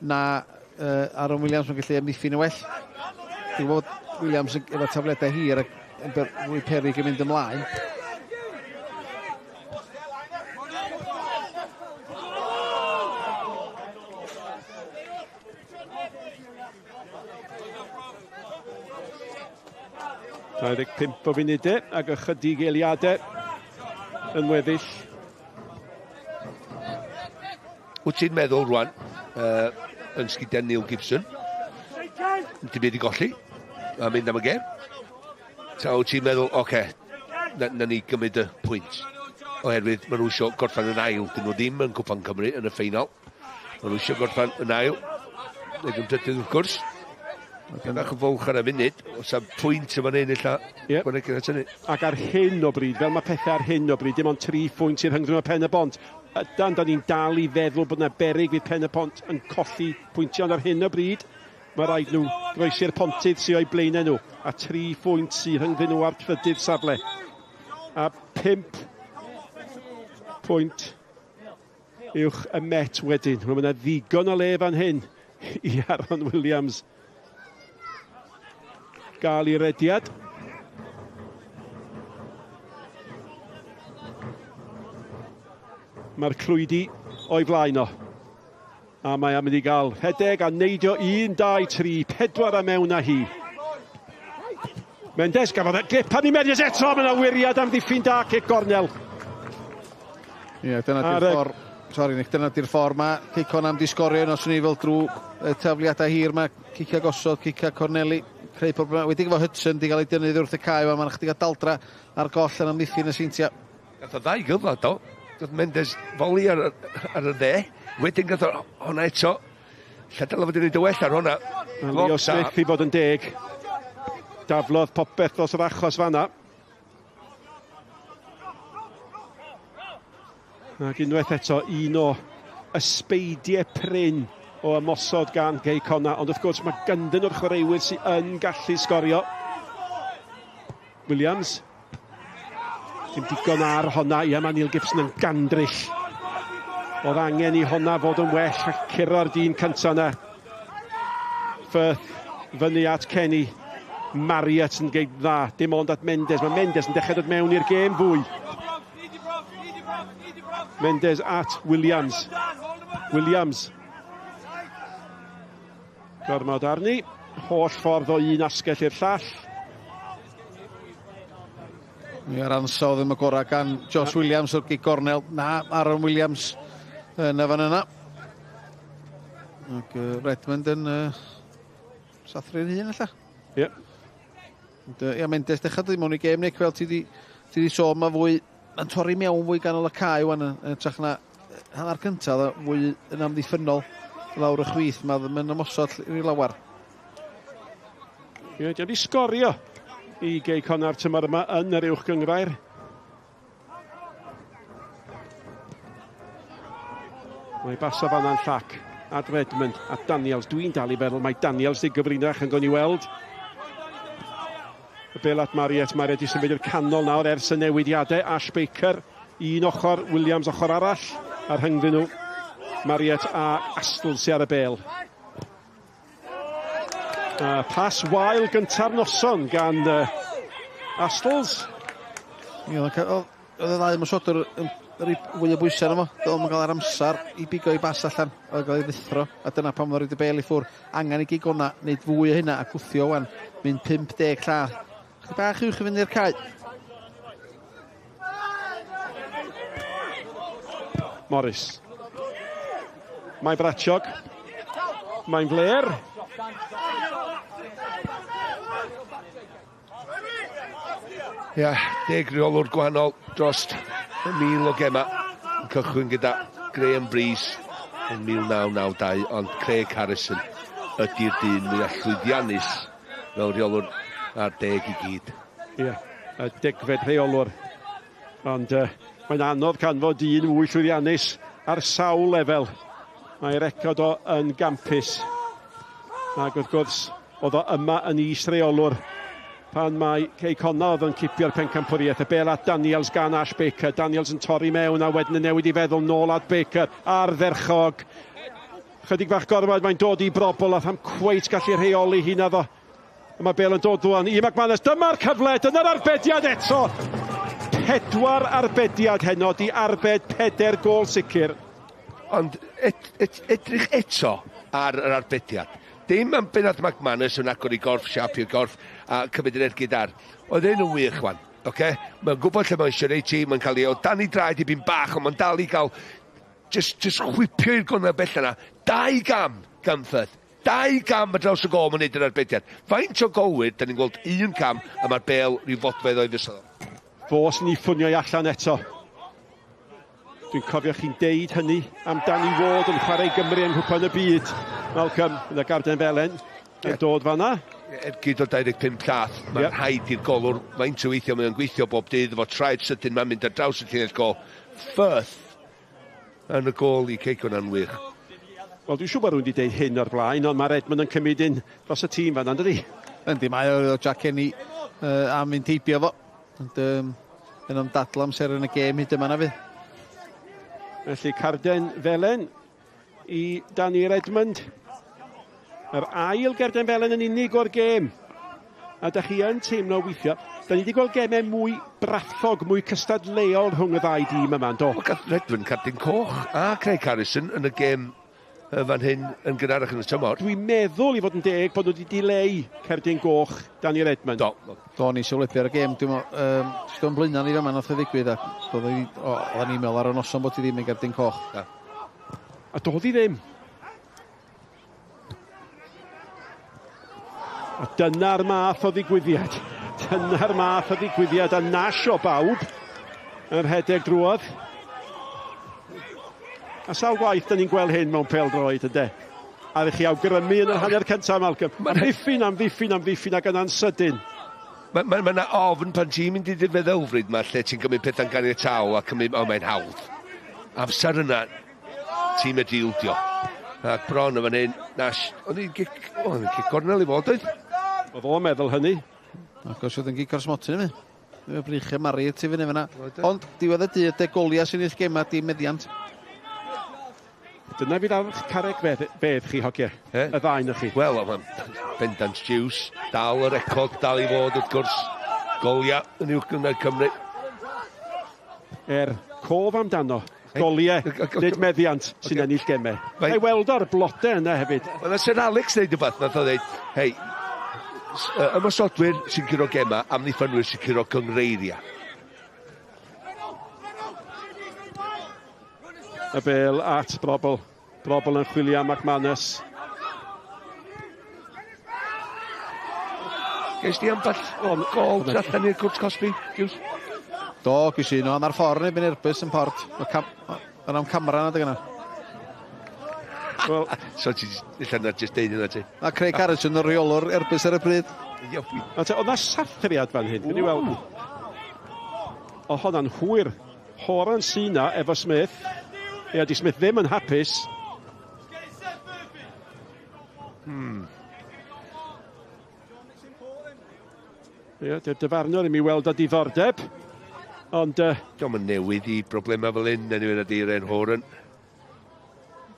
na uh, Aaron Williams, mae'n gallu amddiffyn yn well. Dwi'n gwybod Williams efo tafliadau hir ac yn fwy peryg yn mynd ymlaen. ...25 o funudau ac ychydig eiliadau yn weddill. Wyt ti'n meddwl rwan, uh, yn sgidiau Neil Gibson, ti'n mynd i golli, a mynd am y gem? Ta wyt ti'n meddwl, oce, okay, na, na ni gymryd y pwynt, oherwydd maen nhw eisiau gorffan yn ail, dyn nhw ddim yn Cwpan Cymru yn y ffeinal. Maen nhw eisiau gorffan yn ail, neu yn drydydd wrth gwrs. Mae'n bach o fwlch ar y funud, os am pwynt yma hyn, ella yep. ychwanegu at hynny. Ac ar hyn o bryd, fel mae pethau ar hyn o bryd, dim ond 3 phwynt sydd rhyngddyn nhw a Pen y Bont. Ydan, da ni'n dal i feddwl bod yna beryg fydd Pen y Pont yn colli pwyntiau, ond ar hyn o bryd, mae rhaid nhw groesi'r pontydd sydd o'i blaenau nhw, a 3 phwynt sydd rhyngddyn nhw a'r trydydd safle. A 5 pwynt uwch y Met wedyn. Mae yna ddigon o le fan hyn i Aaron Williams gael ei rediad. Mae'r clwydi o'i flaen o. A mae am mynd i gael rhedeg a neidio 1, 2, 3, 4 a mewn â hi. Mendes gafodd e grip arni Mendes eto, mae yna wiriad am ddiffyn da, cic gornel. Ie, yeah, dyna di'r ffordd, sori Nick, dyna di'r ffordd mae Cei Connah am di sgorio yno, swn i fel drwy tafliadau hir mae cicio gosod, cicio corneli, creu problemau. Wedi efo Hudson di gael ei dynnu wrth y cae, mae'n chdi gael daldra ar goll yn amddiffyn y Seintiau. Gath o ddau gyfle do. Gath Mendes foli ar, ar y dde. Wedyn gath o hwnna eto. Lle dylai fod yn neud y well ar hwnna. Leo Smith i fod yn deg. Daflodd popeth dros yr achos fanna. Ac unwaith eto, un o ysbeidiau prin o ymosod gan Gei Connah. Ond wrth gwrs mae ganddyn nhw'r chwaraewyr sydd yn gallu sgorio. Williams. Dim digon ar honna. Ia, mae Neil Gibson yn gandryll. Oedd angen i honna fod yn well a curo'r dyn cyntaf yna. Firth fyny at Kenny. Marriott yn geid dda. Dim ond at Mendes. Mae Mendes yn dechrau dod mewn i'r gêm fwy. Mendes at Williams. Williams. Gormod arni. Holl ffordd o un asgell i'r llall. Mae'r ansawdd ddim y gorau gan Josh Williams o'r gig gornel. Na, Aaron Williams yn y fan yna. Ac uh, Redmond yn uh, sathru'n hun alla. Ie. Yep. Ond, uh, ia, Mendes dechrau dod i mewn i gêm, Nick, fel ti di, ti di sôn, mae fwy, mae'n torri mewn fwy ganol y cae wan yn hytrach na hanner cyntaf, fwy yn amddiffynnol lawr y chwith, mae ddim yn ymosod i lawer. Ie, di sgorio i Gei Connah tymor yma yn yr uwch gynghrair. Mae basa fanna'n llac at Redmond a Daniels. Dwi'n dal i feddwl mae Daniels di gyfrinach yn gwni weld. Y bel at Mariet. Mariet i symud i'r canol nawr ers y newidiadau. Ash Baker un ochr, Williams ochr arall. A rhyngddyn nhw Mariet a Astl sy'n ar y bel. Pas wael gynta'r noson gan Astles. Ie, oedd y ddau ymosodwr yn rhoi fwy o bwysau arno fo. Doedd o'n cael yr amser i bigo i bas allan, oedd gael ei ddithro, a dyna pam oedd roed y bel i ffwr. Angen i Gigona wneud fwy o hynna a gwthio wan, mynd 50 llath. Chydig bach uwch i fynd i'r cae. Morris. Mae Bratiog. Mae'n fler. Ia, 10 reolwr gwahanol dros y 1,000 o gema. Yn cychwyn gyda Graham Breeze yn 1992, ond Craig Harrison ydy'r dyn mwyaf llwyddiannus fel rheolwr ar 10 i gyd. Ia, y degfed rheolwr. Ond mae'n anodd canfod un mwy llwyddiannus ar sawl lefel. Mae record o yn gampus. Ac wrth gwrs, oedd o yma yn is-reolwr pan mae Cei Connah oedd yn cipio'r pencampwriaeth. Y bel at Daniels gan Ash Baker. Daniels yn torri mewn a wedyn yn newid i feddwl nôl at Baker. Ardderchog. Chydig bach gorfod, mae'n dod i brobl a tham cweit gallu rheoli hynna ddo. A mae bel yn dod ddwan i McManus. Dyma'r cyfle, dyna'r arbediad eto. 4 arbediad heno, di arbed 4 gôl sicr. Ond edrych eto ar yr arbediad. Dim am Bennard McManus yn agor i gorff, siapio'r gorff a cymryd yr ergyd ar. Oedd e'n wych, wan. Okay? Mae'n gwybod lle mae'n eisiau reid ti, mae'n cael ei o dan i draed i bin bach, ond mae'n dal i gael just chwipio i'r gornel bell yna. 2 gam, Gamford. 2 gam ar draws y gol mae'n neud yr arbediad. Faint o golwyr, da ni'n gweld 1 cam, a mae'r bel rhyw fodfedd o'i fysodd. Fo sy'n ei ffonio i allan eto. Dwi'n cofio chi'n deud hynny am Danny Ward yn chwarae Gymru yng Nghwpan y Byd. Malcolm, yn y Garden Felen, yn dod fanna. Ergyd o 25 llath, mae'n rhaid i'r golwr faint o weithio, mae'n gweithio bob dydd efo traed sydyn, mae'n mynd ar draws y llinell gol. Firth yn y gol i Cei Connah'n wych. Wel, dwi'n siŵr bod rhywun wedi deud hyn o'r blaen, ond mae Redmond yn cymryd un dros y tîm fanna, dydi? Yndi, mae o Jack Kenny am fynd heibio fo. Ond yn ymdadl amser yn y gêm hyd yma na fydd. Felly carden felen i Danny Redmond. Yr ail garden felen yn unig o'r gêm. A da chi yn teimlo weithio. Da ni wedi gweld gemau mwy brathog, mwy cystadleuol rhwng y ddau dîm yma, do? Wel, gath Redmond cardyn coch a Craig Harrison yn y gêm fan hyn yn gynharach yn y tymor. Dwi'n meddwl i fod yn deg bod nhw wedi dileu cerdyn goch Danny Redmond. Do. Do, ni sylwebu ar y gêm. Dwi'n meddwl, jyst o'n blaenau ni fama nath o ddigwydd a oedden ni'n meddwl ar y noson bod hi ddim yn gerdyn coch. Na. A doedd hi ddim. A dyna'r math o ddigwyddiad. Dyna'r math o ddigwyddiad a Nash o bawb yn rhedeg drwodd. A sawl gwaith da ni'n gweld hyn mewn pêl-droed, ynde? A ddech chi awgrymu yn yr hanner cyntaf, Malcolm. Amddiffyn, amddiffyn, amddiffyn ac yna'n sydyn. Mae yna ofn pan ti'n mynd i feddylfryd yma lle ti'n gymryd pethau'n ganiataol a cymryd, o, mae'n hawdd. Amser yna, ti'n medru ildio. Ac bron o fan hyn, Nash, o'n i'n gic gornel i fod, oedd? Oedd o'n meddwl hynny. Ac os oedd yn gic o'r smotyn yma. Dwi'n breichio Marriott i fyny fyna. Ond diwedd y dydd, de goliau sy'n eich gema, dim meddiant. Dyna fydd ar carreg fedd chi, hogie, y ddau na chi. Wel, bendant Hughes, dal y record, dal i fod, wrth gwrs, goliau yn uwch gynghrair Cymru. Cof amdano, goliau, nid meddiant sy'n ennill gemau. Ei weld o'r blodau yna hefyd. Wel, Sir Alex dweud rhywbeth, nath o ddeud, hei, ymosodwyr sy'n curo gemau, amddiffynwyr sy'n curo cyngreiriau. Y bel at Brobl. Brobl yn chwilio am McManus. Ges di ambell gol allan i'r cwrt cosbi, Hughes? Do, ges i un o'n ar ffordd neu ben Airbus yn port. Mae'n am camera yna, dyna. Wel, so ti allan na jyst deud hynna ti. A Craig Harrison yn rheolwr Airbus ar y pryd. Oedd na sathriad fan hyn, dwi'n weld. Oedd hwnna'n hwyr. Horan Sina efo Smith. Ie, di Smith ddim yn hapus. Ie, di'r dyfarnwr ddim i weld â diddordeb. Ond... Dio'm yn newydd i broblemau fel hyn, anyway, na di Ren Horan.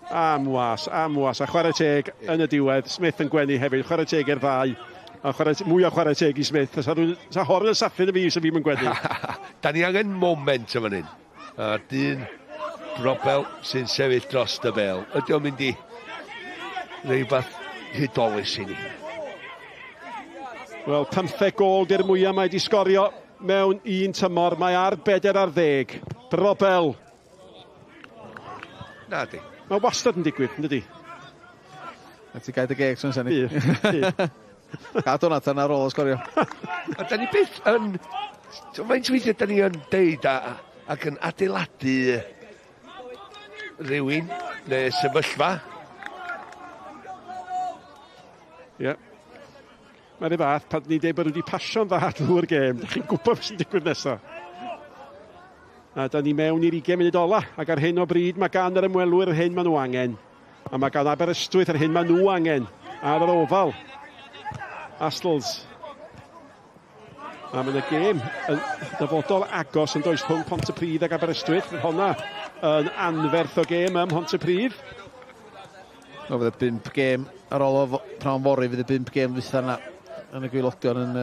Am was, am was. A chwarae teg yn y diwedd. Smith yn gwenu hefyd. Chwarae teg i'r ddau. A chwarae, mwy o chwarae teg i Smith. Sa, sa Horan yn sathru yn fi, sa fi'n gwenu. Da ni angen moment yma hyn. A dyn Brobbel sy'n sefyll dros y bel. Ydy o'n mynd i rhywbeth hudolus i ni? Wel, 15 gôl di'r mwyaf mae wedi sgorio mewn un tymor. Mae ar 4 ar 10. Brobbel. Na di. Mae wastad yn digwydd, ydy? A ti gael dy geg, so'n seni. Gad hwnna tan ar ôl o sgorio. A da ni byth yn... Faint weithiau da ni yn deud ac yn adeiladu rhywun neu sefyllfa. Ie. Yeah. Mae'r un fath, pan ni'n deud bod nhw wedi pasio'n dda drwy'r gêm, da chi'n gwybod beth sy'n digwydd nesaf. A da ni mewn i'r 20 munud ola, ac ar hyn o bryd mae gan yr ymwelwyr yr hyn maen nhw angen. A mae gan Aberystwyth yr hyn maen nhw angen ar yr ofal. Astles. A mae'n y gêm yn dyfodol agos yn does rhwng Pontypridd ac Aberystwyth. Honna yn anferth o gêm ym Mhontypridd. No, fydd y 5 gêm ar ôl o prawn fory, fydd y 5 gêm ddwytha yna yn y gwaelodion yn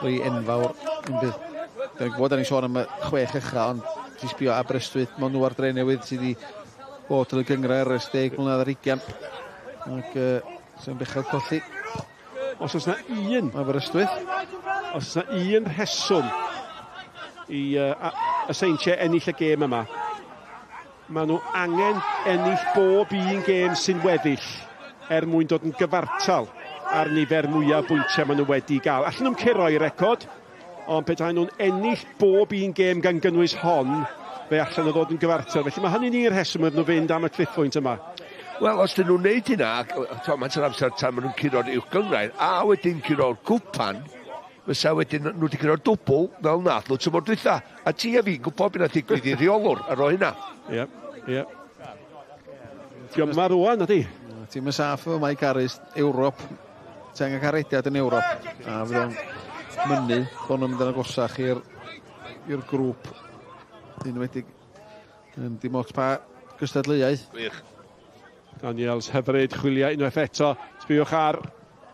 rei enfawr. Da ni'n gwybod, da ni'n sôn am y 6 ucha, ond ti'n sbio Aberystwyth, maen nhw ar dre newydd sydd wedi bod yn y gynghrair ers 10 mlynedd ar 20. Ac sy'n bechod colli. Os oes na un Aberystwyth. Os oes na un rheswm i y Seintiau ennill y gêm yma, maen nhw angen ennill bob un gêm sy'n weddill er mwyn dod yn gyfartal ar nifer mwyaf bwyntiau maen nhw wedi gael. Allan nhw'n curo i record, ond petai nhw'n ennill bob un gêm gan gynnwys hon, fe allan nhw ddod yn gyfartal. Felly mae hynny'n un rheswm iddyn nhw fynd am y triphwynt yma. Wel, os dyn nhw'n neud hynna, mae'n amser tan maen nhw'n curo'r uwch gynghrair, a wedyn curo'r cwpan, fysa wedyn nhw wedi curo'r dwbl fel nath nhw tymor dwytha. A ti a fi'n gwybod beth nath ddigwydd i reolwr ar ôl hynna. Ie, ie. Diolch yma rwan, ydy? Tîm y saff efo Mike Harris, Ewrop. Ti angen cael rediad yn Ewrop. A fydd o'n mynnu bod nhw'n mynd yn agosach i'r grŵp. Unwedig dim ots pa gystadleuaeth. Gwych. Daniels hyfryd, chwilio unwaith eto. Sbïwch ar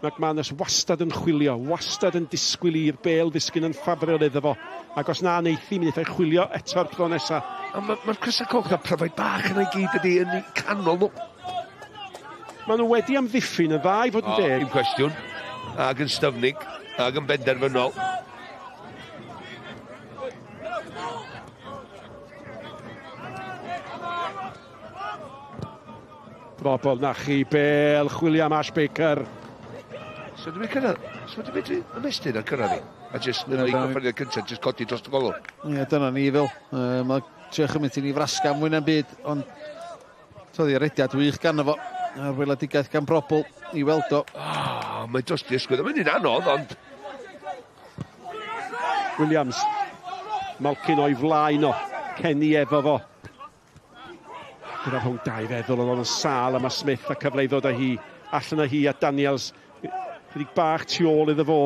McManus wastad yn chwilio, wastad yn disgwyl i'r bêl ddisgyn yn ffafriol iddo fo. Ac os na neithi, mi wneith ei chwilio eto'r tro nesaf. A mae'r crysau coch a pryfaid bach yna i gyd ydi yn canol nhw. Maen nhw wedi amddiffyn yn dda i fod yn deg. Dim cwestiwn. Ac yn styfnig, ac yn benderfynol. Bobl na chi, bêl, chwilio am Ash Baker. So dwi'n cyrraedd, so dwi'n medru ymestyn ar cyrraedd i. A jyst yn ei gyffredin cyntaf, jyst codi dros y golwg. Ie, dyna ni, Phil. Mae trio chymryd i ni frasga mwy na'n byd, ond toedd i rediad wych gan fo. A'r weledigaeth gan Brobbel i weld o. Oh, mae dros di ysgwydd. Mae'n un anodd, ond... Williams. Malkin o'i flaen o. Kenny efo fo. Gyda rhwng dau feddwl, oedd o'n sâl, a mae Smith a cyfle i ddod â hi. Allan â hi a Daniels. Chydig bach tu ôl iddo fo.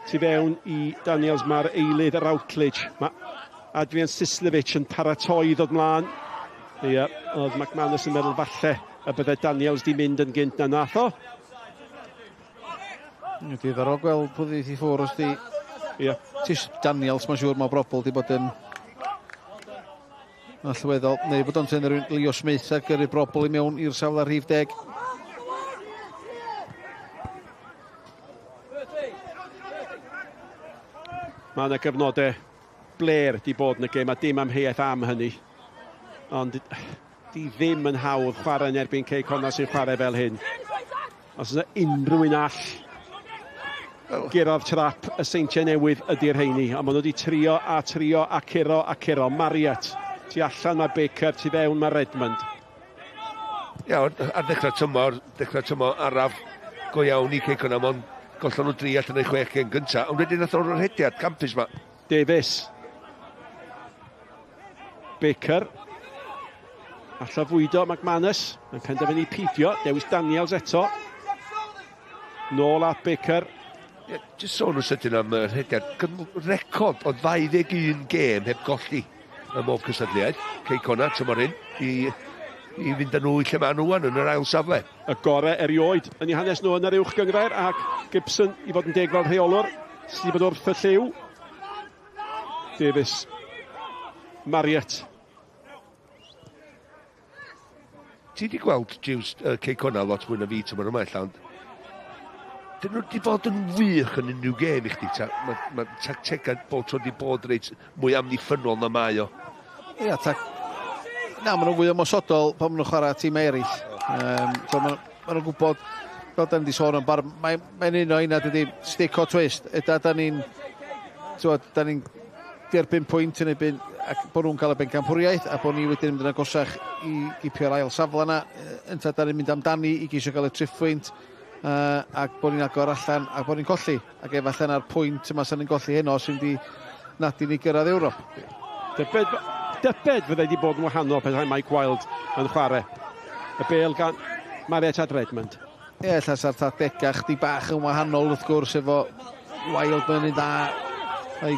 Tu fewn i Daniels mae'r eilydd Routledge. Mae Adrian Sislevic yn paratoi i ddod mlaen. Ie, oedd McManus yn meddwl falle y bydde Daniels di mynd yn gynt na nath o. Diddorol gweld pwy ddeith i ffwrdd os di... Ie. Tis Daniels, mae'n siŵr, mae Brobbel di bod yn allweddol. Neu bod o'n tynnu rhywun Leo Smith a gyrru Brobbel i mewn i'r safle rhif 10. Mae yna gyfnodau bler di bod yn y gêm, a dim amheuaeth am hynny. Ond di ddim yn hawdd chwarae yn erbyn Cei Connah sy'n chwarae fel hyn. Os yna unrhyw un all guro'r trap y Seintiau Newydd ydy'r rheini. Ond maen nhw wedi trio a trio a curo a curo. Marriott, tu allan mae Baker, tu fewn mae Redmond. Ia, ar ddechrau tymor araf go iawn i Cei Connah, ond gollon nhw 3 allan o'i 6 gêm gyntaf, ond wedyn nath o'r rhediad campus ma. Davies. Baker. Alla fwydo McManus, yn penderfynu pidio, dewis Daniels eto. Nôl at Baker. Yeah, just sôn yn sydyn am y rhediad, record o 21 gêm heb golli ym mhob cystadleuaeth. Cei Connah tymor hyn i, i fynd â nhw i lle maen nhw wan yn yr ail safle. Y gore erioed yn ei hanes nhw yn yr uwch gynghrair ac Gibson i fod yn deg fel rheolwr sydd wedi bod wrth y llyw. Davies. Marriott. Ti wedi gweld James Cei Connah lot mwy na fi tymor yma ella, ond dyn nhw wedi bod yn wych yn unrhyw gêm i chdi. Ta, mae ma tactegau bob tro wedi bod reit mwy amddiffynnol na mae o. Ia, tac... Na, maen nhw'n fwy ymosodol pan maen nhw'n chwarae tîm eraill. So maen ma nhw'n gwybod, fel da ni wedi sôn am bar, mae'n mae un o heina dydy stick or twist. Yda, da ni'n, da ni'n derbyn pwynt yn erbyn ac bod nhw'n cael y bencampwriaeth a bod ni wedyn yn mynd yn agosach i gipio'r ail safle yna. Ynta da ni'n mynd amdani i geisio gael y triphwynt ac bod ni'n agor allan ac bod ni'n colli. Ac efallai na'r pwynt yma sy'n ni'n colli heno sy'n di nadu ni gyrraedd Ewrop. Dybed, dybed fyddai wedi bod yn wahanol petai Mike Wild yn chwarae. Y bêl gan Marriott at Redmond. Ie, ella sa'r tactegau chdi bach yn wahanol wrth gwrs efo Wild mae'n un dda. Mae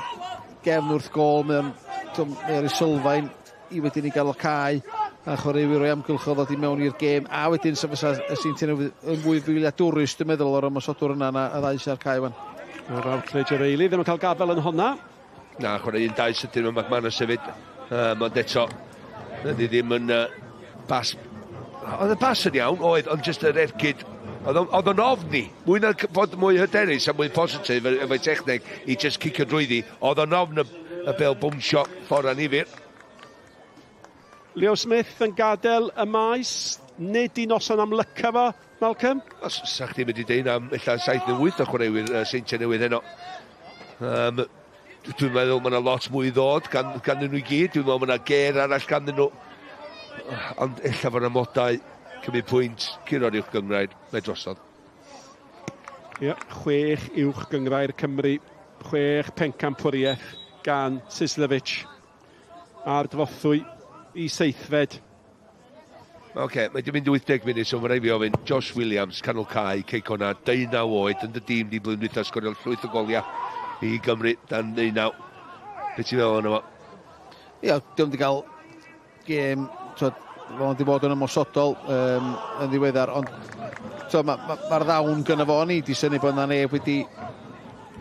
gefn wrth gôl, mae'n mae ar ei sylfaen i wedyn i gael o cae a chwaraewyr o'i amgylch o ddod i mewn i'r gêm a wedyn sa fysa y Seintiau Newydd yn fwy wyliadwrus dwi'n meddwl o'r ymosodwr yna na y ddau sydd ar cae wan. Mae Routledge yr eilydd ddim yn cael gafel yn honna. Na, chwarae un dau sydyn mae McManus hefyd. Ond eto, ydy ddim yn bas... Oedd y bas yn iawn, oedd, ond jyst yr ergyd. Oedd o'n ofni, mwy na fod mwy hyderus a mwy positif efo'i techneg i just cicio drwyddi, oedd o'n ofn y, y bel bwmsio ffordd anifyr. Leo Smith yn gadael y maes, nid i noson amlyca fo, Malcolm? Os sa chdi'n mynd i deud am ella 7 neu 8 o chwaraewyr Seintiau Newydd heno. Dwi'n meddwl mae yna lot mwy i ddod gan, gan nhw i gyd. Dwi'n meddwl mae yna ger arall ganddyn nhw. Ond ella fo'r amodau cymryd pwynt, curo'r uwch gynghrair, mae drosodd. Ie, 6 uwch gynghrair Cymru, 6 pencampwriaeth gan Sislevic a'r drothwy i seithfed. Oce, okay, mae di mynd 80 munud, so mae rhaid fi ofyn, Josh Williams, canol cae, Cei Connah, 19 oed, yn dy dîm di blwyddyn dwytha, sgorio llwyth o goliau i Gymru dan 19. Be ti'n meddwl ono fo? Ia, diolch wedi cael gêm, twod, fel wedi bod yn ymosodol yn ddiweddar, ond mae'r ma, ma, ma ddawn gynna fo ni di synnu bod yna neb wedi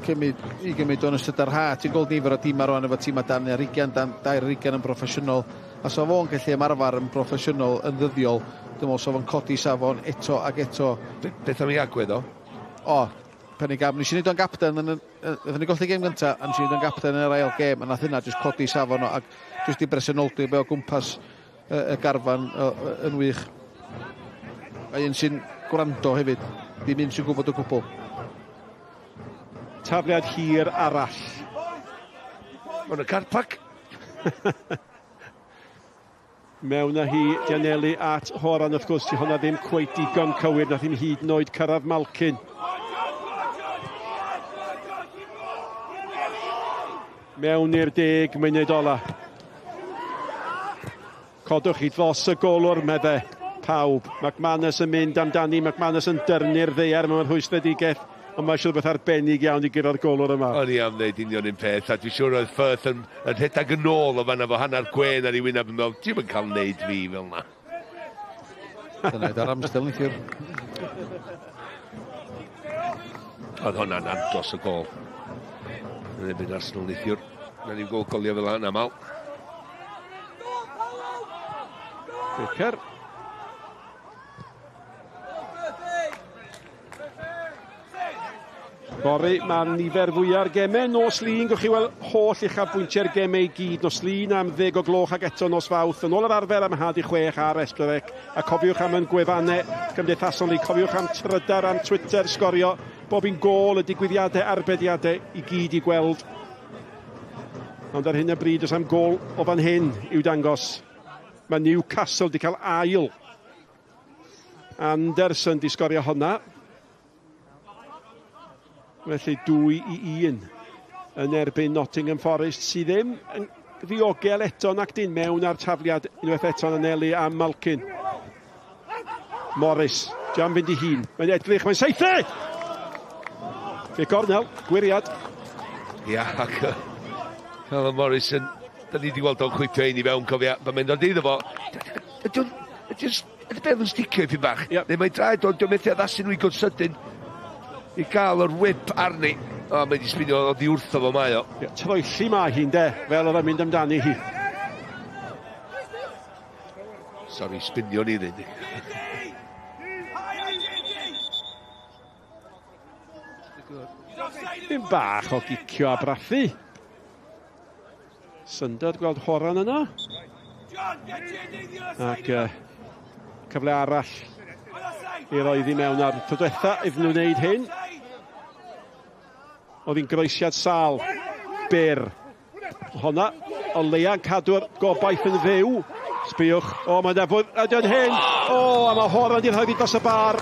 cymryd, i gymryd o'n ystod ar ha. Ti'n gweld nifer o dîmau rwan efo tîmau dan ar ugain, dan dair ar ugain yn broffesiynol. A so fo'n gallu ymarfer yn broffesiynol yn ddyddiol, dwi'n meddwl so fo'n codi safon eto ac eto. Beth am ei agwedd o? O, penigamp. Nes i wneud o'n gapten, yn, nathon ni golli gêm gynta, a nes i wneud o'n gapten yn yr ail gêm, a nath hynna jyst codi safon o, ac jyst i bresenoldeb o gwmpas y, y garfan yn wych. A un sy'n gwrando hefyd, ddim un sy'n gwybod o gwbl. Tafliad hir arall. Mae'n y car park. Mewn â hi Gianelli at Horan, wrth gwrs, di hwnna ddim cweit digon cywir, nath hi'm hyd yn oed cyrraedd Malkin. Mewn i'r 10 munud ola. Codwch chi dros y golwr, medde pawb. McManus yn mynd amdani, McManus yn dyrnu'r ddaear mewn rhwystredigaeth, ond mae eisiau rhywbeth arbennig iawn i guro'r golwr yma. O'n i am wneud union un peth, a dwi'n siŵr oedd Firth yn, yn rhedeg yn ôl o fanna fo hanner gwên ar ei wyneb yn meddwl, ti'n mynd cael wneud fi fel na. Dyna i ar Ramsdale neithiwr. Oedd hwnna'n andros o gol. Yn erbyn Arsenal neithiwr. Na ni'n gol golio fel yna, amal. Baker. Fory, mae'r nifer fwyaf gemau. Nos Lun, gwch chi weld holl uchafbwyntiau'r gemau i gyd. Nos Lun am 10 o gloch ac eto nos Fawrth. Yn ôl yr arfer am 5:30 ar S4C. A cofiwch am yn gwefannau cymdeithasol ni. Cofiwch am Trydar, am Twitter, sgorio. Bob un gôl, y digwyddiadau, arbediadau i gyd i gweld. Ond ar hyn o bryd, oes am gôl o fan hyn i'w dangos. Mae Newcastle wedi cael ail. Anderson di sgorio honna. Felly 2-1 yn erbyn Nottingham Forest sydd ddim yn ddiogel eto nac dyn mewn ar tafliad unwaith eto yn anelu am Malkin. Morris, jam fynd i hun. Mae'n edrych, mae'n saethu! Fe gornel, gwyriad. Ia, ac Alan Morris yn... Da ni wedi gweld o'n chwipio un i fewn, cofia. Mae'n mynd o'n iddo fo. Ydy beth yn sticio i ffyn bach. Yep. Neu mae'n draed o'n methu addasu nhw i gwrdd sydyn i gael yr whip arni. O, mae wedi sbinio oddi wrtho fo mae o. Ia, troelli mae hi'n de, fel oedd o'n mynd amdani hi. Sori, sbinio ni ddyn. Dim bach o gicio a brathu. Syndod gweld Horan yno. Ac cyfle arall i roi iddi mewn ar tro diwetha iddyn nhw wneud hyn. Oedd hi'n groesiad sâl byr. Honna, o leia'n cadw'r gobaith yn fyw. Sbiwch, o mae'n efo, ydy hyn. O, a mae Horan di rhoi dros y bar.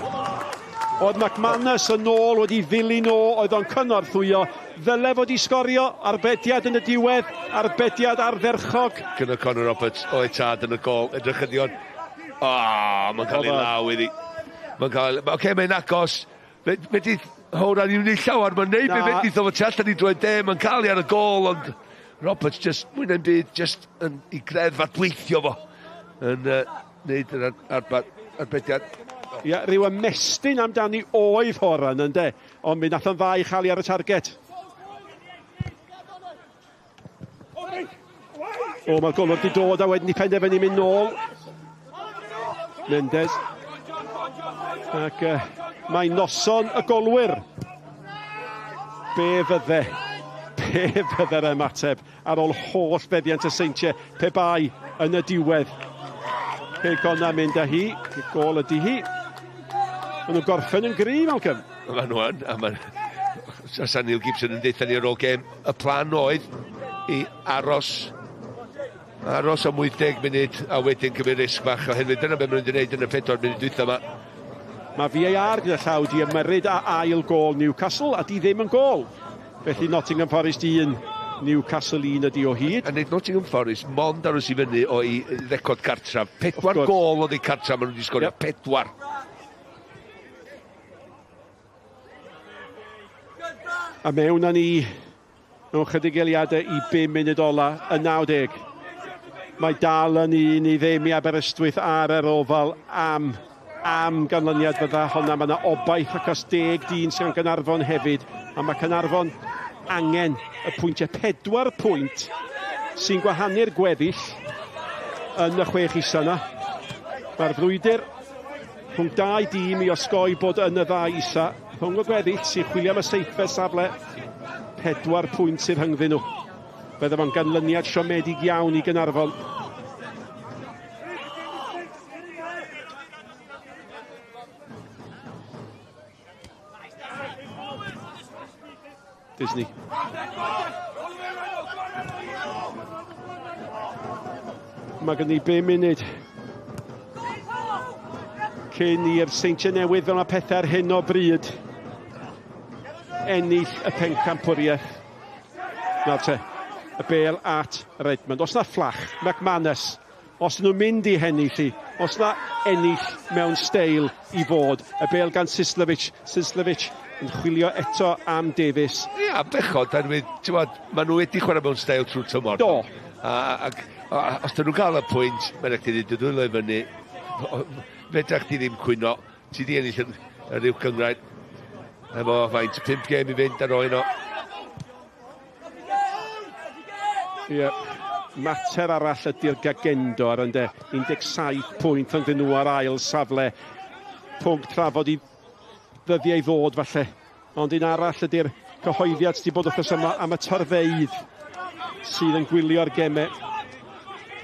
Oedd McManus yn ôl wedi ddilyn o, oedd o'n cynorthwyo. Ddyle fod i sgorio, arbediad yn y diwedd, arbediad ardderchog. Gyda Conor Roberts, o'i tad yn y gol, edrych ydi o'n... O, mae'n cael ei law iddi. Mae'n cael... Oce, mae'n agos. Fedith Horan i wneud llawer, mae'n neud be fedith o fo tu allan i droed de, mae'n cael ei ar y gol, ond Roberts just, mwy na'n byd, just yn i greddf adweithio fo. Yn neud yr arbediad. Ia, rhyw ymestyn amdani oedd Horan, ynde? Ond mi nath o'n dda i chael ei ar y target. O, mae'r golwr wedi dod a wedyn i penderfynu mynd nôl. Mendes. Ac mae noson y golwyr. Be fydde'r ymateb ar ôl holl feddiant y Seintiau pe bai yn y diwedd. Cei Connah mynd â hi, gôl ydy hi. Maen nhw'n gorffen yn gry, Malcolm. Maen nhw yn, a maen... Sa Neil Gibson yn deutha ni ar ôl gêm, y plan oedd i aros am 80 munud a wedyn cymryd risg bach oherwydd dyna beth maen nhw'n gwneud yn y 4 munud dwytha yma. Mae VAR gyda llaw di ymyrryd a ail gôl Newcastle a di ddim yn gôl. Felly Nottingham Forest 1, Newcastle 1 ydi o hyd. A wneud Nottingham Forest mond aros i fyny o'i record cartref. 4 gôl oedd ei cartref, maen nhw wedi sgorio 4. A mewn â ni mewn chydig eiliadau i 5 munud ola, y 90. Mae dal yn 1-0 i Aberystwyth ar yr ofal am ganlyniad fydda honna. Mae yna obaith achos 10 dyn sy'n Caernarfon hefyd. A mae Caernarfon angen y pwyntiau 4 pwynt sy'n gwahanu'r gweddill yn y 6 isa yna. Mae'r frwydr rhwng 2 dîm i osgoi bod yn y ddau isa. Rhwng y gweddill sy'n chwilio am y seithfed safle, 4 pwynt sydd rhyngddyn nhw. Bydde fo'n ganlyniad siomedig iawn i Gaernarfon. Disney. Mae gen i 5 munud cyn i'r Seintiau Newydd fel mae pethau ar hyn o bryd ennill y pencampwriaeth. Nawr te, y bêl at Redmond. Os na fflach, McManus, os nhw'n mynd i hennill i, os na ennill mewn steil i fod, y bêl gan Sislovic, Sislovic yn chwilio eto am Davies. Ia, bechod, maen nhw wedi chwarae mewn steil trwy'r tymor. Do. Ac os dyn nhw'n gael y pwynt, mae'n rhaid i ddod dwylo i fyny, fedrach ti ddim cwyno, ti di ennill yr uwch gynghrair. Efo faint, 5 gêm i fynd ar ôl o. Ie, mater arall ydy'r gagendor ynde. 17 pwynt rhyngddyn nhw ar ail safle. Pwnc trafod i ddyddiau i ddod falle. Ond un arall ydy'r cyhoeddiad sydd wedi bod wythnos yma am y torfeydd sydd yn gwylio'r gemau.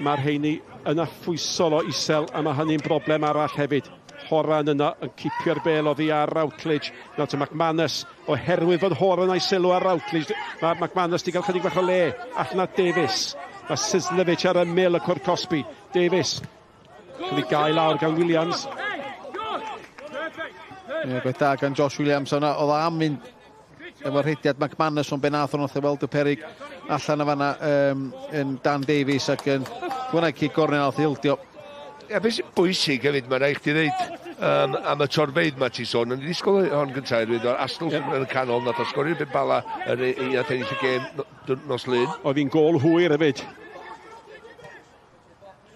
Mae'r rheini yn affwysol o isel a mae hynny'n broblem arall hefyd. Horan yna yn cipio'r bêl oddi ar Routledge. Nawr te McManus, oherwydd fod Horan a'i sylw ar Routledge, mae McManus wedi cael chydig bach o le. Allan at Davies. Mae Sislovic ar ymyl y cwrt cosbi. Davies. Cael ei gael lawr gan Williams. Ie, gwaith da gan Josh Williams yna. Oedd am mynd efo'r rhediad McManus, ond be nath o'n weld y perig. allan o fanna yn Dan Davies ac yn gwneud cic gornel nath ildio. Ia, beth sy'n bwysig hefyd, mae'n rhaid chdi ddeud am y torfeydd ma ti sôn, yn ddisgwyl hon gyntaf, rwy'n o'r Astle yn y canol, nath o sgorio beth bala yr un nath ennill y gêm nos Lun. Oedd hi'n gôl hwyr hefyd.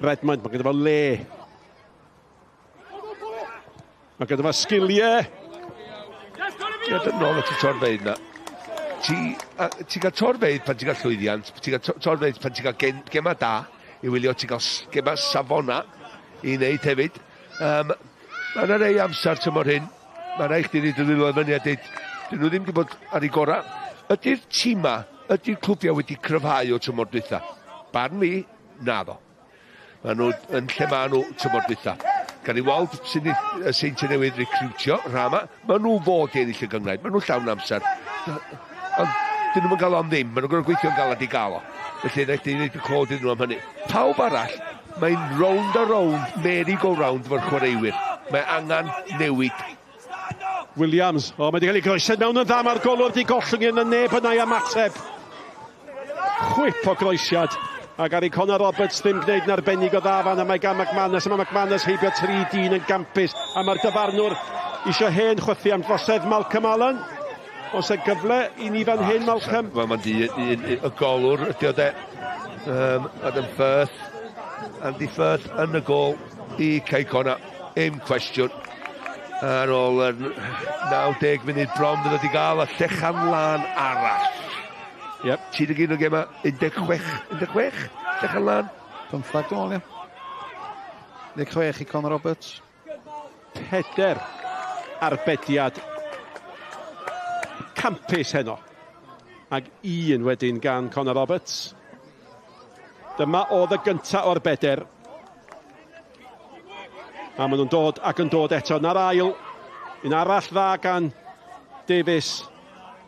Redmond, mae gyda fo le. Mae gyda fo sgiliau. Ie, dyna nôl at y torfeydd na. Ti gael torfeydd pan ti'n cael llwyddiant, ti'n cael torfeydd pan ti'n cael gema da i wylio, ti'n cael gema safona i wneud hefyd. Mae yna rei amser tymor hyn, mae rhaid chdi wneud y ddwylo i fyny a dweud, dyn nhw ddim wedi bod ar ei gorau. Ydy'r tîma, ydy'r clwbiau wedi cryfhau o tymor dwytha? Barn fi, naddo. Mae nhw yn lle maen nhw tymor dwytha. Gan i weld sy'n y Seintiau Newydd recrwtio rha yma, maen nhw fod i ennill y gynghrair, maen nhw llawn amser. Ond dyn nhw'n gael o'n ddim, maen nhw'n gorfod gweithio'n galad i gael o. Felly rhaid i wneud y clod iddyn nhw am hynny. Pawb arall, mae'n rownd a rownd, merry-go-round efo'r chwaraewyr. Mae angen newid. Williams, o, mae wedi cael ei groesiad mewn yn dda, mae'r golwr wedi gollwng yn y neb yna i ymateb. Chwip o groesiad. A Gary Connor Roberts ddim gwneud yn arbennig o dda fan, a mae gan McManus, a mae McManus heibio tri dyn yn gampus, a mae'r dyfarnwr eisiau hen chwythu am drosedd Malcolm Allen. Oes e gyfle i ni fan hyn, Malcolm? Wel, mae'n di, y golwr ydy o de. Adam Firth, Andy Firth yn y gôl i Cei Connah. Im cwestiwn. Ar ôl yr 90 munud bron fydd wedi gael y llechan lân arall. Yep. 31 o gema, 16, 16, llechan lân. 15 gôl, ie. 16 i Connor Roberts. 4 arbediad campus heno. Ac un wedyn gan Connor Roberts. Dyma oedd y gynta o'r beder. A maen nhw'n dod ac yn dod eto. Na'r ail, un arall dda gan Davies.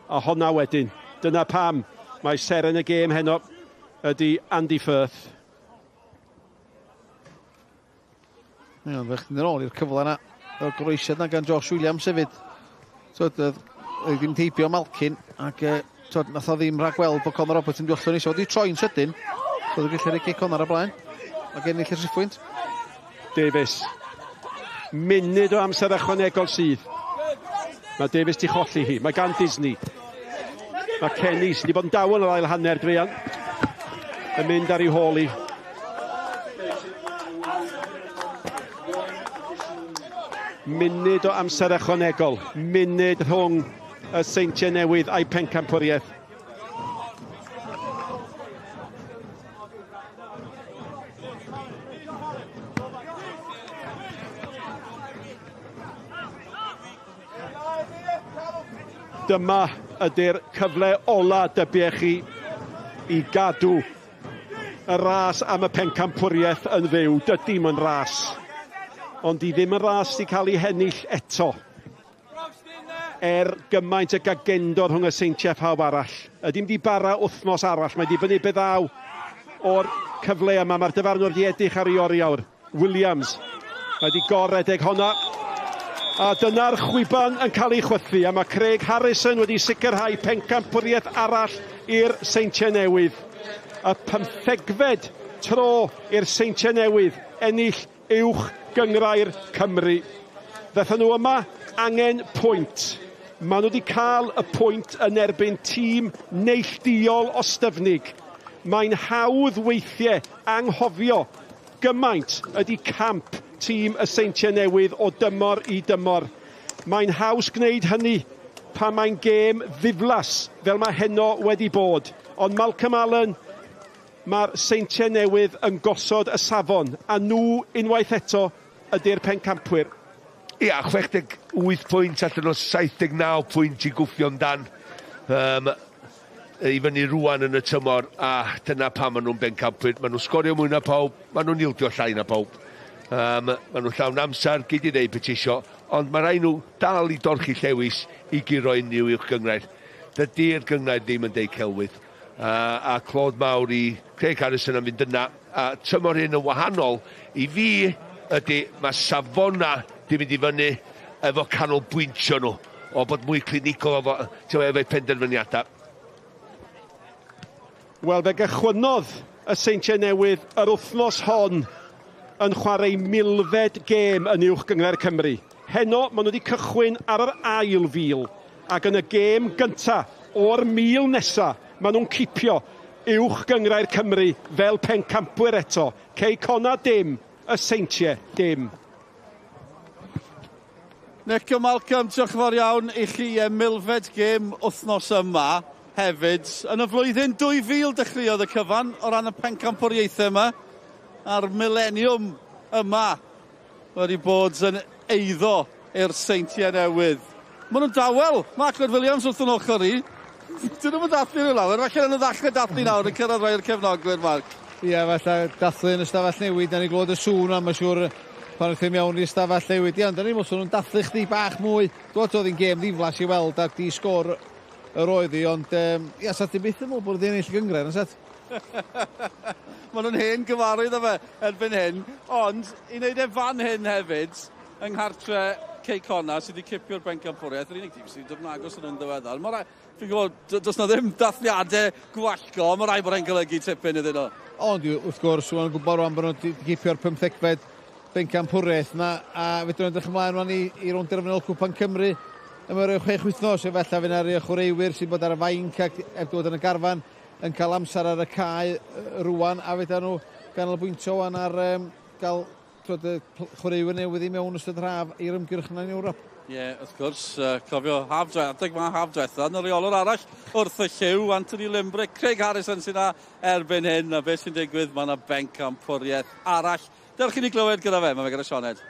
A honna wedyn. Dyna pam mae seren y gêm heno ydy Andy Firth. Ie, ond fech chi'n ôl i'r cyfle yna. O'r groesiad yna gan Josh Williams hefyd. So, oedd ddim teibio Malkin ac twod, nath o ddim rhagweld bod Connor Roberts yn gollwng eisiau. Wedi troi'n sydyn. So, oedd gallu rhoi Connor ar blaen. Ac ennill y triphwynt. Davies. Munud o amser ychwanegol sydd. Mae Davies di cholli hi. Mae gan Disney. Mae Kenny sydd wedi bod yn dawel yr ail hanner druan yn mynd ar ei hôl hi. Munud o amser ychwanegol. Munud rhwng y Seintiau Newydd a'i pencampwriaeth. Dyma ydy'r cyfle ola dybiech chi i gadw y ras am y pencampwriaeth yn fyw. Dydy yn ras, ond di ddim yn ras sy'n cael ei hennill eto. Er gymaint y gagendor rhwng y Seintiau a phawb arall. Ydy'n di bara wythnos arall, mae di fyny be ddaw o'r cyfle yma. Mae'r dyfarnwr di edrych ar ei oriawr. Williams, mae di goredeg honna. A dyna'r chwiban yn cael ei chwythu, a mae Craig Harrison wedi sicrhau pencampwriaeth arall i'r Seintiau Newydd. Y 15fed tro i'r Seintiau Newydd ennill uwch gynghrair Cymru. Ddaethon nhw yma angen pwynt. Maen nhw wedi cael y pwynt yn erbyn tîm neillduol o Styfnig. Mae'n hawdd weithiau anghofio gymaint ydy camp tîm y Seintiau Newydd o dymor i dymor. Mae'n haws gwneud hynny pan mae'n gêm ddiflas fel mae heno wedi bod. Ond Malcolm Allen, mae'r Seintiau Newydd yn gosod y safon, a nhw unwaith eto ydy'r pencampwyr. Ia, 68 pwynt allan o 79 pwynt i gwffio amdan. I fyny rwan yn y tymor, a dyna pam maen nhw'n bencampwyr. Maen nhw'n sgorio mwy na pawb, maen nhw'n ildio llai na pawb. Maen nhw llawn amser, gyd i ddeud beth isio, ond mae rhaid nhw dal i dorchi llewis i guro unrhyw uwch gynghrair. Dydy'r gynghrair ddim yn deud celwydd. A clod mawr i Craig Harrison am fynd yna. A tymor hyn yn wahanol i fi ydy mae safona di mynd i fyny efo canolbwyntio nhw, o bod mwy clinigol efo, efo'u penderfyniadau. Wel, fe gychwynnodd y Seintiau Newydd yr wythnos hon yn chwarae 1000fed gêm yn Uwch Gynghrair Cymru. Heno, maen nhw wedi cychwyn ar yr ail fil, ac yn y gêm gynta o'r 1000 nesa, maen nhw'n cipio Uwch Gynghrair Cymru fel pencampwyr eto. Cei Connah dim, y Seintiau dim. Nick a Malcolm, diolch yn fawr iawn i chi. 1000fed gêm wythnos yma hefyd. Yn y flwyddyn 2000 dechreuodd y cyfan o ran y pencampwriaethau yma. A'r mileniwm yma wedi bod yn eiddo i'r Seintiau Newydd. Maen nhw'n dawel, Mark Lloyd Williams wrth yn ochr i. Dyn nhw'n dathlu rhyw lawer, falle nhw'n ddechrau dathlu nawr yn cyrraedd rhai o'r cefnogwyr, Mark. Ie, falle dathlu yn y stafell newid, na ni glywed y sŵn am, mae'n siŵr pan wrth mewn i'r stafell newid. Ie, ond ni'n meddwl nhw'n dathlu chdi bach mwy. Dwi'n oedd hi'n gêm ddiflas i weld ac di sgôr yr oedd hi, ond ia, sa ti byth yn meddwl bod wedi ennill y gynghrair, na sat? Maen nhw'n hen gyfarwydd â fe erbyn hyn, ond i wneud e fan hyn hefyd, yng nghartre Cei Connah sydd wedi cipio'r bencampwriaeth, yr unig tîm sydd wedi dod yn agos yn nhw'n ddiweddar. Mae rai, fi'n gwybod, does na ddim dathliadau gwallgo, mae rai bod e'n golygu tipyn iddyn nhw. Ond wrth gwrs, mae'n gwybod rwan bod nhw wedi cipio'r 15fed bencampwriaeth na, a fedrwn nhw edrych ymlaen rwan i rownd derfynol Cwpan Cymru ym rhyw 6 wythnos, efallai fydd yna rhai o chwaraewyr sy'n bod ar y fainc ac heb dod yn y garfan yn cael amser ar y cae rwan, a fedra nhw ganolbwyntio wan ar gael twyd, y chwaraewyr newydd i mewn ystod yr haf i'r ymgyrch yna yn Ewrop. Ie, yeah, wrth gwrs, cofio haf adeg ma haf diwetha, yna reolwr arall wrth y lliw, Anthony Limbrick, Craig Harrison sy'n na erbyn hyn, a beth sy'n digwydd, mae yna bencampwriaeth arall. Dewch i ni glywed gyda fe, mae fe gyda Sioned.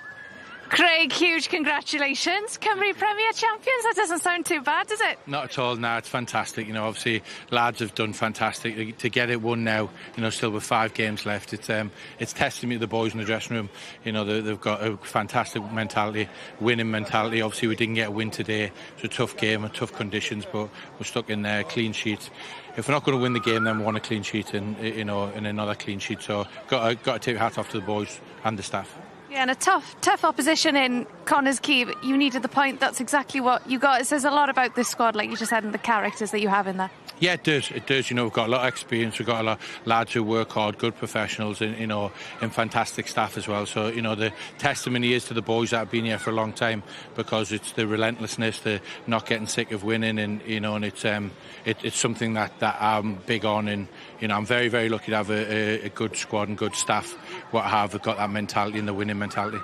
Craig, huge congratulations. Cymru Premier Champions. That doesn't sound too bad, does it? Not at all. No, it's fantastic. Obviously, lads have done fantastic to get it won now, still with 5 games left. It's testament to the boys in the dressing room. They've got a fantastic mentality, winning mentality. Obviously, we didn't get a win today. It's a tough game and tough conditions, but we're stuck in there, clean sheet. If we're not going to win the game, then we want a clean sheet and another clean sheet. So got to take your hat off to the boys and the staff. Yeah, and a tough opposition in Connah's Quay. You needed the point. That's exactly what you got. It says a lot about this squad, like you just said, and the characters that you have in there. Yeah, it does. It does. We've got a lot of experience. We've got a lot of lads who work hard, good professionals, and fantastic staff as well. So, the testimony is to the boys that have been here for a long time, because it's the relentlessness, the not getting sick of winning, and it's something that I'm big on. And, I'm very, very lucky to have a good squad and good staff. What I have, got that mentality and the winning mentality.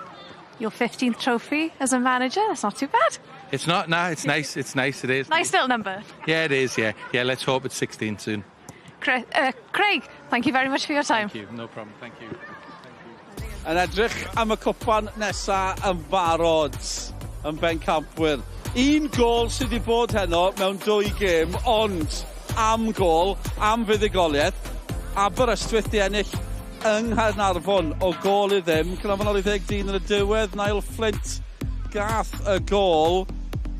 Your 15th trophy as a manager, that's not too bad. It's not, no, it's nice, it's nice, it is. Nice little number. Yeah, it is, yeah. Yeah, let's hope it's 16 soon. Craig, thank you very much for your time. Thank you, no problem, thank you. Yn edrych am y cwpan nesa yn barod yn bencampwyr. Un gôl sydd wedi bod heno mewn 2 gêm, ond am gôl, am fuddugoliaeth, Aberystwyth di ennill yng Nghaernarfon o gôl i ddim. Caernarfon ar 80 dyn yn y diwedd, Niall Flint gath y gôl.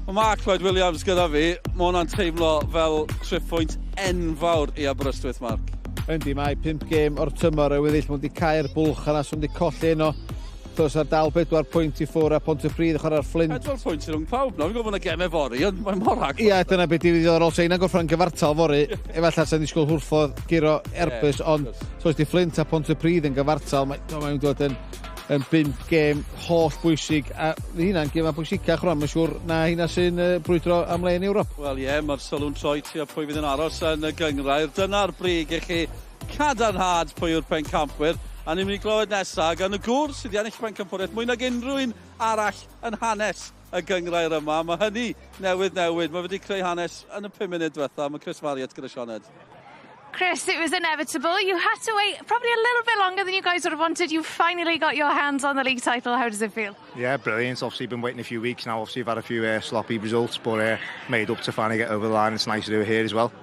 Mae Mark Lloyd Williams gyda fi. Mae hwnna'n teimlo fel triphwynt enfawr i Aberystwyth, Mark. Yndi, mae 5 gêm o'r tymor y weddill, mae'n wedi cau'r bwlch yna, so wedi colli yno. Thos ar dal 4 pwynt i ffwr a Pontypridd chwarae'r Flint. 4 pwynt rhwng pawb nawr, fi'n gwybod bod yna gemau fory, ond mae'n mor agos. Ie, dyna beth i ar ôl Seina gorffan gyfartal fory. Efallai sa'n disgwyl Hwlffordd guro Airbus, ond so os di Flint a Pontypridd yn gyfartal, mae'n dod yn 5 gêm holl bwysig, a hynna'n gêm bwysicach rwan, mae'n siŵr na hynna sy'n brwydro am le yn Ewrop. Wel ie, mae'r sylw'n troi tua pwy fydd yn aros yn y gynghrair. Dyna'r brig i chi, cadarnhad pwy yw'r pencampwyr. A ni'n mynd i glywed nesaf gan y gŵr sydd wedi ennill pencampwriaeth mwy nag unrhyw un arall yn hanes y gynghrair yma. Mae hynny newydd newid. Mae wedi creu hanes yn y 5 munud diwetha. Mae Chris Marriott gyda Sioned. Chris, it was inevitable. You had to wait probably a little bit longer than you guys would have wanted. You finally got your hands on the league title. How does it feel? Yeah, brilliant. Obviously, been waiting a few weeks now. Obviously, we've had a few sloppy results, but made up to finally get over the line. It's nice to do it here as well.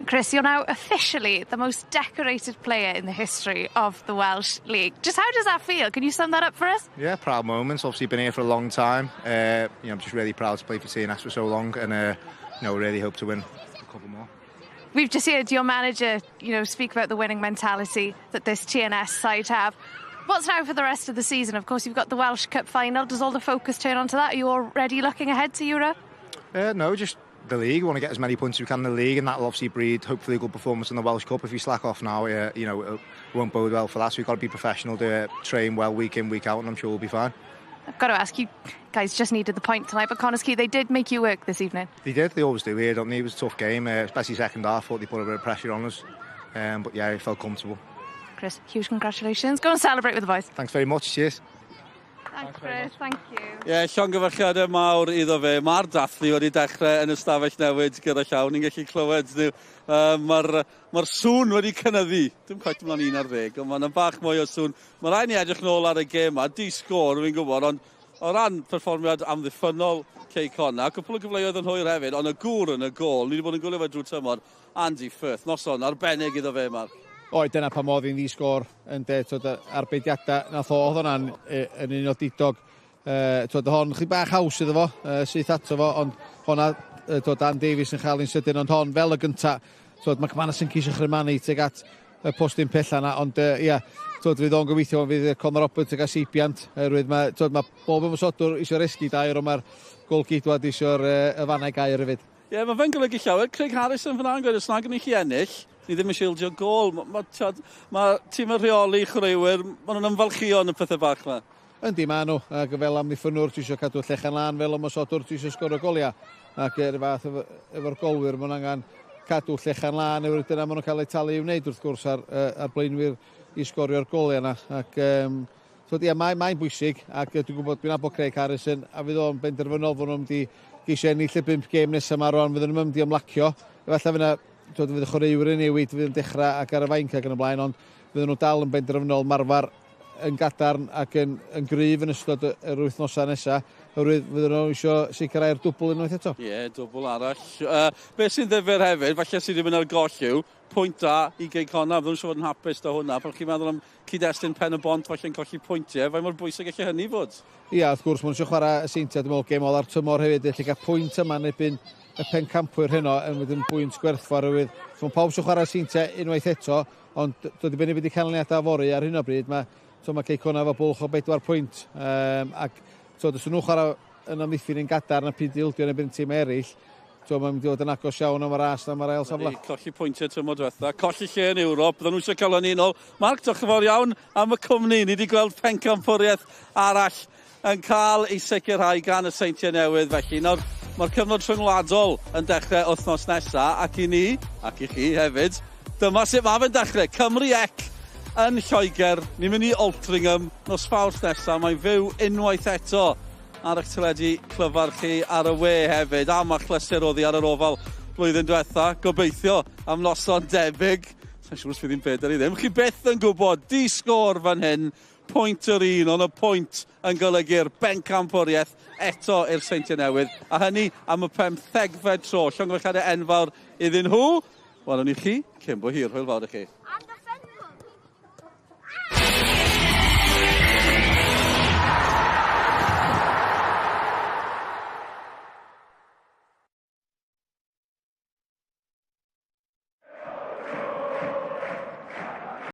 Chris, you're now officially the most decorated player in the history of the Welsh League. Just how does that feel? Can you sum that up for us? Yeah, proud moments. Obviously, been here for a long time. I'm just really proud to play for TNS for so long, and really hope to win a couple more. We've just heard your manager, speak about the winning mentality that this TNS side have. What's now for the rest of the season? Of course, you've got the Welsh Cup final. Does all the focus turn onto that? Are you already looking ahead to Europe? No, just the league. We want to get as many points as we can in the league, and that'll obviously breed, hopefully, a good performance in the Welsh Cup. If we slack off now, you know, it won't bode well for that. So we've got to be professional, do train well week in, week out, and I'm sure we'll be fine. I've got to ask, you guys just needed the point tonight, but Connah's Quay, they did make you work this evening. They did, they always do here, don't they? It was a tough game, especially second half. Thought they put a bit of pressure on us. But yeah, it felt comfortable. Chris, huge congratulations. Go and celebrate with the boys. Thanks very much. Cheers. Thanks, Chris. Thank you. Ie, yeah, llongyfarchiadau mawr iddo fe. Mae'r dathlu wedi dechrau yn y stafell newid gyda llaw. Ni'n gallu clywed nhw. Mae'r ma sŵn wedi cynyddu. Dim cweit ymlaen 11, ond mae'n bach mwy o sŵn. Mae rhaid ni edrych nôl ar y gêm ma. Di sgôr, fi'n gwybod, ond o ran perfformiad amddiffynnol Cei Connah, cwpl o gyfleoedd yn hwyr hefyd, ond y gŵr yn y gôl, ni wedi bod yn gwylio fe drwy tymor, Andy Firth, noson arbennig iddo fe, Mark. Oed, dyna pam oedd hi'n ddi-sgôr yn de, twyd, arbediadau nath o, oedd hwnna'n yn un o didog. Twyd, hon, chi bach haws iddo fo, syth ato fo, ond honna, twyd, Dan Davies yn chael un sydyn, ond hon fel y gynta, twyd, mae Cymhanas yn ceisio chrymanu tuag at y postyn pella yna, ond ia, twyd, fydd o'n gobeithio fydd Conor Roberts yn cael seibiant, oherwydd mae, twyd, mae bob ymosodwr eisiau'r esgid aur, ond mae'r golgeidwad eisiau'r y fannau gair hefyd. Ie, yeah, mae fe'n golygu llawer. Craig Harris yn fyna yn gweud, os nag yn i chi ennill, ni ddim eisiau ildio gôl. Mae ma, ma tîm y rheoli chwaraewyr, maen nhw'n ymfalchio yn y pethau bach yma. Yndi, maen nhw. Ac fel amddiffynwr, ti eisiau cadw llechan lan, fel ymosodwr, ti eisiau sgorio goliau. Ac yr fath efo'r golwyr, maen angen cadw llechan lan, oherwydd dyna maen nhw'n cael eu talu i wneud wrth gwrs ar blaenwyr i sgorio'r goliau yna. Ac so, ia, mae'n mae bwysig, ac dwi'n gwybod, dwi'n nabod Craig Harrison, a fydd o'n benderfynol fod nhw'n mynd i geisio ennill y 5 gêm nesaf yma rwan, fydden nhw'n mynd i ymlacio. Efallai fydd yna, twyd, fydd y chwaraewyr yn newid, fydd yn dechrau ac ar y fainc ac yn y blaen, ond fydden nhw dal yn benderfynol marfer yn gadarn ac yn gryf yn ystod yr wythnosau nesaf, oherwydd fydden nhw eisiau sicrhau'r dwbl unwaith eto. Ie, yeah, dwbl arall. Be sy'n ddifyr hefyd, falle sydd wedi mynd ar goll yw, pwynt da i Gei Connah, fydden nhw'n siŵr fod yn hapus da hwnna. Pan chi'n meddwl am cyd-destun Pen y Bont, falle'n colli pwyntiau, faint mor bwysig allai hynny fod? Ia, wrth gwrs, maen nhw eisiau chwarae y Seintiau, dwi'n meddwl, gêm ola'r tymor hefyd, felly cael pwynt yma yn erbyn y pencampwyr heno yn mynd yn bwynt gwerthfawr oherwydd. So, mae pawb eisiau chwarae Seintiau unwaith eto, ond dod i fyny wedi canlyniadau fory ar hyn o bryd, mae, so, mae Cei Connah efo bwlch o 4 pwynt, ac so, os nhw'n chwarae yn amddiffyn yn gadarn a peidio ildio yn erbyn tîm eraill, so, mae'n mynd i fod yn agos iawn am y ras am yr ail safle. Colli pwyntiau tymor diwetha, colli lle yn Ewrop, bydden nhw eisiau cael hynny nôl. Mark, diolch yn fawr iawn am y cwmni. Ni wedi gweld pencampwriaeth arall yn cael ei sicrhau gan y Seintiau Newydd. Felly, nawr, mae'r cyfnod rhyngwladol yn dechrau wythnos nesaf, ac i ni, ac i chi hefyd, dyma sut mae fe'n dechrau. Cymru ec yn Lloegr. Ni'n mynd i Altrincham nos Fawrth nesaf. Mae'n fyw unwaith eto ar eich teledu clyfar chi ar y we hefyd. A mae chlysur oddi ar yr Ofal blwyddyn diwetha. Gobeithio am noson debyg. Sa'n siŵr os fydd hi'n bedair i ddim. Chi byth yn gwybod, di sgôr fan hyn, pwynt yr un, ond y pwynt yn golygu'r bencampwriaeth eto i'r Seintiau Newydd. A hynny am y 15fed tro. Llongyfarchiadau enfawr iddyn nhw. Welwn ni chi cyn bo hir. Hwyl fawr i chi.